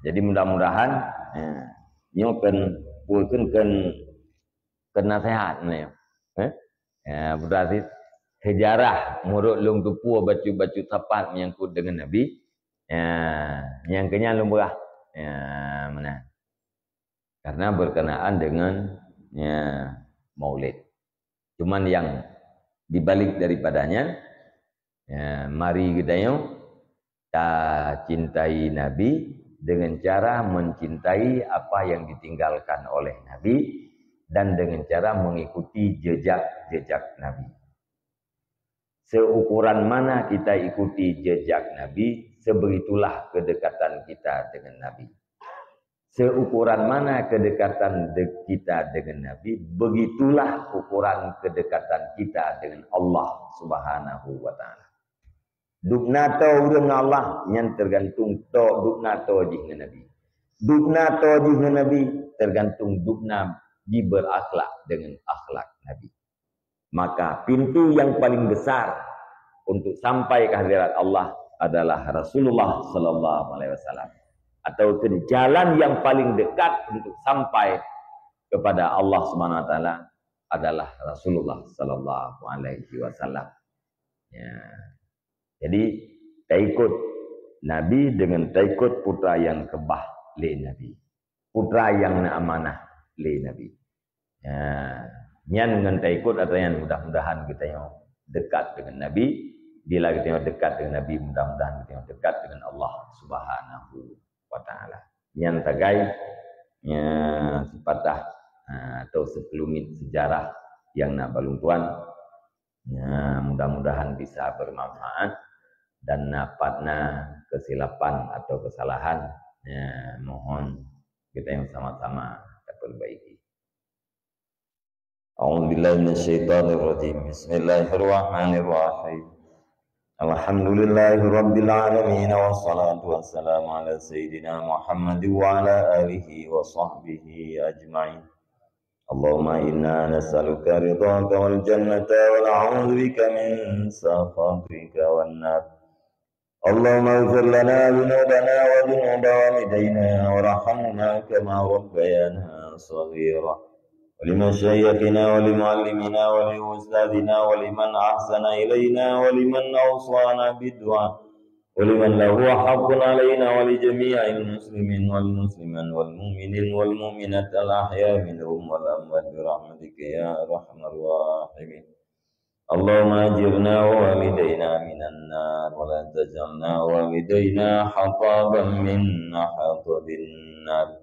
Jadi mudah-mudahan, ya, nyoe kan, peue kheun, kan, kan nasihat nyoe. Eh? Ya, berarti sejarah meunurot lôn teupeue bacut-bacut sapat menyangkut dengan Nabi. Ya, nyang keu nyan lôn peugah. Ya, meunan. Karena berkenaan dengan, ya, Maulid. Cuman yang dibalik daripadanya, ya, mari geutanyoe tacintai Nabi dengan cara mencintai apa yang ditinggalkan oleh Nabi dan dengan cara mengikuti jejak-jejak Nabi. Seukuran mana kita ikuti jejak Nabi, sebegitulah kedekatan kita dengan Nabi. Seukuran mana kedekatan de-, kita dengan Nabi, begitulah ukuran kedekatan kita dengan Allah Subhanahu wa Ta'ala. Dubna toe ureuëng ngon Allah, nyan tergantung toe dubna toe jih ngon Nabi. Dubna toe jih ngon Nabi, tergantung dubna jiberakhlak dengan akhlak Nabi. Maka pintu yang paling besar untuk sampai ke hadirat Allah adalah Rasulullah sallallahu alaihi wasallam. Atau ke jalan yang paling dekat untuk sampai kepada Allah Subhanahu wa Taala adalah Rasulullah sallallahu alaihi wasallam. Ya. Jadi, taikut Nabi dengan taikut putra yang keubah lé Nabi. Putra yang na amanah lé Nabi. Ya, nyan ngon taikut atau nyan mudah-mudahan geutanyoe dekat dengan Nabi. Bila geutanyoe dekat dengan Nabi, mudah-mudahan geutanyoe dekat dengan Allah Subhanahu wa Taala. Nyan sagai, ya, sepatah, ha, atau sekelumit sejarah yang na balum tuan. Ya, mudah-mudahan bisa bermanfaat dan na pat na kesilapan atau kesalahan, ya, mohon kita yang sama-sama kita perbaiki. A'udzubillahi minasyaitonirrajim. Bismillahirrahmanirrahim. Alhamdulillahirabbil alamin, wassalatu wassalamu ala sayyidina Muhammad wa ala alihi wa sahbihi ajma'in. Allahumma inna nas'aluka ridhaka wal jannata wa na'udzubika min sakhatika wan nar. Allahumma ighfir lana dzunubana wa dzunuba walidayna warhamhuma kama rabbayana shaghira. Wa limasyayikhina wa limuallimina wa liustadzina wa liman ahsana ilaina wa liman awsana bid du'a. Wa liman lahu haqqun alaina wa li jami'il muslimin wal muslimat wal mu'minin wal mu'minat al ahya minhum wal amwat bi rahmatika ya arhamar rahimin. Allahumma ajirna wa walidayna minan nar wa la taj'alna wa walidayna hataban min hatabin nar.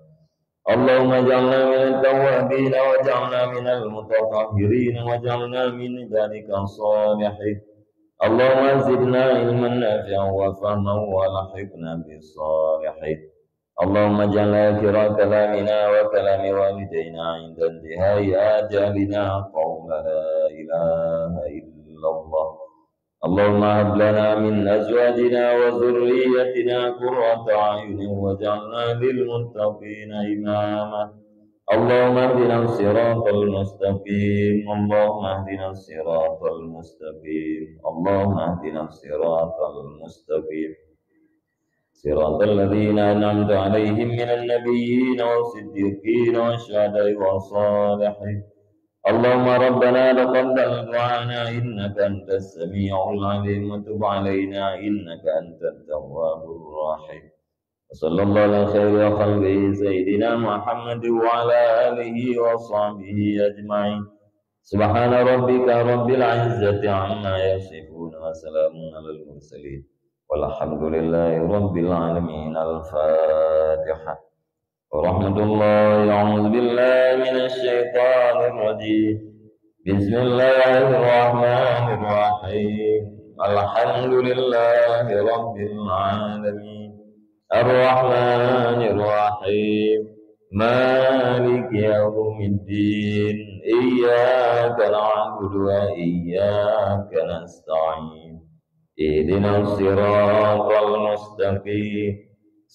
اللهم اجعلنا من التوابين واجعلنا من المتطهرين واجعلنا من عبادك الصالحين. اللهم زدنا علما نافعا وفهما والحقنا بالصالحين. اللهم اجعل آخر كلامنا وكلام والدينا عند انتهاء آجالنا قول لا إله إلا الله. اللهم هب لنا من أزواجنا وذريتنا قرة أعين واجعلنا للمتقين إماما. اللهم اهدنا الصراط المستقيم. اللهم اهدنا الصراط المستقيم. اللهم اهدنا الصراط المستقيم. صراط الذين أنعمت عليهم من النبيين والصديقين والشهداء والصالحين. اللهم ربنا تقبل دعانا إنك أنت السميع العليم وتب علينا إنك أنت التواب الرحيم. وصلى الله على خير خلقه سيدنا محمد وعلى آله وصحبه أجمعين. سبحان ربك رب العزة عما يصفون وسلام على المرسلين والحمد لله رب العالمين. الفاتحة. ورحمة الله. أعوذ بالله من الشيطان الرجيم. بسم الله الرحمن الرحيم. الحمد لله رب العالمين. الرحمن الرحيم. مالك يوم الدين. إياك نعبد وإياك نستعين. اهدنا الصراط المستقيم.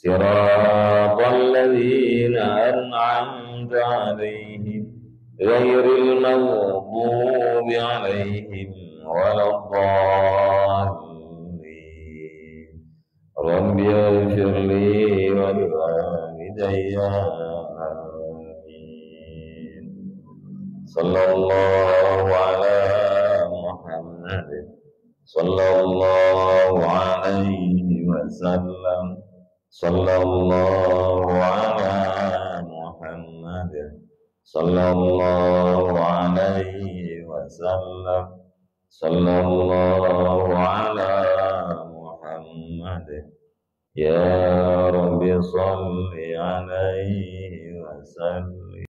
صراط الذين أنعمت عليهم غير المغضوب عليهم ولا الضالين. رب اغفر لي ولوالدي. آمين. صلى الله على محمد. صلى الله عليه وسلم. صلى الله على محمد. صلى الله عليه وسلم. صلى الله على محمد. يا رب صل عليه وسلم.